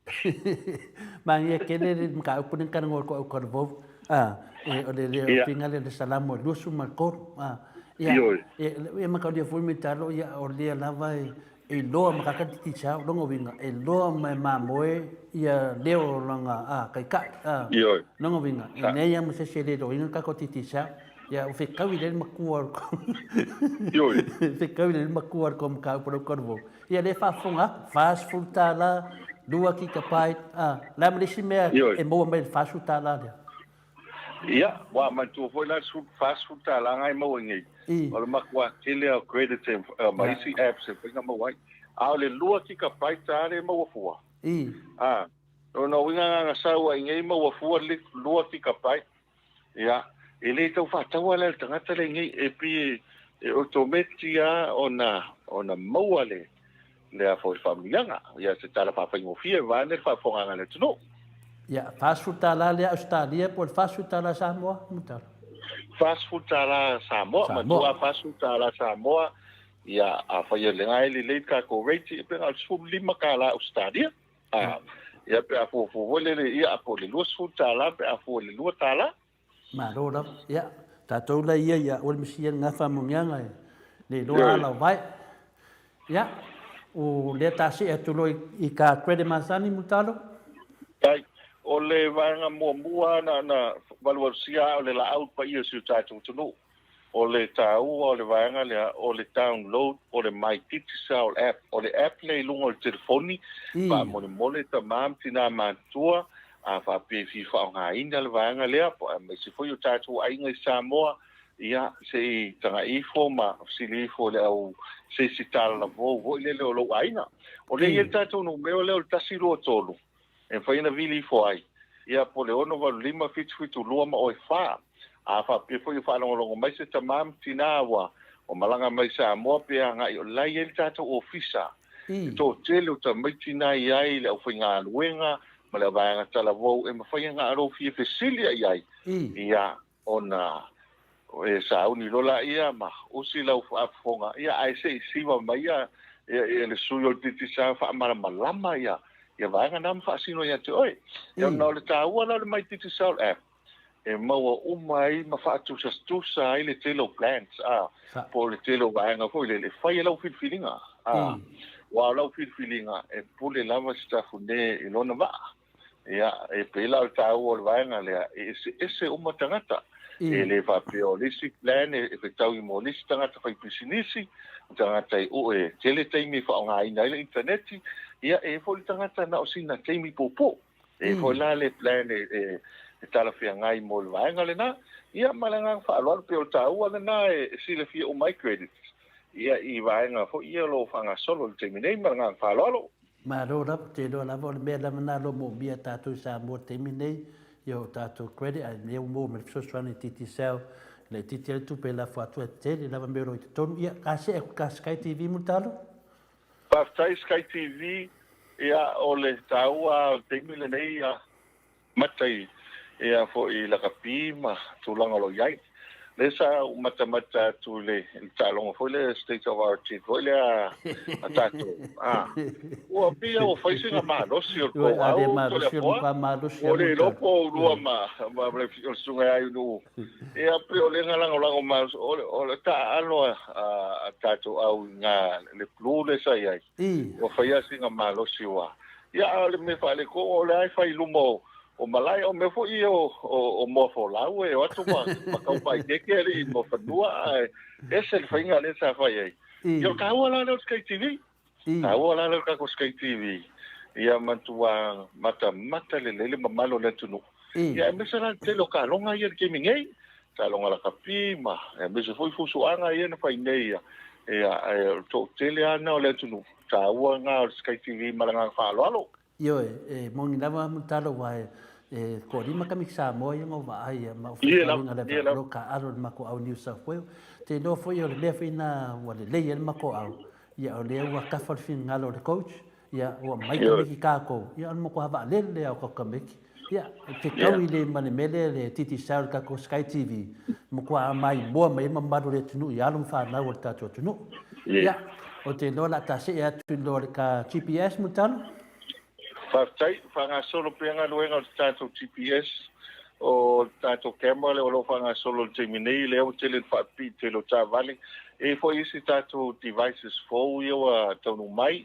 Manaia tele le mataupu lea na talanoa atu au Talavou, a, e, o le lea uiga lea o le Salamo e 23, a, ia, e, e mataulia foi me talo, ia, o lea lava e, E iloa ma kaka titi au, lona uiga, e iloa ma e mamoe ia leo o lana a, taitai. A, Ioe. Lona uiga, e leai lava ma se isi e le iloaina le tatou titi au. Ia, ua fetaui lelei le matua o le Ioe. Fetaui lelei le matua o le tou mataupu lau Talavou. Ia, lea e faafofoga atu, $40, 2 gigabyte, a, o le a ma le isi mea Ioe. e maua mai i le $40 lea? Ia, ua manatua foi la le $40 lena e maua nei, o le matua tele lava o credits ma isi apps e mafai ona maua ai. A o le 2 gigabyte lava lea e maua fua. A, o lona uiga na ona sau lava i inei maua fua le 2 gigabyte. Ia, e le tau faataua la e le tagata lea i inei, e pei e otometi lava ona maua le lea foi faamanuiaga, ia se tala faafaigofie vaeane le faafofogaaga a le atunuu. Ia, $40 lea Ausetalia po o le $40 Samoa, Mulitalo? $40 Samoa, matua $40 Samoa, ia afai o lena e lelei le tatou rate, ia pe na o le $15 Ausetalia. Ia pe a fuafua foi lele, ia po o le $20 pe a fua i le $2. Malo lava. Ia, tatou la ia ia aua le misia lena faamanuiaga e le iloa ala o vae. Ia, o lea ta see atu loa i ka credit masani Mulitalo. Faafetai. O le vaega muamua na ona valuvalusia lava o le laau paia o si o tatou atunuu. O le taua o le vaega lea, o le download o le My Digicel app. O le app lea i luga o le telefoni, faamolemole tama ma tina matutua, a faapea e fia faaaogaina le vaega lea, aemaise foi o tatou aiga i Samoa, ia, se i tagai ifo ma fesili ifo i le au se isi talalafou foi lele o lou aiga. O lea e i ai le tatou numera lea o le 123, e mafai ona vili ifo ai, ia po o le 685 772 ma oe fa. A faapea foi o faalogologo mai se tama ma tina ua malaga mai Samoa pe agai o la e i ai le tatou ofisa. E toatele o tamaiti na i ai le aufaigaluega ma le vaega talavou e mafai ona alofia fesili i ai, ia ona e sauni loa laia ma usi lau faafofoga, ia ae se i siva mai ia le sui o le Digicel faamalamalama ia vaega na ma faasino ia te oe. Ia ona o le taua la o le My Digicel app, e maua uma ai ma faatusatusa ai le tele o plans, a, po o le tele o vaega foi lele e fai e lau filifiliga, a, aua o lau filifiliga e pule lava se tafune i lona vaa. Ia, e pei la o le taua o le vaega lea, e eseese uma tagata. E le faapea o le isi plan e fetaui mo le isi tagata faipisinisi, o tagata e e tele taimi e faaaogaina ai le initaneti, ia e i ai foi le tagata na o sina taimi puupuu. E i ai foi la le plan e talafeagai mo le vaega lena. Ia ma le agaga faaaloalo, pei o le taua lena e silafia uma ai credits ia i vaega foi ia o lo o faagasolo i le taimi nei ma le agaga faaaloalo. Malo lava, ou te iloa lava o le mea lava lena o lo o moomia e tatou i Samoa i le taimi lenei, ia o tatou credit ae lea ua maua mai le fesoasoani i Digicel, e laitiiti ai le tupe e lafo atu ae tele lava mea o lo o i totonu. Ia, ka see atu ka Sky TV Mulitalo. Faafetai Sky TV, ia o le taua o le taimi lenei ia mata i ia foi lakapi ma tulaga o lo o i ai. Lea sa ou matamata atu i le taaloga foi lea State of Origin foi lea a tatou, a, ua pei lava ua fai sina malosi o le tou au Toleafoa, ua le iloa po o oulua ma le susuga ia Ainuu, ia pei o lea na lagolago malosi, o le taaalo a tatou au i na le Blue lea sa i ai, ua fai lava sina malosi ua, ia a o le mea faaletonu o lea e fai i luma o O malae, o mea foi ia o moafolau e o atu ma tau faaeteete alii ma fanua, ae ese le faiga lea sa fai ai. Ia o le taua la lea o le Sky TV. Taua la lea o le tatou Sky TV. Ia matua matamata lelei le mamalu o le atunuu. Ia aemaise la le tele o taaloga ia i le taimi nei. Taaloga lakapi ma aemaise foi fusuaga ia na fai nei ia. Ia ae o le toatele lava lena o le atunuu. Taua lena o le Sky TV ma le agaga faaaloalo. Ioe, e moni lava Mulitalo aua e toalima kamiki Samoa ia na ou vaai ia ma ou faitauina lava o lo o taaalo i le matou au New South Wales. Ou te iloa foi o le mea foi lena ua lelei ai le matou au, ia o lea ua kafa le finagalo o le coach, ia ua aumai kamiki tatou, ia o le matua vaalele lava o tatou kamiki. Ia, e fetaui lelei ma le mea lea le Digicel le tatou Sky TV, matua maimoa mai ai le mamalu o le atunuu i alo ma fanau o le tatou atunuu. Ia, ou te iloa o le a ta see atu i loa le ta GPS Mulitalo. Faafetai, faagasolo pea galuega o le tatou GPS, o le tatou camera lea o lo o faagasolo i le taimi nei, lea ua tele ina faapipii i le tele o taavale. E i ai foi isi tatou devices fou ia ua taunuu mai,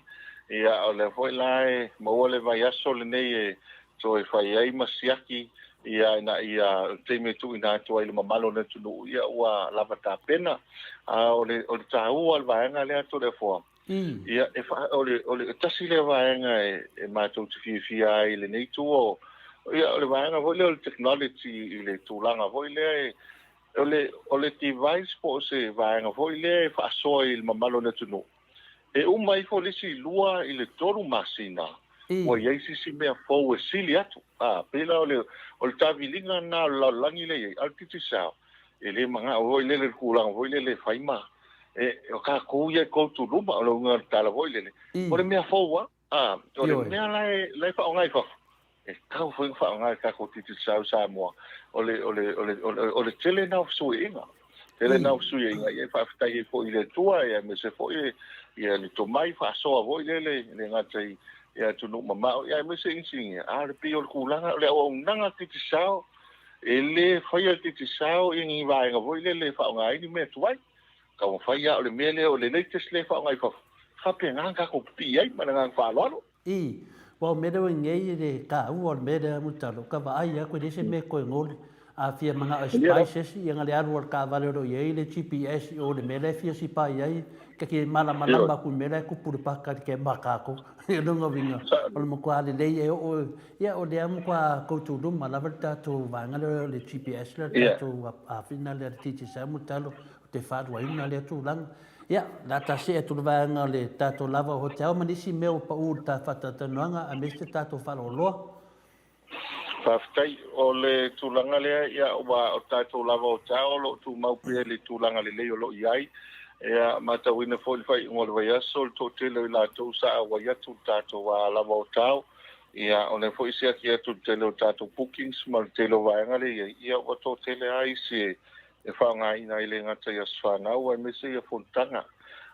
ia o lea foi la e maua le vaiaso lenei e toe fai ai ma siaki ia ina ia o le taimi e tuuina atu ai i le mamalu o le atunuu ia ua lava tapena. A o le o le taua o le vaega lea Toleafoa, ia e fa, o le o le tasi lea vaega e e matou te fiafia ai i lenei itu o ia o le vaega foi lea o le technology i le tulaga foi lea e o le o le device po o se vaega foi lea e faasoa i le mamalu o le atunuu. E uma ifo le isi 2 i le 3 masina ua i ai se isi mea fou e sili atu. A, pei la o le, o le taviliga lena o le lalolagi lea e i ai, a o le Digicel, e le manao foi lele i le tulaga foi lele e fai ma, e, o tatou ia e go to luma, o le uiga o le tala foi lele, o le mea fou lava. A, o le mea la e, la e faaaoga i fafo, e tatau foi ona faaaoga e tatou Digicel i Samoa. O le, o le, o le, o le, o le tele lena o fesuiaiga. Tele lena o fesuiaiga, ia e faafetai ai foi i le Atua, ia aemaise foi ia le tomai faasoa foi lele, e le gata i ia atunuu mamao, ia aemaise inisinia. A o le pei o le tulaga, o le auaunaga a le Digicel, e le faia e le Digicel ia ni vaega foi lele e faaaoga ai ni mea tuai. Taumafai lava o le mea lea o le latest lea e faaaoga i fafo, e faapena ona tatou pipii ai ma le agaga faaaloalo. Ii, Aua o mea lea ua i nei i le taua o le mea lea Mulitalo, ka vaai atu e leai se mea e toe gole. A fia manao e spy se isi, ia na le alu a le taavale o lo o i ai le GPS i o i le mea la e fia sipai ai, ta te malamalama atu i le mea la e tupu i le paka i le kema a tatou. O lona uiga, o le matua lelei e oo, ia o lea matua toutuluma lava le tatou vaega lea o le GPS lea, le tatou afina lea le Digicel Mulitalo, o te faaluaina lea tulaga. Ia, o le a ta see atu i le vaega o le tatou lava o hotel ma nisi mea ua pau i le ta faatalatalanoaga aemaise le tatou faaaloaloa. Faafetai. O le tulaga lea, ia, ua o tatou lava hotel o lo o tumau pea i le tulaga lelei o lo o i ai. Ia, matauina foi le faaiuga o le vaiaso, le toatele o i latou sa auai atu i le tatou lava hotel. Ia, o lea foi e siaki atu i le tele o tatou bookings ma le tele o vaega lea e i ai, ia ua toatele lava isi e e faaaogaina ai le gata i aso fanau aemaise ia fonotaga.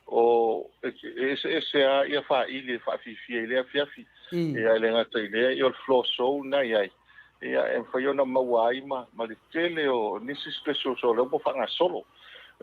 O, e eseese lava ia faili e faafiafia i lea afiafi. Ia, e le gata i lea, ia o le floor show lena e i ai. Ia, e mafai ona maua ai ma, ma le tele o nisi specials o lea ua faagasolo.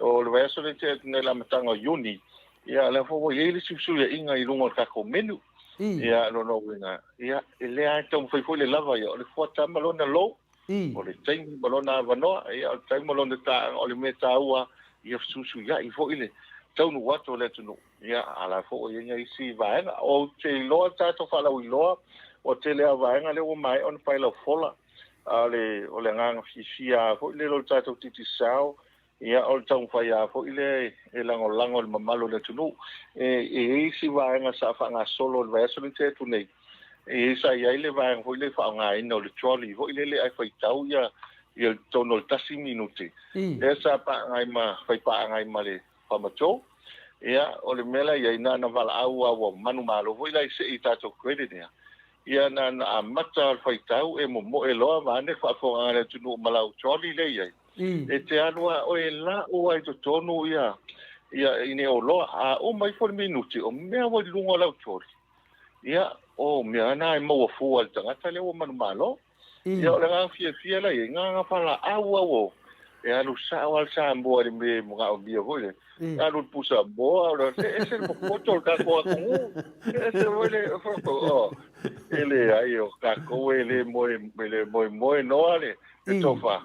O le vaiaso lea na tea atu nei i le amataga o Iuni, ia, lea foi ua i ai le isi fesuiaiga i luga o le tatou menu. Ia, lona uiga, ia, e le lava e taumafai foi le lava ia, o le fuata ma lona lou. O le taimi ma lona avanoa, ia, o le taimi ma lona taaga, o le mea taua, ia fesuisuiai foi le taunuu atu o le atunuu, ia, a o la foi ua i ai nai isi vaega. Ou te iloa le tatou faalauiloa, ua tele lava vaega lea ua maea ona paelaufola, a o le, o le agaga fiafia foi lele o le tatou Digicel, ia, o le taumafai lava foi lea e lagolago i le mamalu o le atunuu. E i ai isi vaega sa faagasolo i le vaiaso lea na tea atu nei, e sa i ai le vaega foi lea e faaaogaina o le trolley foi lele ae faitau ia ia totonu o le tasi minute. Lea sa paaga ai ma fai paaga ai ma le Farmer Joe. Ia, o le mea la i ai, na ona valaau lava ua manumalo foi la i see i tatou credit ia. Ia na ona amata le faitau e momoe loa vaeane le faafofogaaga a le atunuu ma lau trolley lea i ai. E te alu a oe e la'u ai totonu ia ia i nei oloa, a uma ifo le minute, o mea ua i luga o lau trolley, ia, o mea na e maua fua e le tagata lea ua manumalo. Ia, o le agaga fiafia la i ai, na ona falaau au o, e alu sao lava le Samoa i le mea e manaomia foi lea, e alu i le pusa moa, o le, e ese le popoto o le tatou atunuu, e ese foi le, oh, e leai, o tatou e le moe, e le moemoe noa le, le tofa.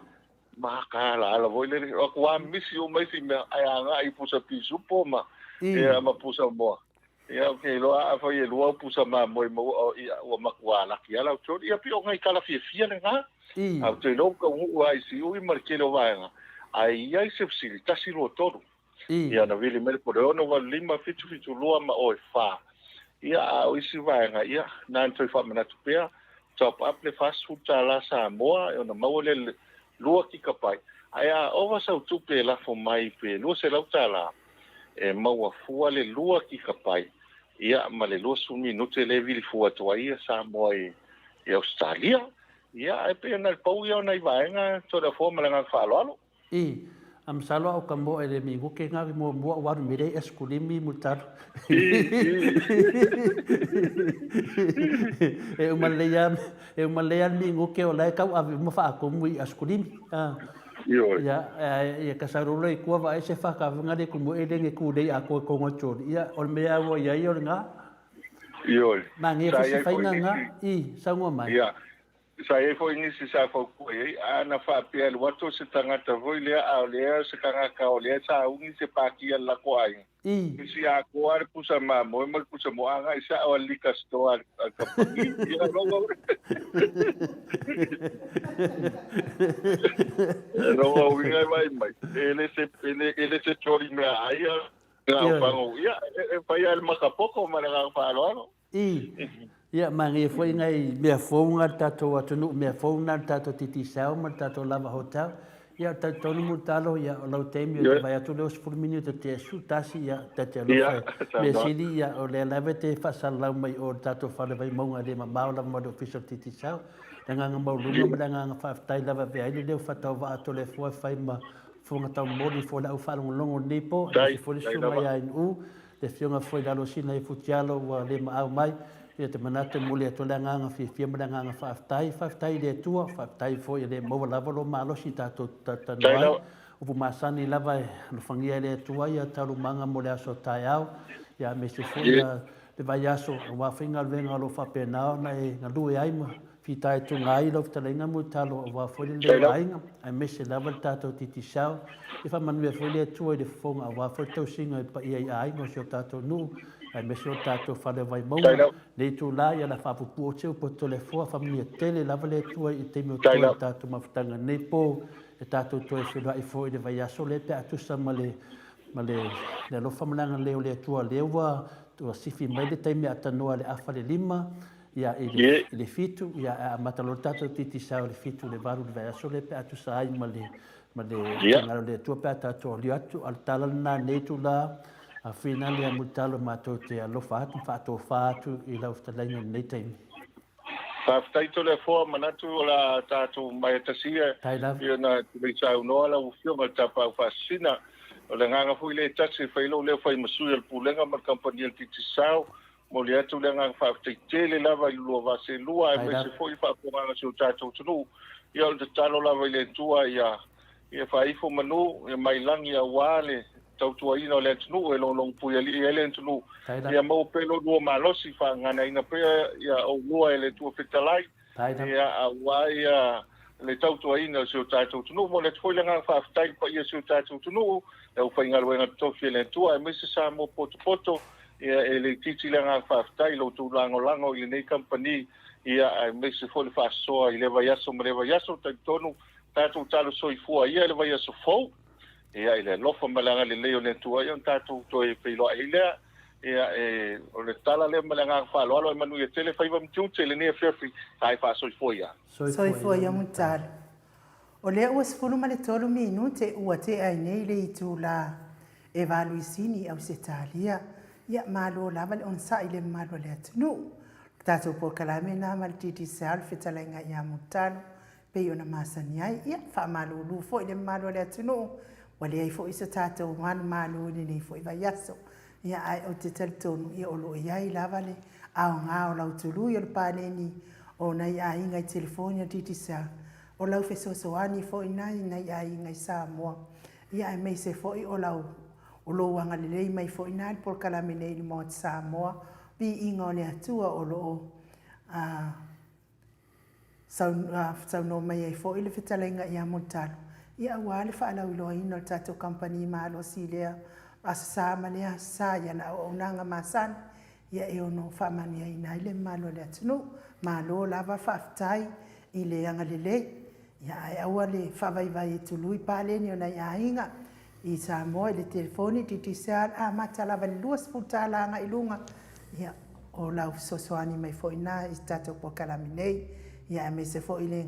Makaalaala foi lele, o atu lava misi uma isi mea, ae agai i pusa pisupo ma, ia, ma pusa moa. Ia, ou te iloa afai e lua au pusa mamoe maua, o, ia, ua matua laki lava lau trolley. Ia, pei o nai tala fiafia lena. Ae ou te iloa ua taunuu lava i Siui ma le tele o vaega, ae i ai se fesili, tasi, lua, tolu. Ia, ona vili mai lea, po o le 6, 8, 5, 7, 7, 2 ma oe, fa. Ia, a o isi vaega, ia, na ona toe faamanatu pea, top up le $40 Samoa, ona maua lea le 2 kikapai. Ae a ova sau tupe e lafo mai pe $200, e maua fua le 2 kikapai, ia, ma le 20 minute lea e vili fua atu ai ia Samoa i Ausetalia. Ia, ae pei ona le pau ia o nai vaega, Toleafoa ma le agaga faaaloalo. I, a masalo au ka moe le minguke nga i muamua ua alu mai le eskulimi mulitalu. E uma lelei lava, e uma lelei lava le minguke o la e tauave uma faakumu i askulimi. Ioe. Ia, ia ka sau loa i tua vaai se whakawinga le kumu e lenge ku lei atoa i konga toli. Ia, o le mea ua iai o le nga. Ioe. Manaia Sa foi se iai foi whainga nga. nisi. I, saunga mai. Ia, Sa i ai foi nisi sa fautua i ai, a na faapea alu atu o se tagata foi lea, a o lea o se tagata o lea sa ugi se pākia le lako aiga. Isi atoa le pusa mamoe ma le pusa moa agai sao a le liquor store a le kamupani. Ia lou lou uiga e vaai mai, e le se, e le, e le se trolley meaai a na o fago, ia, e fai lava i le makapoko ma le agaga faaaloalo. I, ia, manaia foi nai mea fou na le tatou atunuu, mea fou na le tatou Digicel ma le tatou Lava Hotel. Ia, o talitonu Mulitalo, ia, o lau taimi ou te vaai atu lea ua 10 minute te asu, tasi, ia, ta te alofa e. Mea sili, ia, o lea lava e te faasalalau mai o le tatou fale Vaimauga e le mamao lava ma le ofisa o le Digicel. Le agaga maualuga ma le agaga faafetai lava e avea ai le leo faatauvaa a Toleafoa e fai ma fofoga taumoli foi o le au faalogologo i lenei po, aemaise foi le susuga ia NU, Le Afioga foi Lalosina i Futialo ua le maau mai, ia te manatu e momoli atu ai le agaga fiafia ma le agaga faafetai. Faafetai i le Atua, faafetai foi e le maua lava lou malosi i tatou talatalanoa ai. Upu masani lava e alofagia e le Atua ia taualumaga mo le aso a taeao, ia aemaise foi ia le vaiaso aua faigaluega o lo o faapena ona e galue ai ma fitaituga ai lau fetalaiga Mulitalo aua foi le leo aiga, aemaise lava le tatou Digicel. Ia faamanuia foi le Atua i le fofoga aua foi le tausiga i le paia i aiga o si o tatou nuu, aemaise o le tatou fale o Vaimauga. Nei itula, ia la faapuupuu o se upu a Toleafoa, faamanuia tele lava le Atua i taimi o totoe o le tatou mafutaga nei po, e tatou toe feiloai foi i le vaiaso lea pe a tusa ma le ma le le alofa ma le agalelei o le Atua lea ua ua sifi mai le taimi a tanoa i le afa le lima ia i le i le fitu ia e amata loa le tatou Digicel i le fitu i le valu i le vaiaso lea pe a tusa ai ma le ma le finagalo o le Atua pe a tatou alio atu. A o le tala lena i lenei itula, a finale a Mulitalo matou te alofa atu ma faatofa atu i lau fetalaiga i lenei taimi. Faafetai Toleafoa, manatu o le a tatou maea tasi ia lava. I ona tulei saunoa lau Afioga i le Tapaau Faasisina. O le agaga foi lea e tasi e fai lou leo fai ma sui o le Pulega ma le Kamupani a le Digicel Momoli atu le agaga faafetai tele lava i le lua vaa seelua aemaise foi le faafofogaaga a si o tatou atunuu. Ia o le tatalo lava i le Atua ia ia faaifo manu ia mai lagi aua le tautuaina o le atunuu e logologopuialii ai le atunuu. Ia maua pea lo lua malosi faaganaina pea ia oulua e le Atua Fetalai. Ia, aua ia le tautuaina o si o tatou atunuu. Momoli atu foi le agaga faafetai i le paia o si o tatou atunuu, le aufaigaluega totofi a le Atua, aemaise Samoa potopoto. Ia, e le itiiti le agaga faafetai i lo outou lagolago i lenei kamupani, ia, aemaise foi le faasoa i lea vaiaso ma lea vaiaso. Talitonu, tatou talo soifua ia i le vaiaso fou. Ia, i le alofa ma le agalelei o le Atua, ia ona tatou toe feiloai ai lea. Ia, e, o le tala lea ma le agaga faaaloalo, ae manuia tele faiva ma tiute i lenei afiafi, tae faasoifua ia. Soifua ia Mulitalo. O lea ua 13 minute ua tea ai nei le itula e valu i Sini, Ausetalia. Ia, malo lava le onosai i le mamalu o le atunuu. O le tatou polokalame lena ma le Digicel, fetalaiga ia Mulitalo. pei ona masani ai. Ia, faamalulu foi i le mamalu o le atunuu, ua leai foi so tatou malumalu i lenei foi vaiaso. Ia, ae ou te talitonu, ia, o lo o i ai lava le aoga o lau tului o le paleni o nai aiga i telefoni a le Digicel, o lau fesoasoani foi na i nai aiga i Samoa, ia aemaise foi o lau o lou agalelei mai foi na i le polokalame nei i le Maota Samoa, viiga o le Atua o lo o a saunoa mai ai foi le fetalaiga ia Mulitalo, ia aua le faalauiloaina o le tatou kamupani malosi lea Aso Sa ma lea Aso Sa i ana auaunaga masani, ia e ono faamanuiaina ai le mamalu o le atunuu. Malo lava faafetai i le agalelei, ia ae aua le faavaivai e tului paleni o nai aiga i Samoa i le telefoni Digicel amata lava i le $20 agai i luga, ia o lau fesoasoani mai foi lena i tatou polokalame nei, ia aemaise foi le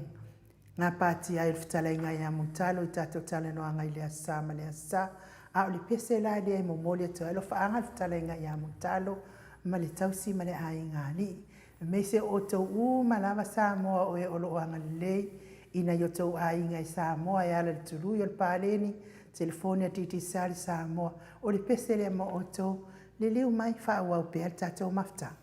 gapatia ai o le fetalaiga ia Mulitalo i tatou talanoaga i le Aso Sa ma le Aso Sa. A o le pese la lea e momoli atu ai alofaaga i le fetalaiga ia Mulitalo ma le tausi ma le aiga alii. Aemaise o outou uma lava Samoa o e o lo o agalelei i nai o outou aiga i Samoa e ala i le tului o le paleni, telefoni a Digicel i Samoa. O le pese lea mo outou, liliu mai faaauau pea le tatou mafutaga.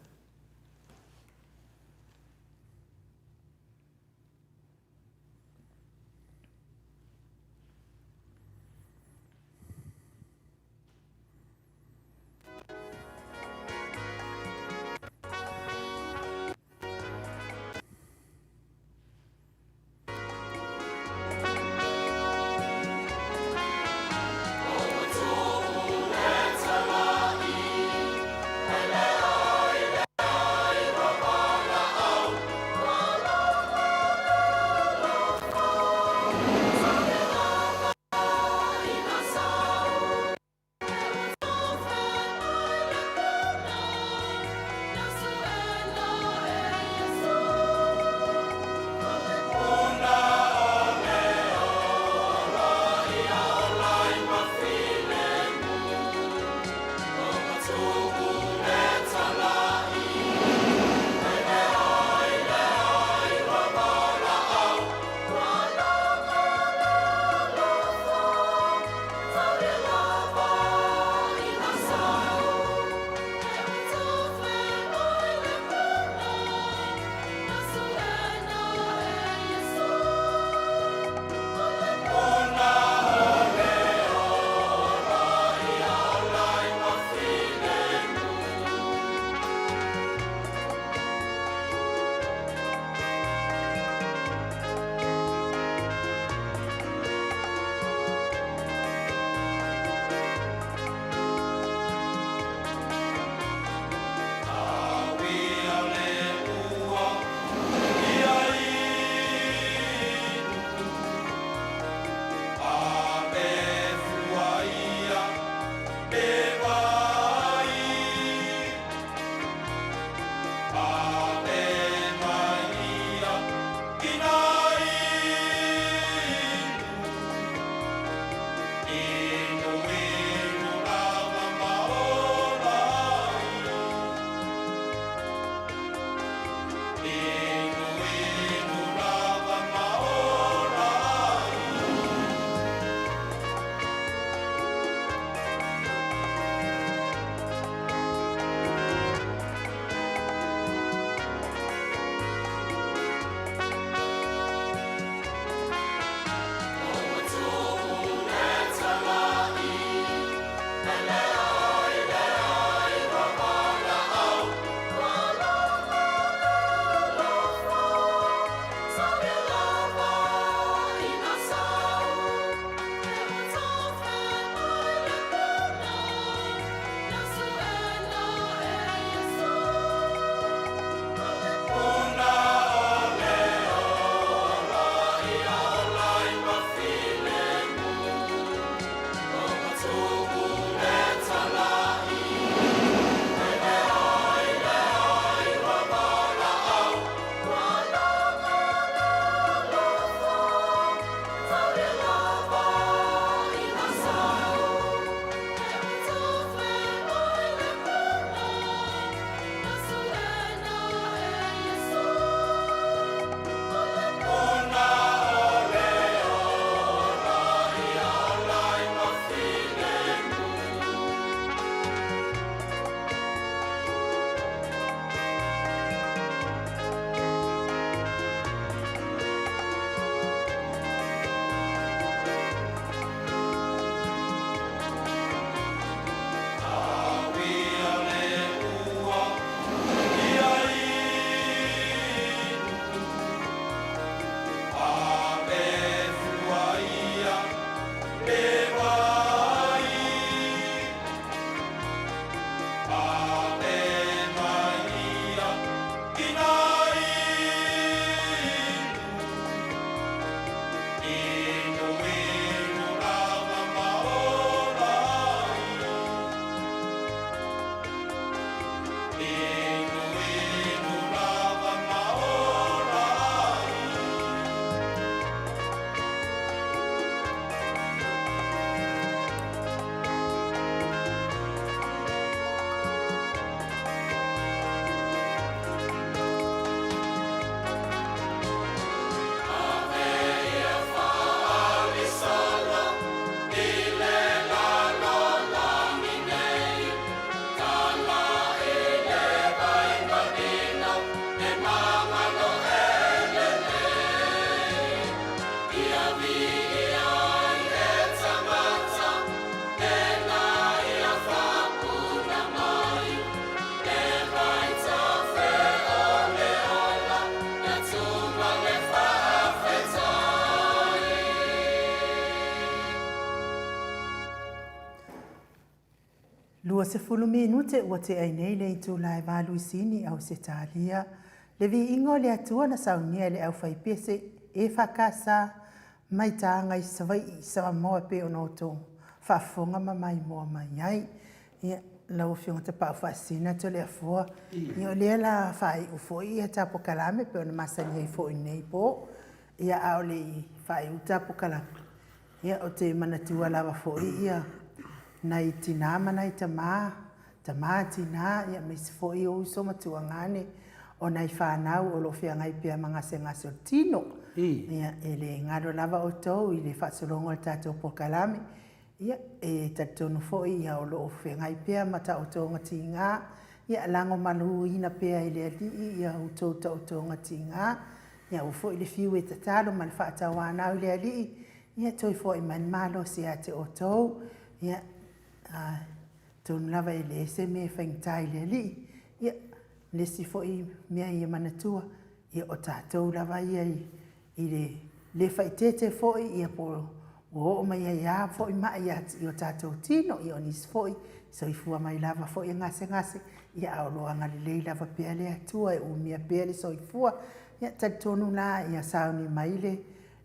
20 minute ua tea ai nei le itula e valuisini i Ausetalia, le viiga o le Atua na saunia e le aufaipese EFKS mai Taga i Savaii i Samoa e pei ona outou faafofoga ma maimoa mai ai. Ia, lau Afioga Tapaau Faasisina Toleafoa, ia o lea la faaiu foi ia ta polokalame e pei ona masani ai foi i lenei po. Ia a o le i faaiu ta polokalame, Ia, ou te manatua lava foi ia nai tinā ma nai tamā, tamā, tinā, ia aemaise foi o uso ma tuagane o nai fanau o lo o feagai pea ma gasegase o le tino. Ia, e le galo lava outou i le faasologa o le tatou polokalame. Ia, e talitonu foi ia o lo o feagai pea ma taotoga tiga, ia lagomaluina pea e le Alii ia outou taotoga tiga. Ia aua foi le fiu e tatalo ma le faatauanau i le Alii, ia toe foai mai le malosi ia te outou. Ia, atonu lava e leai se mea e faigata i le Alii. Ia, le isi foi mea ia manatua, ia o tatou lava ia i le le faaeteete foi ia po ua oo mai ai lava foi mai ia i o tatou tino, ia o nisi foi soifua mai lava foi e gasegase, ia a o lo o agalelei lava pea le Atua e umia pea le soifua. Ia talitonu la ia sauni mai le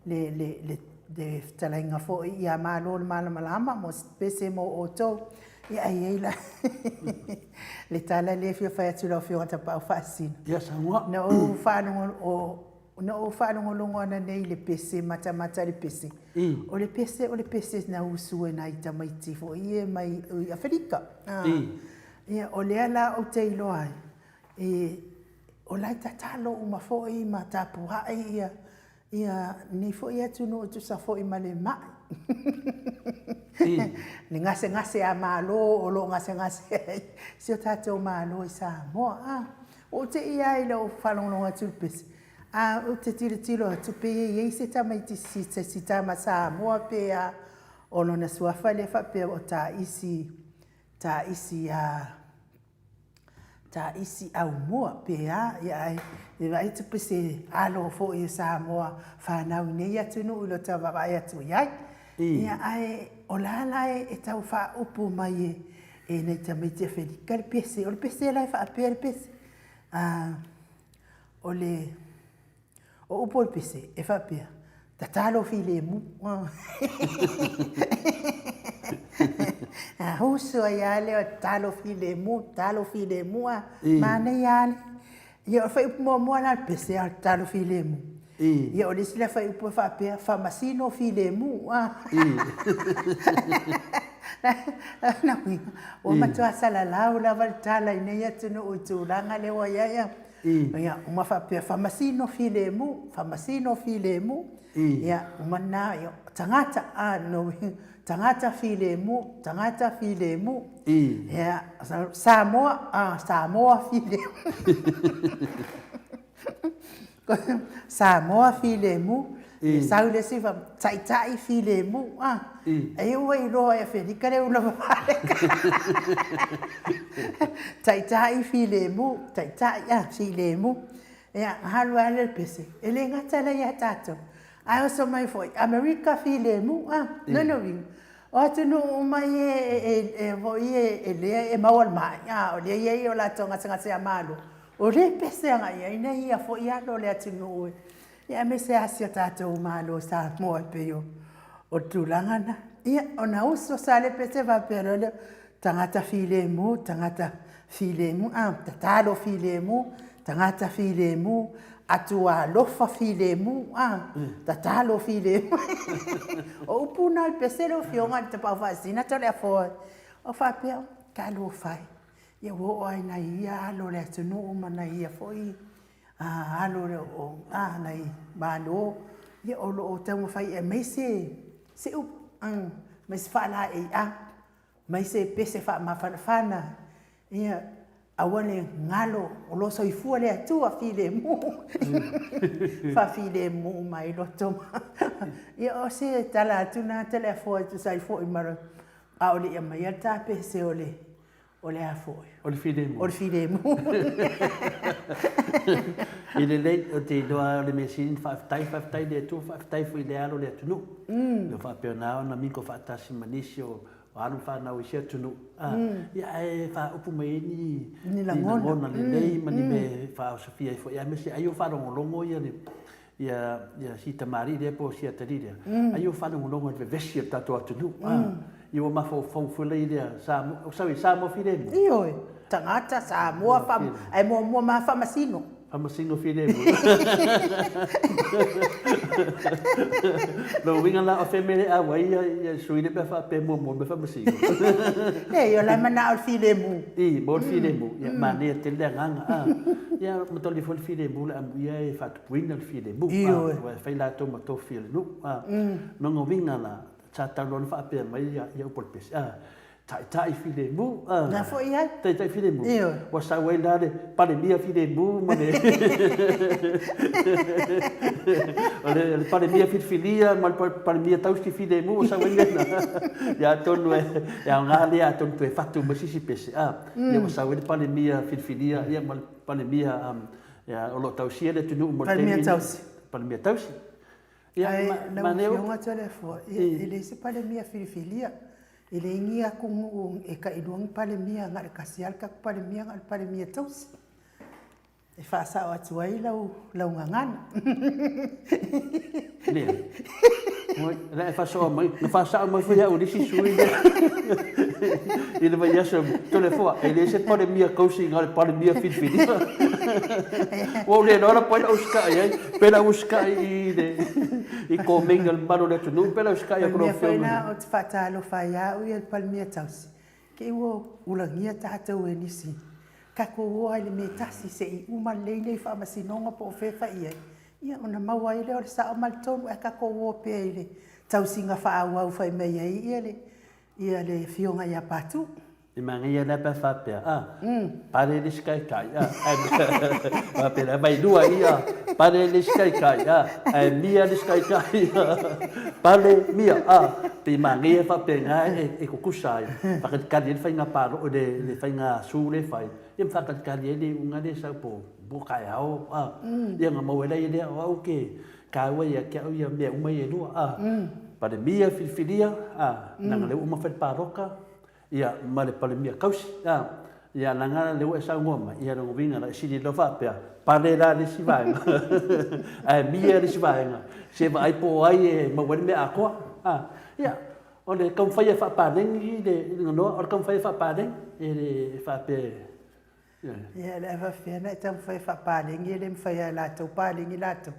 le le le le fetalaiga foi ia Malo le Malamalama mo se pese mo outou. Ia ae i ai la le tala lea e fia fai atu i lau Afioga Tapaau Faasisina. Ia saunoa. Na ou faalogo Na ou faalogologo ananei i le pese, matamata le pese. O le pese, o le pese na usu e nai tamaiti foi ia mai i Aferika. Ia, o lea la ou te iloa ai, e, o la e tatalo uma foi ma tapuai ia, ia lenei foi atunuu e tusa foi ma le mai. Le gasegase a Malo o lo o gasegase ai si o tatou Malo i Samoa. Ua ou te'i lava i lau faalogologo atu i le pese, a ou te tilotilo atu pei e i ai se tamaiti se si tama Samoa pe a, o lona suafa lea faapea o Taisi, Taisi a, Taisi Aumua pe a, ia ae e vaai atu pei se alo foi o Samoa fanau i nei atunuu i lota vaavaai atu i ai. Ia ae o la la e tau faaupu mai e E nei tamaiti Afelika le pese, o le pese la e faapea le pese. A, o le, o upu o le pese, e faapea, tatalo filemu. A uso ai lava lea o tatalo filemu, tatalo filemu, a, manaia lava le. Ia, o le fuaiupu muamua la o le pese, o le tatalo filemu. Ia, o le isi la fuaiupu e faapea, faamasino filemu. Lona uiga, ua matua salalau lava le tala i nei atunuu i tulaga lea ua i ai. Ia, uma faapea, faamasino filemu, faamasino filemu. Ia, uma lena, ia, tagata, lona uiga, tagata filemu, tagata filemu. Ia, Samoa, Samoa filemu. Samoa filemu, e sau le isi taitai filemu, a. Ai ua iloa e Afelika le ula vavale. Taitai filemu, taitai a, filemu. Ia, alu lava le pese, e le gata la ia tatou, ae oso mai foi, Amerika filemu, a. Lona uiga, o atunuu uma ia e foi e lea e maua le mai, a, o lea e i ai o latou gasegase a Malo, O le pese agai ai nei ia foi alo o le atunuu e, ia aemaise lava si o tatou Malo o Samoa e pei o le tulaga lena. Ia, ona uso sa le pese faapea loa lea, tagata filemu, tagata filemu, a, tatalo filemu, tagata filemu, Atua alofa filemu, a, tatalo filemu. O upu na o le pese lau Afioga i le Tapaau Faasisina Toleafoa, o faapea, talofa e. Ia ua oo lava i nai ia alo o le atunuu ma nai ia foi alo o nai Malo, ia o lo o taumafai e aumai se se upu, mai se faalaeiau, mai se pese faamafanafana, ia aua le galo o lo o soifua le Atua filemu, faafilemu uma ai loto. Ia o se tala atu lena Toleafoa e tusa ai foi ma le, a o le i aumaia le ta pese o le O le a foi? O le filemu. O le filemu. I lelei, ou te iloa o le mea sili, faafetai, faafetai i le Atua, faafetai foi i le alo o le atunuu. Mm. Ua faapena ona miko faatasi ma nisi o o alo ma fanau i isi atunuu, a, ia ae faaupu mai ai ni, ni lagona lelei ma ni mea e faaosofia ai foi, aemaise ai o faalogologo ia le, ia, ia si tamalii lea po o si atalii lea, ai o faalogologo i le vevesi o le tatou atunuu, a, ia ua mafaufau foi lea i lea Samoa, sorry, Samoa filemu. Ioe, tagata Samoa, fa, ae muamua ma faamasino. Faamasino filemu. Lona uiga la o fea mea le auai ia, ia sui le mea faapea muamua mea faamasino. Leai, o la e manao le filemu. I, mo le filemu. Ia, manaia tele le agaga, a. Ia, mataulia foi le filemu le amuia e faatupuina le filemu. Ioe. Aua e fai latou ma tofi o le nuu, a. Lona uiga la, sa tau loa ona faapea mai ia upu o le pese, a, Taitai filemu, a. Na foi ai. Taitai filemu. Ioe. Ua sau ai la le Palemia filemu ma le o le Palemia filifilia ma le Palemia tausi filemu ua sau ai mea na. Ia atonu e aoga lea atonu toe fatu ma se isi pese, a. Ia ua sau ai le Palemia filifilia ia ma le Palemia ia, o lo o tausia le atunuu mo le taimi. Palemia tausi. Palemia tausi. Ia, Ae lau Afioga Toleafoa, ia, e leai se Palemia filifilia. E leai ni atunuu e tailua ni Palemia, na o le tasi lava le tatou Palemia, na o le Palemia tausi. E faasao atu ai lau, lau gagana. Lea. Oi, la e faasoa mai, na faasao mai foi au i le isi sui lea. I le vaiaso, Toleafoa, e leai se Palemia tausi, na o le Palemia filifilia. Ua ou le iloa la po o ai la usitai ai, pe la usitai i le i komeni a le mamalu o le atunuu, pe la usitai atu lau afioga. O le mea foi lena ou te faatalofa ai lava au ia i le Palemia tausi, te i ua ulagia tatou e nisi. Tatou o lava i le mea e tasi se i uma lelei nei faamasinoga po o fea e fai i ai, ia ona maua ai lea o le sao ma le tonu, ae tatou o pea i le tausiga faaauau fai mai ai ia le ia le Afioga ia Patu. E manaia la pe a faapea, a, pale le isi taitai, a, ae faapea la, vailua ia, pale le isi taitai, a, ae mia le isi taitai, a, pale, mia, a, pei e manaia faapena e tutusa ai, faatalitali ai le faiga palo, le faiga su lea e fai, ia ma faatalitali ai le iuga lea e sau po o taeao, a, ia ona maua ai lea, o au ou te taua ia te au ia mea uma ia e lua, a, Palemia filifilia, a, leaga o lea ua uma ona fai le palota, ia, ma le Palemia tausi, a, ia, leaga lea ua e saunoa mai, ia, lona uiga la, e sili loa faapea, pale la le isi vaega, ae mia le isi vaega, se vaai po o ai e maua ai le mea atoa, a, ia, o le taumafai e faapaleni le ganoa, o le taumafai e faapaleni, e le faapea e, ia. O le a faapefea ona e taumafai e faapaleni, e le mafai lava e latou paleni latou.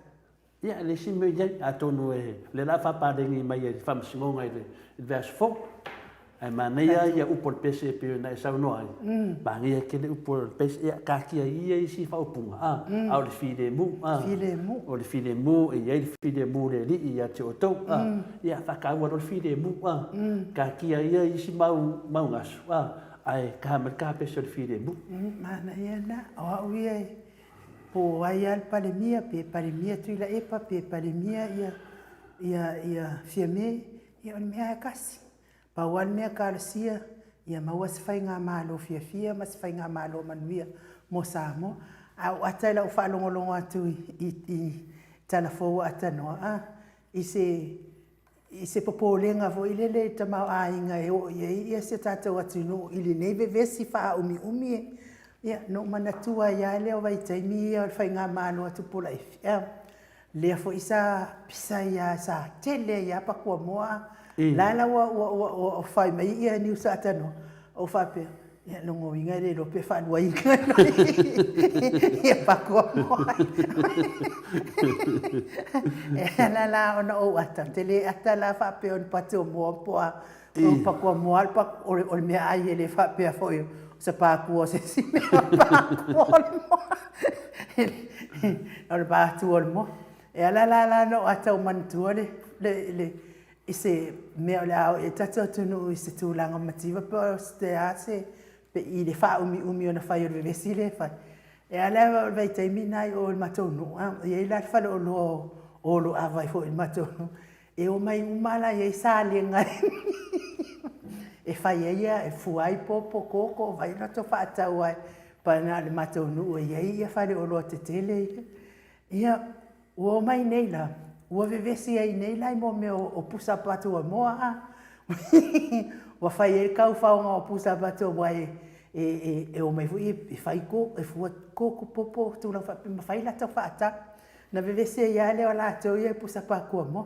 Ia, le isi mea i ai, atonu e, o lea o le a faapaleni mai e le Faamasinoga i le vaiaso fou, ae manaia ia upu o le pese e pei ona e saunoa ai, manaia tele upu o le pese, ia taatia ia isi faaupuga, a, a o le filemu, a, Filemu. o le filemu, e i ai le filemu o le Alii ia te outou, a, ia faataua loa le filemu, a, taatia ia isi mau, mau gasu, a, ae taha mai le tapese o le filemu. Manaia lena, o au ia e Po o ai lava le Palemia, pe Palemia Tuilaepa, pe Palemia ia, ia, ia Fiame, ia o le mea lava e tasi. Pau lava le mea talosia, ia maua se faigamalo fiafia ma se faigamalo manuia mo Samoa. A ou ata i lau faalogologo atu i, i, i tala fou ua atanoa, a, i se i se popolega foi lele i le tamaoaiga e oo i ai ia si o tatou atunuu i lenei vevesi faaumiumi e, ia, na ou manatua ai lava lea o vaitaimi ia o le faigamalo a Tupulaifi, a, lea foi sa pisa ai lava, sa tele ai lava Pakuamoa, la la ua, ua, ua, ua fai mai ia Niusa Atanoa, ou faapea, Ia, lona uiga e le iloa pe faaluaina ia Pakuamoa. E ala la ona ou ata, ou te le ata la faapea o ni patuamoa po o a, o Pakuamoa o le meaai e le faapea foi o se pākua o se isi mea o le pākua o le moa. O le pātua o le moa. E ala la la ona ou ata ou manatua le, le, le, i se mea o le a oo i ai tatou atunuu i se tulaga mativa pe o se a se pe i le faaumiumi ona fai o le vevesi lea e fai. E ala o le vaitaimi lena i o i le matou nuu, a, e i ai la le faleoloa o Oloava foi i le matou nuu, e omai uma lava la e i ai salega e fai ai ia, e fua ai popo, koko, fai ai latou faatau ai, pa na o le matou nuu e i ai ia faleoloa tetele ia. Ia, ua omai nei la, ua vevesi ai nei la i mea o pusa patuamoa a. Ua fai ai le kaufaoga o pusa pato aua e e e e omai foi e fai ko e fua koko popo tulaga faapea ma fai latou faatau. Na vevesi ai lava lea o latou ia i pusa pakuamoa.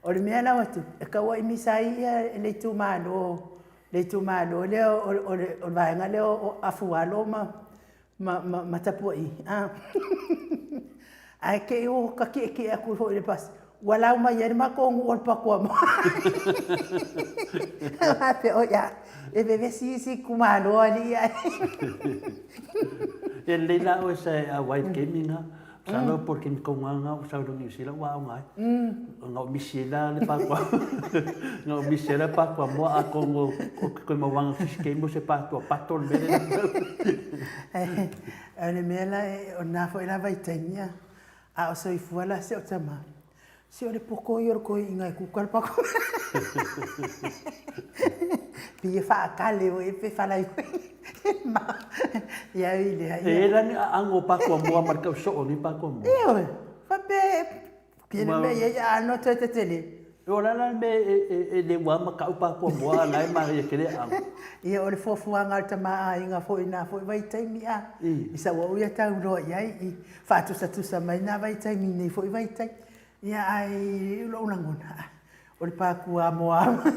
O le mea la ua tupu, e tauai misa ai ia le itumalo le itumalo lea o o le vaega lea o Afualo ma ma, ma, ma tapuai, a. Ae te i ua ta tietie atu foi i le pasi, ua lau mai ai le matou nuu o le Pakuamoa. Faapea, oi a, e vevesi isi itumalo alii ae. E lelei la oe sa e auai i le taimi lena. Masalo po o le taimi tonu lava lena ua sau i Niu Sila ua aoga ai. Na ou misi ai la le Patua. Na ou misi ai la le Patua moa atonu ou te toe mauaga i se isi taimi o se Patua pato le mea lea. O le mea la, o lena foi la vaitaimi a o soifua la si au tama, se o le poto ia o le toeaina e kuka le patua. Pei e faakale foi pe falai foi. Ia ui lea. E i ai la ni aano o patua moa ma le tau soo o nei patua moa? Ioe, faapea e le mea i ai aano toe tetele. O le a la le mea e le ua ma kau patua moa a o la e manaia tele aano? Ia o le fuafuaga a le tama aiga foi i na foi vaitaimi a, i sau au ia tau loa i ai i faatusatusa mai na vaitaimi i nei foi vaitaimi. Ia ae i lou lagona, o le patua moa lava.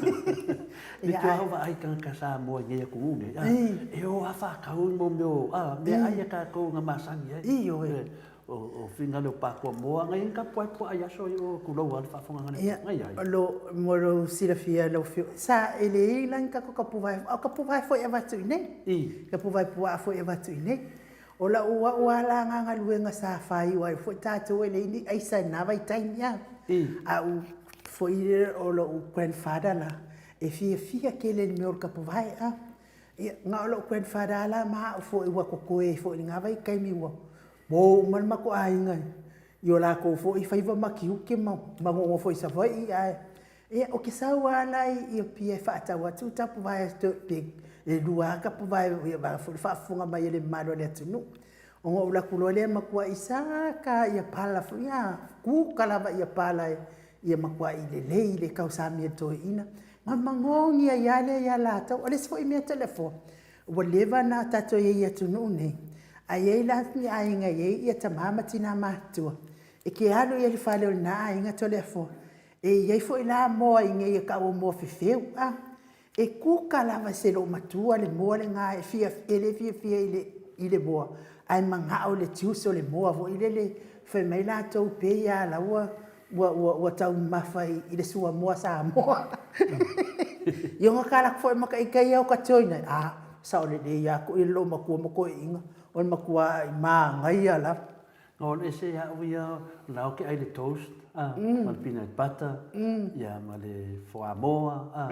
I te ao vaai tagata Samoa i nei atunuu nei, a, e o lava faatau i mea o meaai a tatou na masani ai. Ioe. O finagalo o patua moa, na i ai ni tapuai puaa i aso ia, tulou lava le faafofoga a le atunuu. Na i ai. Ia, mo lou silafia lau Afioga, sa e leai la ni tatou tapuvae, a o tapuvae foi e avatu i inei, tapuvae puaa foi e avatu i inei. O lau au lava la na galuega sa fai aua foi tatou e leai ni aisa i na vaitaimi a. A ou foi lea o lou grandfather la, e fiafia tele i le mea o le tapuvae a. Ia, na o lou grandfather lava la ma au foi ua totoe ai foi i lena vaitaimi ua o uma le matou aiga i o latou foi faiva ma tiute ma nonofo foi i Savaii ae Ia, ou te sau lava la i Apia e faatau atu tapuvae pe lua lava tapuvae aua foi le faafofoga mai a le mamalu o le atunuu. Ona ou alu atu loa lea matuai saka ia pala foi, a, kuka lava ia pala ia matuai lelei le tausami a le toeaina. Ona magogi ai lava lea ia latou. O le isi foi mea Toleafoa, ua leva ona tatou i ai i atunuu nei, a i ai la ni aiga e i ai ia tama ma tina matutua, e te alu i le fale o lena aiga Toleafoa, E i ai foi la moa i inei e tau o moa fefeu, a. E kuka lava e se loomatua le moa lena e fia, e le fiafia i le, i le moa, ae manao i le juice o le moa foi lele, fai mai latou pei a la ua, ua, ua, ua taumamafa i, i le suamoa Samoa. Ia ona tala atu foi ma ta ita ia o ta join ai, a, sao lelei lava koe le loomatua ma toeaiina, o le matuai manaia lava. O le ese ia au ia, o la ou te ai le toast, a, ma le peanut butter, ia ma le fuamoa, a,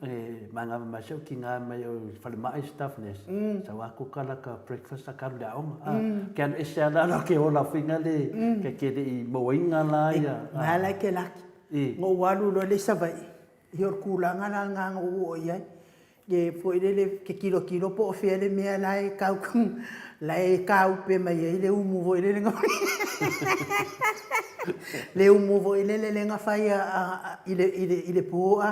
e manava mai si ou tina mai o le falemai staff nurse, sau a kuka la ka breakfast a ka alu i le aoga, a, ke alu ese a la ke ola fuiga le, ke ke le i mauaina la ia. Na la ke laki. Na ou alu loa lea i Savaii, ia o le tulaga la lena na ou oo i ai. Ke foi lele ke tilotilo po o fea le mea la e kau la e kaupe mai ai le umu foi lele na le umu foi lele lea na fai i le i le i le po a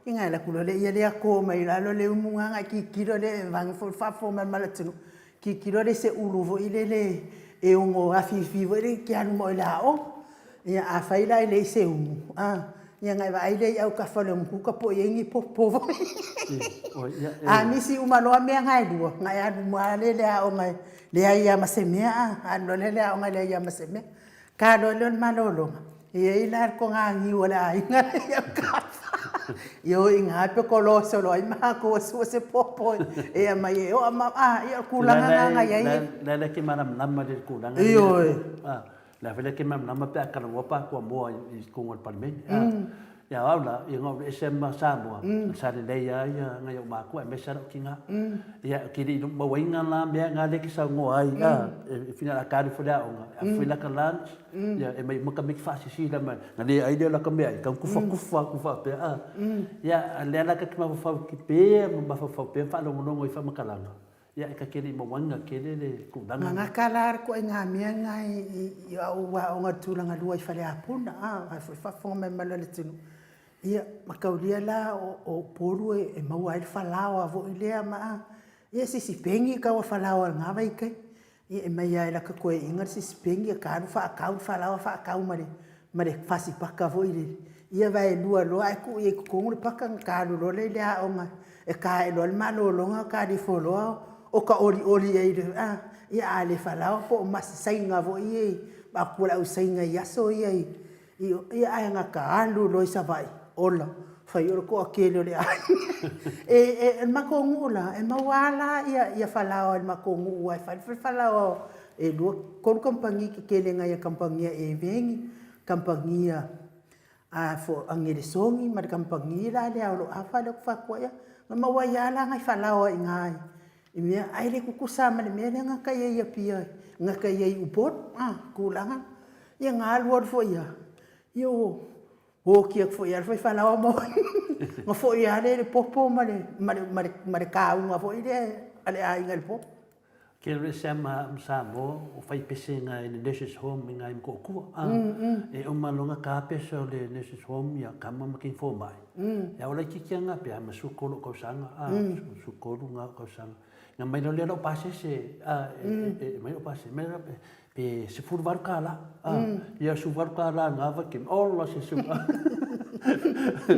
inga e alu atu loa lea ia lea to mai lalo le umu lena na e tilotilo lea vaeane foi le faafofoga mai a le atunuu tilotilo lea i se ulu foi lele e ono afifi foi lele e te alu ma oe i le aoga. Ia afai la e leai se umu, a, ia ona e vaai lea i autafa o le gutu po o i ai ni popo foi. A misi uma loa mea na e lua, ona e alu lava lea i le aoga e leai lava ma se mea, a, alu loa lea i le aoga e leai lava ma se mea. Ta loa lea o le malologa, e i ai la le toganiu a le aiga lea i autafa. Ia o i ina pe kolo solo ai matou e sue se popo e aumai e oa ma, a, ia o le tulaga lena na i ai. La la ke malamalama i le tulaga lea. Ioe. Le a foi le ke malamalama pe a talanoa pa tua moa i totonu o le Palemene. Ia o au la, ia na ou ese ma Samoa, sa lelei lava ia nai ou matua aemaise lava lou tina. Ia ou te le i mauaina la mea na lea e te saunoa ai, e fina a ta alu foi i le aoga, e ave foi lata lunch, ia e aumai uma tamaiti faasisila mai, na le ai lea o lata meaai, tau tufa tufa atu faapea a. Ia a lea la ta te mafaufau pea ma mafaufau pea ma faalogologo i faamatalaga, Ia, e ta te le i mauaina tele le tulaga lea. Gagata la le ituaiga mea lena i au aoga tulaga lua i Faleapuna, a, ae foi faafofoga mai le mamalu o le atunuu. Ia, mataulia la o Upolu e maua ai le falaoa foi lea ma a. Ia sisipegi kau a falaoa i lena vaitaimi. Ia e mai lava i lata toeaina le sisipegi ia ka alu faatau le falaoa faatau ma le ma le fasi paka foi lele. Ia vaelua loa ae tuu i ai i totonu le paka ona ta alu loa lea i le aoga e ta ae loa le malologa ta alu ifo loa o ta olioli i ai a. Ia a le falaoa po o masi Saina foi ia i matua i le au Saina i aso ia i Ia ae na ta alu loa i Savaii, ola, fai o le toatele o le aiga. E, e, o le matou nuu la, e maua lava la ia falaoa i le matou nuu aua e fai le falaoa, e lua, tolu kamupani tetele nai a kamupani a Eveni, kamupani a a Nelesoni ma le kamupani la lea a Oloafa lea ou te fai atu ai. Na maua ai lava la nai falaoa i ina i mea, ae le tutusa lava ma le mea lea na ata i ai i Apia, na ata i ai i Upolu, a, tulaga na. Ia na alu alu foi lava, ia ua oti atu foi lava le faifalaoa ma ona foi lava lea i le popo ma le, ma le, ma le, ma le kauga foi lea a le aiga i le popo. Ke le se ma Samoa o fai pese nga i le nurses home i nga i Motootua. E uma longa ka pese o le nurses home ia kama ma king fomai. Ia ola kiki anga pe ama su kolo kausanga a su kolu nga kausanga. Nga mai lo le lo pasese a e mai o pasese mai lo Pe 18 kālā, ā, ia 18 kālā ngā wai ke ola se su.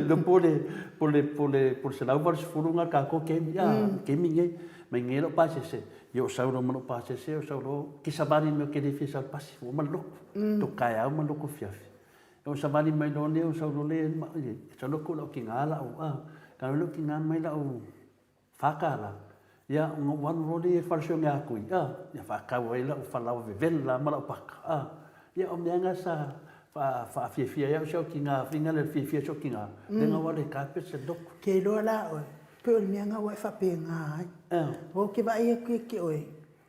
No po le, po le, po le, po le 180 ngā kākou kemi, ā, kemi ngei, mai ngei lau pasese, ia o sau lo ma lau pasese, o sau lo, ke savali mea ke le fia sau pasi, ua ma loku, to kae au ma loku fiafi. O savali mai lo lea, o sau lo le, sau lo ku lau ki ngā lau, ā, ka lau ki ngā mai lau, Whakaara, ia, ona ou alu loa lea i Wharesoane a kui, a, ia whakau ai lau whalawa vevela ma lau paka, a, ia o mea nga sa wha, whaafiafia ai au si au ki nga whinga le fiafia si au ki nga, lenga wale ka pe se loku. Ke iloa la oe, pei o le mea nga ua e faapena ai. Ua ou ke vaai atu ia ke oe,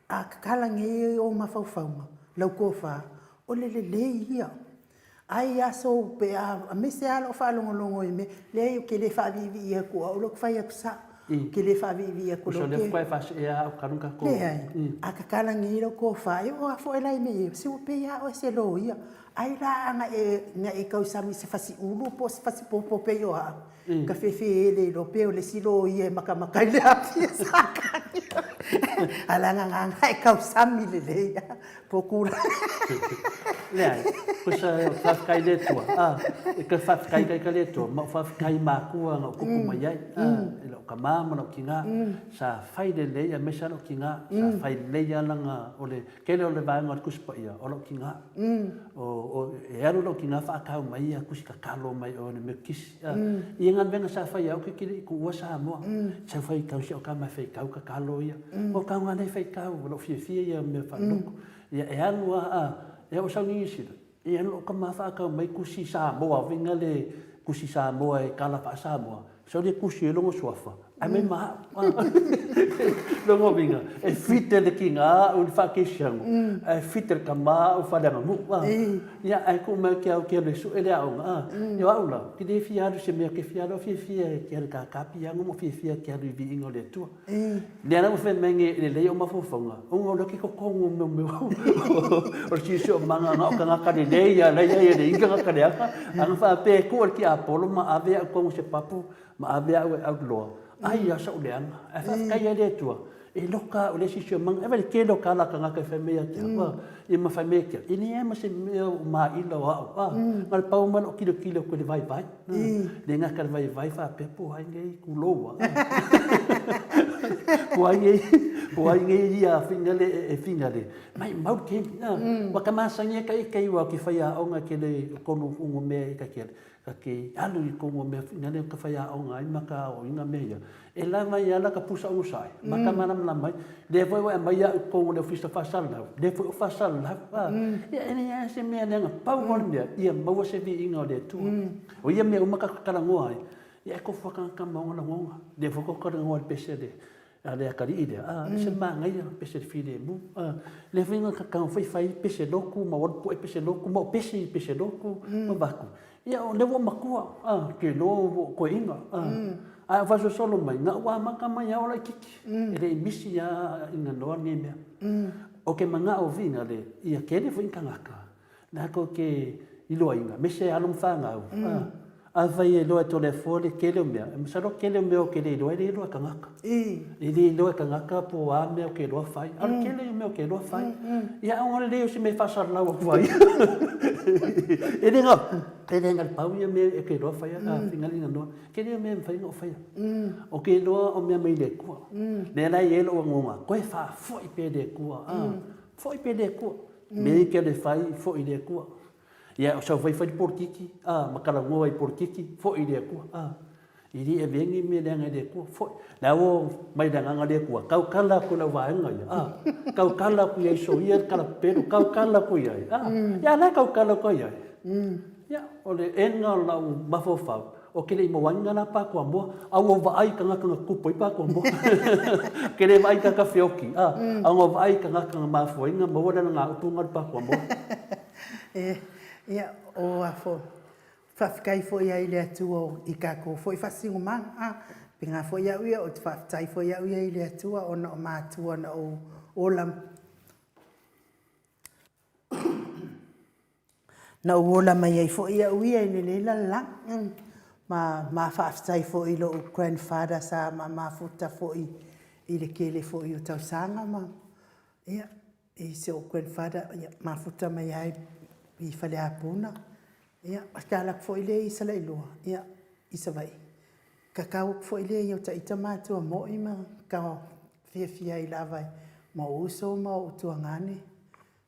a kakala nei ou mafaufauga, lau tofa, o le lelei ia. Ai aso pe a, aemaise lava lou faalogologo i mea, leai ou te le faaviivii atu o au lea ou te fai atu sao, ou te le faaviivii atu loa ke. Leai, a tatala nei lau tofa, e oo lava foi la i mea ia, se ua pei lava oe se loia. Ai la a na e, na e tausami i se fasi ulu po o se fasi popo pei o au, ka fefe ele loa pei o le isi loia e makamaka i le afi e sakani. A leaga na e tausami lelei lava. Po kula. Leai, ko sa whawhikai le atua. A, e ka whawhikai kai ka le atua, ma o whawhikai mākua ngā kupu mai ai, a, e lau ka mā ma lau ki ngā, sa whai le lei, a mesa lau ki ngā, sa whai lei ala ngā, o le, kele o le vaenga o le kusi paia, o lau ki ngā. O, o, e alu lau ki ngā whaakau mai ia kusi ka kalo mai o ne me kisi. A, ia ngā venga sa whai au ke kiri i ku ua Samoa, sa whai kau si o ka mai whai kau ka kalo ia. O kau ngā nei whai kau, lau fiafia ia mea whanoko. Ia e alu a, a, e o sau ngisira. E alu o ka mā whaakau mai kusi Samoa, winga le kusi Samoa e kala wha Samoa. Sau le kusi e longo suafa. Ai mai ma au. Longo winga. E white le ki ngā au le whakesiango. E white le ka mā au whaleanga mu. Ia, ai ku mai ke au ke alu e su ele aonga. Ia au la, ki le fia alu se mea ke fia alu fiafia ke alu ka kapi ango mo fiafia ke alu i viinga o le Atua. Lea la ua fai mai nei e lelei ou mafaufauga, ona o lea ke kokogo o mea o le siosiomaga na o tagata lelei ia la ia le i tagata leaga. A na faapea e tuu le tiapolo ma ave au tonu se papu ma ave au e auloa, ai a sou leaga. Ae faafetai ai le Atua, e loka au i le siosiomaga. E vaai i le tele o tala a tagata e fai mai ia te au, ia ma fai mai ia te au, e leai ma se mea o maila o au, a, na o le pau mai lou tilotilo atu i le vaivai. Le gata le vaivai faapea po ai nei kuloua. Po ai nei, po ai nei ia finga le e finga le. Mai mau ke na. Wa ka masangi ka i kai wa ke whai aonga ke le konu ungo mea i ka ke ka ke alu i kongo mea finga le ka whai aonga ai maka o inga mea ia. E la mai ala ka pusa ungo sai. Maka mana mana mai. Le foi wa mai ia kongo le ofisa whasalau. Le foi o whasalau. Ia ene ia se mea le nga pau o le mea. Ia maua se vi inga o le Atua. O ia mea uma ka karangoa ai. Ia e kofu whakangaka maunga na ngonga. Le foi ko karangoa le pese le a le akari'i lea, a, se māngaia, pese le filemu, a, le foi nga kakau fai fai pese loku, ma walu poe pese loku, ma o pese i pese loku, ma vaku. Ia, o lea ua matua, a, ke loa ua o koe inga, a, a e faasosolo mai, nga ua amata mai a ola i kiki, e le i misi a inga noa nei mea. O ke mangao vinga le, ia kele foi kangaka, na ko ke iloa inga, me se alo ma whangau, a, Afai e iloa e Toleafoa le tele o mea, e masalo tele o mea ou te le iloa e le iloa e tagata. E le iloa e tagata po o a mea ou te iloa fai. A o le tele o mea ou te iloa fai. Ia a o le leai o se mea e faasalalau atu ai. E le gata, e le gata pau ia mea e te iloa fai a finagalo noa. Tele o mea e mafai ona ou faia. Ou te iloa o mea mai le Atua. Lea la e i ai lou agaga, toe faafoi pea i le Atua. Foi pea i le Atua. Mea ia e te alu e fai, foi i le Atua. Ia, o sau fai fai le polokiki, a, ma talanoa i polokiki, foi i le Atua, a. E le avea ni mea leaga i le Atua, foi. La ua mai le agaga o le Atua, tautala atu i lau vaega ia, a. Tautala atu i ai soia le kalapelo, tautala atu i ai, a. Ia, a la e tautala atu ai ai. Ia, o le ena o lau mafaufau, ou te le i maua ai ni la patuamoa, a ua ou vaai i tagata na tutupu ai patuamoa. Ou te le vaai i tagata feoti, a, a ua vaai i tagata na mafua ai ona maua le alagaupu lena o le patuamoa. E, ia, o a fo, faafetai foi ai le Atua i tatou foi faasinomaga, a, pena foi au ia, ou te faafetai foi au ia i le Atua ona o matua na ou ola, na ou ola mai ai foi au ia i lenei lalolagi, ma, ma faafetai foi i lou grandfather sa ma mafuta foi i le tele foi o tausaga ma, ia, i si ou grandfather, ia, mafuta mai lava i Faleapuna. Ia, o le ala atu foi lea i Salailua, ia, i Savaii. Kakau atu foi lea i o ita matua moi ma ka fiafia ai lava ma ou uso ma ou tuagane,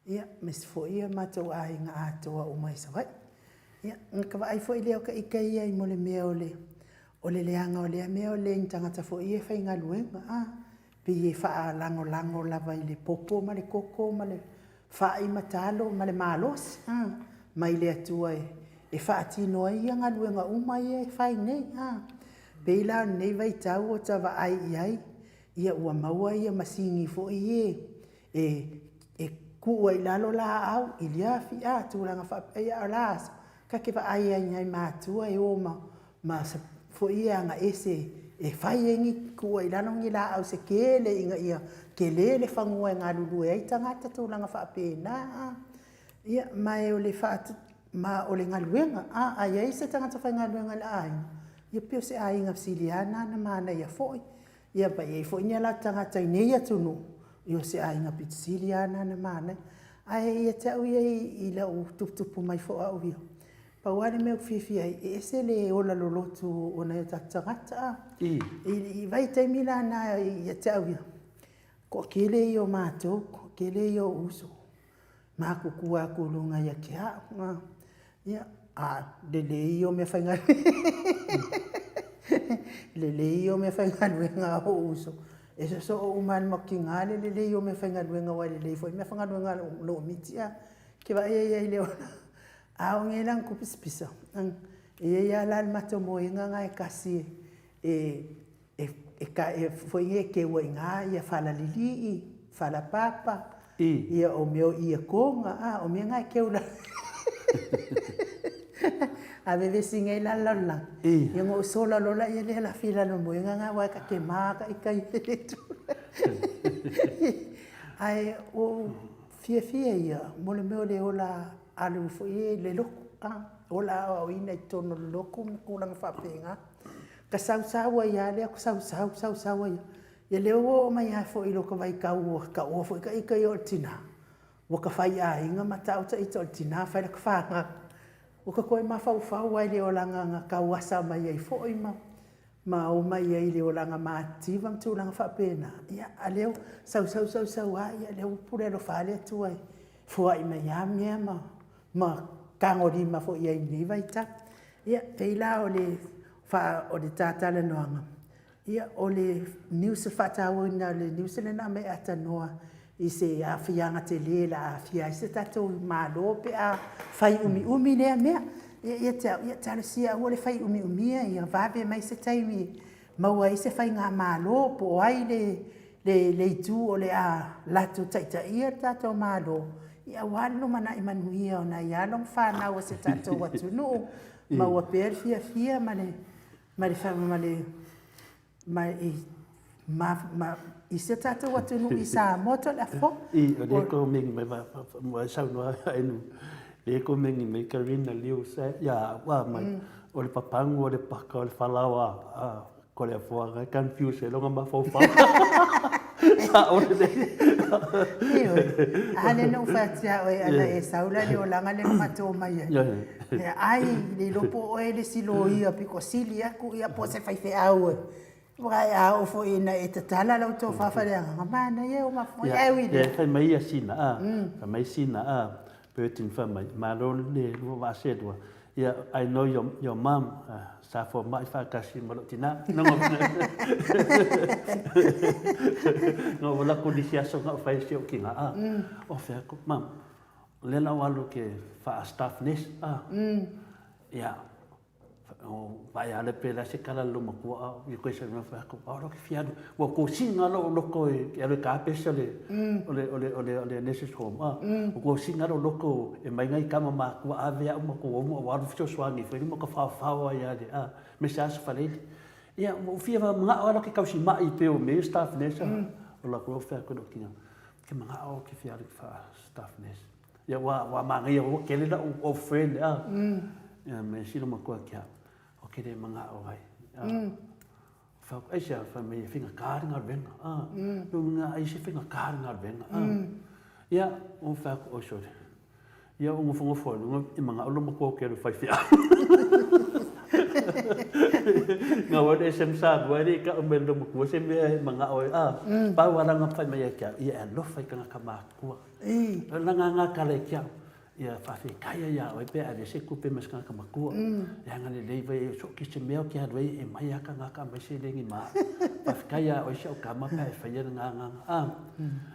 ia, aemaise foi o matou aiga atoa uma i Savaii. Ia, ona ka vaai foi lea o ka ita ia i mo le mea o le, o le leaga o lea mea o le leai ni tagata foi ia e faigaluega, a. Pei e faalagolago lava i le popo ma le koko ma le fai ma talo ma le malosi mai le Atua e faatino ai ia galuega uma ia e fai nei. Pei la o lenei vaitau ua ta vaai i ai, ia ua maua ia masini foi ia e tuu ai i lalo laau i le afi, tulaga faapea. A o la aso, ta te vaai ai i nai matua e o ma ma foi ia aga ese e fai ai ni tuu ai i lalo ni laau se tele ina ia tele le fanua e galulue ai tagata tulaga faapena a. Ia ma o le ma o le galuega a, a i ai se tagata faigaluega i le aiga, ia pei o se aiga sili lava lena ona manaia foi. Ia ma e i ai foi ni a latou tagata i nei atunuu, ia o se aiga pito sili lava lena ona manaia. Ae ia te au ia i lou tuputupu mai foi o au ia, pau lava le mea ou te fiafia ai, e ese le ola lolotu o nai o tatou tagata a. I vaitaimi la na ia te au ia, toatele ia o matou, toatele ia o uso, matutua atu i luga ia te au. Ia, a lelei ia o meafaigaluega, lelei ia o meafaigaluega a ou uso, e sosoo uma lava e le matou tina le lelei o meafaigaluega aua e lelei foi meafaigaluega a lou miti a. Ou te vaai i ai i le ola, a oo nei la ina tupisapisa, e i ai lava la le matou moega lena e tasi e foi nei e keu ai i ina ia falalilii, falapapa, ia o mea o iekoga, a, o mea na e keu i lalo. A vevesi nei la le lalolagi, ia ona ou sola loa lea e lafi i lalo o le moega lena aua e ta te ma ta ita i le itu. Ae ua ou fiafia ia mo le mea o le ola alu foi i le lotu, ola aoaoina i totonu o le lotu ma tulaga faapena. Ka sausau ai lava lea, sausau, sausau ai lava. Ia lea ua oo mai lava foi i lota vaitau ua taua foi ta ita ia o le tina, ua ta faiaiga ma tau ta ita o le tina fai lata fanau. Ua ta toe mafaufau lava i le olaga na tau asa mai ai foi ma ma omai ai i le olaga matitiva ma tulaga faapena. Ia, a lea ua sausau sausau lava, ia lea ua pule alofa lava le Atua e foai mai lava mea ma ma tagolima foi i ai i lenei vaitau. Ia, pei la o le o le ta talanoaga, ia, o le news, faatauaina o le news lea na aumai e Atanua i se aafiaga tele o le a aafia ai se tatou Malo pe a fai umiumi lea mea. Ia, ia te au, ia talosia aua le fai umiumia, ia vave mai se taimi e maua ai se faigamalo po o ai le le, le itu o le a latou taitaia le tatou Malo, ia aua le lumanai manuia o nai alo ma fanau a si o tatou atunuu, maua pea le fiafia ma le, ma le, ma le, ma, ma, ma, i si o tatou atunuu i Samoa Toleafoa. I, o lea komeni mai, ma, ma saunoa ai nu, lea komeni mai Karina Liu sa, ia, ua mai. O le papagu, o le paka, o le falaoa a Toleafoa, e confuse ai lona mafaufau. Sao lelei. Ioe. A lea na ou fai atu ia oe, ana e sau la i le olaga lea na matou omai ai. Ioe. Ai, le iloa po o oe le isi loia pito sili atu ia po o se faifeau e. Aua a oo foi ina e tatala lau tofa faaleagaga, manaia e o mafuai. Ae ui i lea. Fai mai ia sina a, fai mai sina a, Bertin fai mai, malo le lua vaa selua, ia, I know your, your mum, sa fomai faatasi ma lou tina. Na ou alu atu nisi aso na ou fai si ou tina a, o fea atu, mum, o lea la ou alu ke faa-staff nurse a, ia, Vaai ale pe la se kala lo matua a i koe sa fai atu a ro ke fialu ua ko singa lo loko e ke alu ka pesa le ole ole ole ole nurses home a o ko singa lo loko e mai ngai kama ma kua ave a uma ko omo wa alu fio soangi foi luma ka fa fa wa ia le a me sa sa fale ia o fia va mga o ke kausi mai pe o me staff nurse o la ko fa ko lo kinga ke mga o ke fialu fa staff nurse Ia ua ua manaia ua kele la'u old friend a. Ia me silo matua ki a o kele manga'o ai. Fa ai sia fa me faigata le galuega a. No nga ai se faigata le galuega a. Ia o fa ko o sore. Ia o ngofo ngofo ai e manga'o lo matua o ke alu faifeau. Nga wa le sem sa wa le ka o me lo matua se mea e manga'o ai a. Pau ala nga fai mai ai ki a ia e alofa i tagata matua. I lana ngā kala i ki au, ia whawhekaia ia oe pea ave se kupe ma se kangaka makua. E hanga lelei vai e so ki se mea o ki alu ei e mai a kangaka mai se lengi ma. Whawhekaia oe se o kama pea e whaia ngā ngā ngā.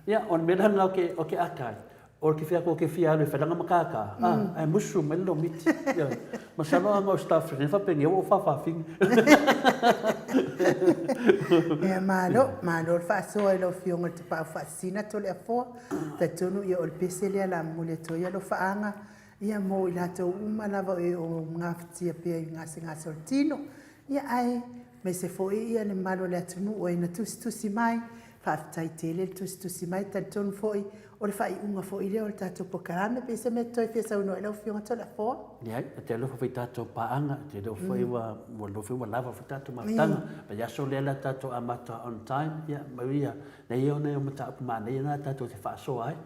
Ia, o le mea lana o ke, o ke akai, o ke whia ko ke whia alu e whailanga makaka, a, ae musu mai le lomiti. Ia, masalo anga o staff ne whapenge o whawhawhinga. Ia, malo, malo le faasoa i lau Afioga i le Tapaau Faasisina Toleafoa. Talitonu ia o le pese lea la momoli atu ai alofaaga ia mo i latou uma lava e o gafatia pea i gasegase o le tino, ia ae aemaise foi ia le mamalu o le atunuu e na tusitusi mai, faafetai tele le tusitusi mai, talitonu foi o le faaiuga foi lea o le tatou polokalame, pe se mea toe fia saunoa ai lau Afioga Toleafoa? Leai, ou te alofa foi i tatou paaga, ou te iloa foi ua ua iloa foi ua lava foi tatou mafutaga. Vaiaso lea la tatou amata on time, ia mau ia Nei ona e o mataupu manaia na tatou te faasoa ai.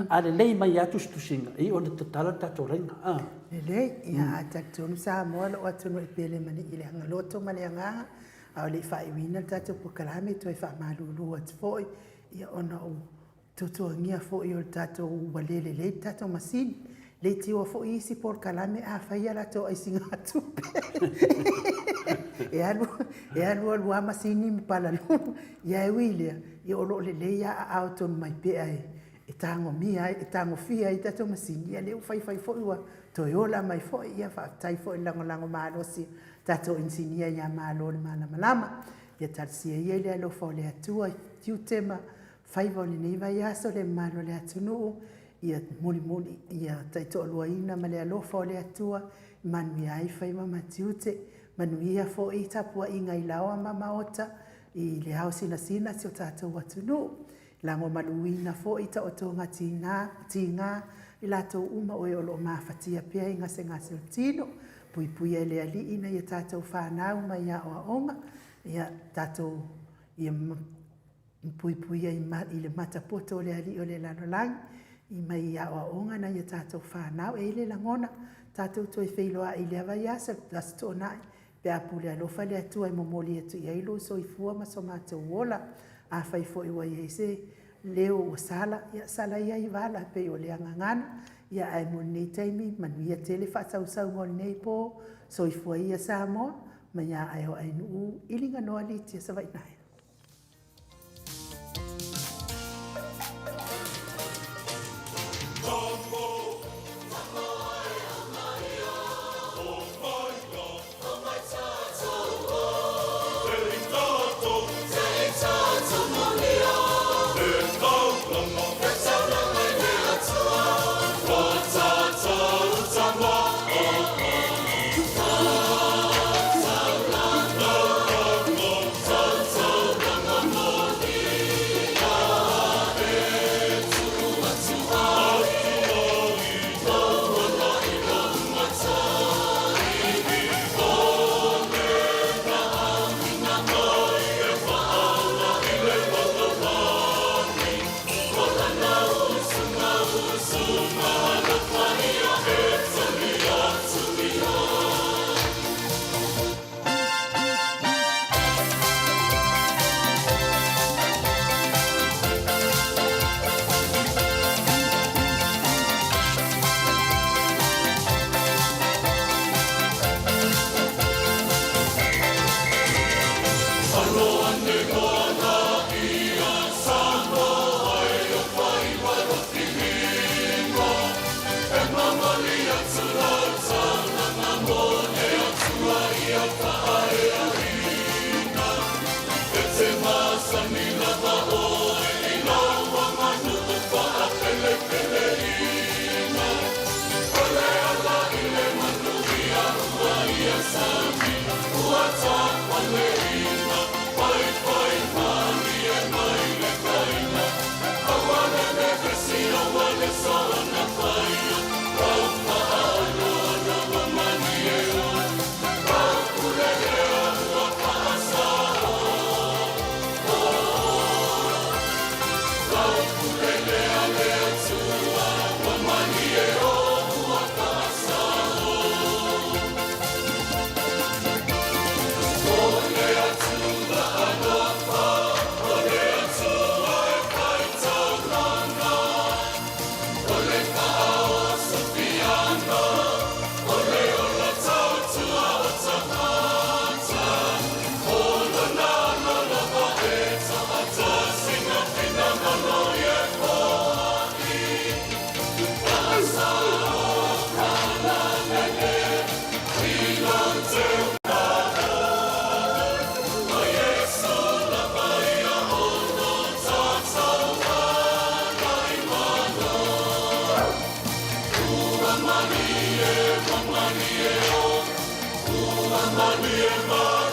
A lelei mai lava tusitusiga, e iu ona tatala le tatou laina. A. Lelei, ia a talitonu Samoa lou atunuu e pele ma nii i le agaloto ma le agaga, a o le i faaiuina le tatou polokalame toe faamalulu atu foi, ia ona o tuatuagia foi o le tatou ua le lelei le tatou masini. Leitioa foi isi polokalame a fai a latou aisigatupe e alu e alualu lava masini ma palalū. Ia e ui i lea, ia o lo o lelei lava aao tonu mai pea e e tagomia ai, e tagofia ai tatou masini, ia lea ua faifai foi ua toe ola mai foi. Ia faafetai foi i le lagolago malosi a tatou inisinia ia Malo le Malamalama. Ia talosia ia i le alofa o le Atua i tiute ma faiva o lenei vaiaso le mamalu o le atunuu. Ia mulimuli, ia taitoaluaina ma le alofa o le Atua e manuia ai faiva ma tiute. Manuia foi tapuaiga i laoa ma maota i le ao sinasina si o tatou atunuu. Lagomaluina foi taotoga tiga, tiga i latou uma o e o lo o mafatia pea i gasegase o tino. Puipuia e le Alii nai a tatou fanau mai aoaoga, ia tatou ia Puipuia i le mata poto o le Alii o le lalolagi, i mai i aoaoga nai a tatou fanau. E i ai le lagona, tatou toe feiloai i lea vaiaso, Aso Toonai, pe a pule alofa le Atua e momoli atu i ai lou soifua ma so matou ola. Afai foi ua i ai se leo ua sala, ia sala ia i vala e pei o le agagana. Ia ae mo lenei taimi, manuia tele faasausauga o lenei po. Soifua ia Samoa, mai a ae o Ainuu, i Liganoa Litia Savaii Naea. Malie.